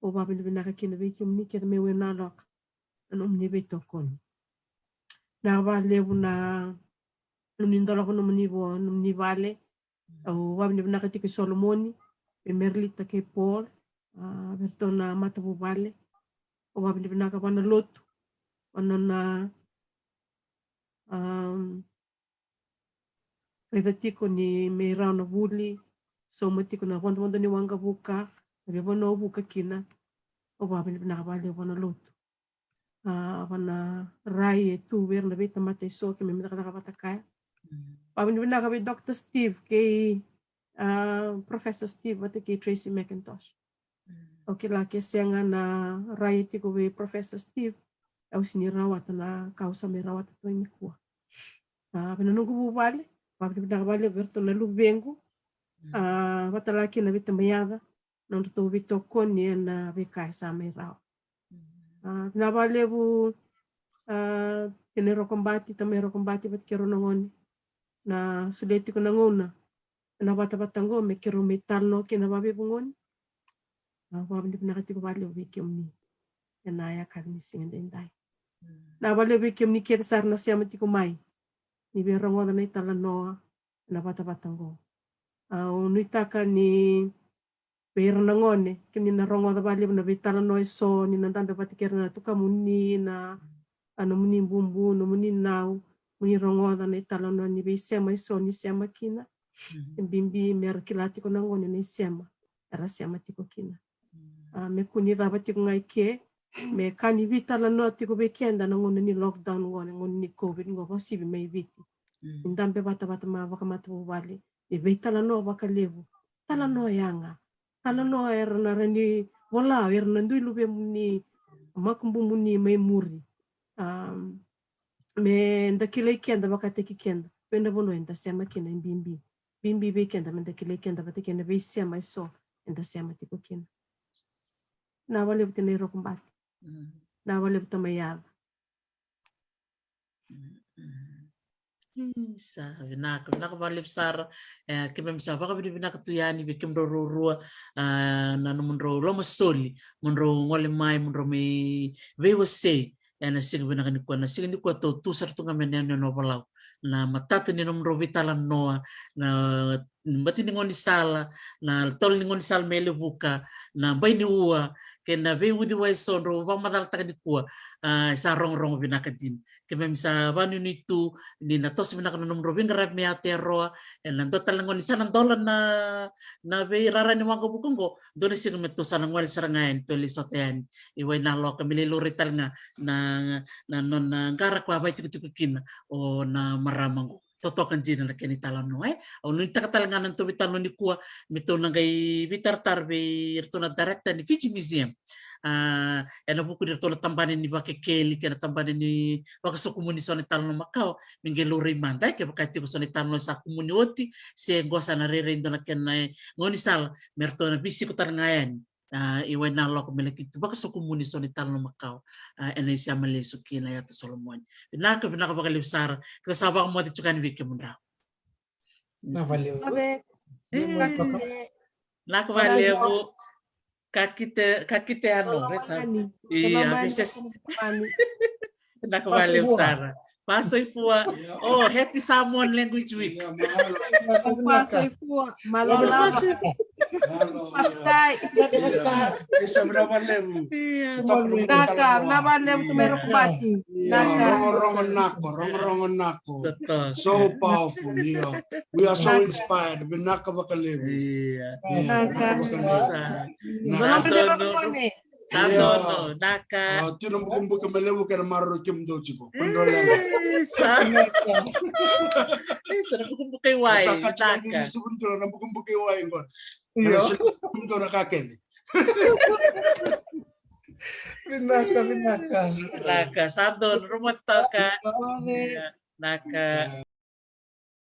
Au vavinavinaka kina vei kemuni kece mai Wainaloka na nomuni veitokoni. Na valevu na nomuni dolava nomuni vo nomuni vale. Au vavinavinaka tiko i Solomoni, vei Merlita kei Paul, a vei iratou na matavuvale. Au vavinavinaka vana lotu, vana na a raica tiko ni me rawa na vuli, sauma tiko na vodovodo ni waqavuka, na veivanua vuka kina. Au vavinavinaka valevu vana lotu. A vana rai e tu vei ira na veitamata e so keimami cakacaka vata kaya. Vavinavinaka vei Doctor Steve kei a Professor Steve vata kei Tracy McIntosh. Au kila ke sega na rai e tiko vei Professor Steve, au sini rawata na ka au sa mai rawata tu nikua. A vei na noqu vuvale, vavinavinaka valevu vei iratou na luvequ. A vata la kina vei tamaiyaca, nodratou veitokoni ena veika e sa mai rawa. A vinaka valevu a tinai Rokobati, tamai Rokobati vata kei rau na gone. Na solia tiko na gauna ena vatavata qo me keirau mai talanoa kina vaveivugoni. A vavinavinaka tiko valevu vei kemuni ena yakavi ni siga daidai. Na valevu vei kemuni kece sara na sema tiko mai ni veirogoca na italanoa ena vatavata qo. Au nuitaka ni vei ira na gone, kemuni na rogoca valevu na veitalanoa e so ni na dabe vata kei ira na tukamuni, na a nomuni bubu, nomuni nau, moni rogoca na italanoa ni veisema e so ni sema kina. E bibi me ra kila tiko na gone na isema era sema tiko kina. A me kua ni cava tiko ga i ke, me ka ni veitalanoa tiko vei keda na gauna ni lockdown qo, na gauna ni COVID qo, vakauasivi mai Viti. Ni dabe vatavata ma vakamatavuvale, ni veitalanoa vakalevu. Talanoa yaga. Talanoa era na rawa ni vola o ira na dui luvemuni, makubumuni mai muri. A me da kilai keda vakataki keda. Vei na vanua eda sema kina e bibi. Bibi vei keda me da kilai keda vata kei na veisema e so eda sema tiko kina. Na valevu tinai Rokobati. Na valevu tamai Yava. Sa vinaka, vinaka valevu sara. E keimami sa vakavinavinaka tu yani vei kemudrau ruarua, a na nomudrau lomasoli, mudrau gole mai, mudrau mai veiwasei ena siga vinaka nikua. Na siga nikua tou tu sara tu ga mai na yanuyanu o Valau. Na matata ni nomudrau veitalanoa, na bati ni gaunisala, na tolo ni gaunisala mai Levuka, na bai ni ua, kei na veiuciwai e so drau vakamacalataka nikua. A sa rogorogo vinaka dina. Keimami sa vakanuinui tu ni na toso vinaka na nomudrau veiqaravi mai Aotearoa, ena dua tale na gauna ni sa na dola na veirara ni waqavuka oqo, dua na siga me tou sa na gole sara ga yani, tou lai sota yani i Wainaloka me lai laurai tale ga na, na nona qara koya a vakaitikotiko kina o na marama oqo. Totoka dina na kena italanoa, e. Au nuitaka tale ga na nodatou veitalanoa nikua me tou na qai veitaratara vei iratou na director ni Fiji Museum. A ena vuku ni ratou na tabana ni vakekeli kei na tabana ni vakasokumuni so na italanoa makawa, me qai laurai mada, e, kevaka e tiko so na italanoa sa kumuni oti, se qo sa na rairai dua na kena gaunisala me ratou na veisiko tale ga yani. A i Wainaloka me laki tu vakasokumuni so na italanoa makawa. A ena isema lesu ki na yatu Solomoni. Vinaka, vinaka vakalevu sara. Keitou sa vakamoce tiko yani vei kemudrau. Na valevu. Vinaka valevu. Ka kite, ka kite ano. Ia, vinaka valevu sara. Pasoifua. Oh, happy Samoan Language Week. Pasoifua. Malo lava. Pastor. Ia, ni sa vinaka vakalevu. Ia. Totoka na Naka, vinaka vakalevu tu mai Rokobati. Ia, Naka. Rogorogo Nako, Rogorogo Nako. Totoka. So powerful, ia. We are so inspired. Vinaka vakalevu. Ia. Ia, Naka. Vinaka vakalevu. Sa. Naka. Sa donu. Sa donu, Naka. Ah, tiko na bukabuka me levu kei na maroroi kemudou tiko. Kua ni dou leqa. Sa. Sa na bukabuka i wai, Naka. Sa ka tiko ni ni suvu tiko na bukabuka i wai qo. Io. Sa na bukabuka na ka kece. Vinaka, vinaka. Naka, sa donu, rumu toka. Vinaka. Naka.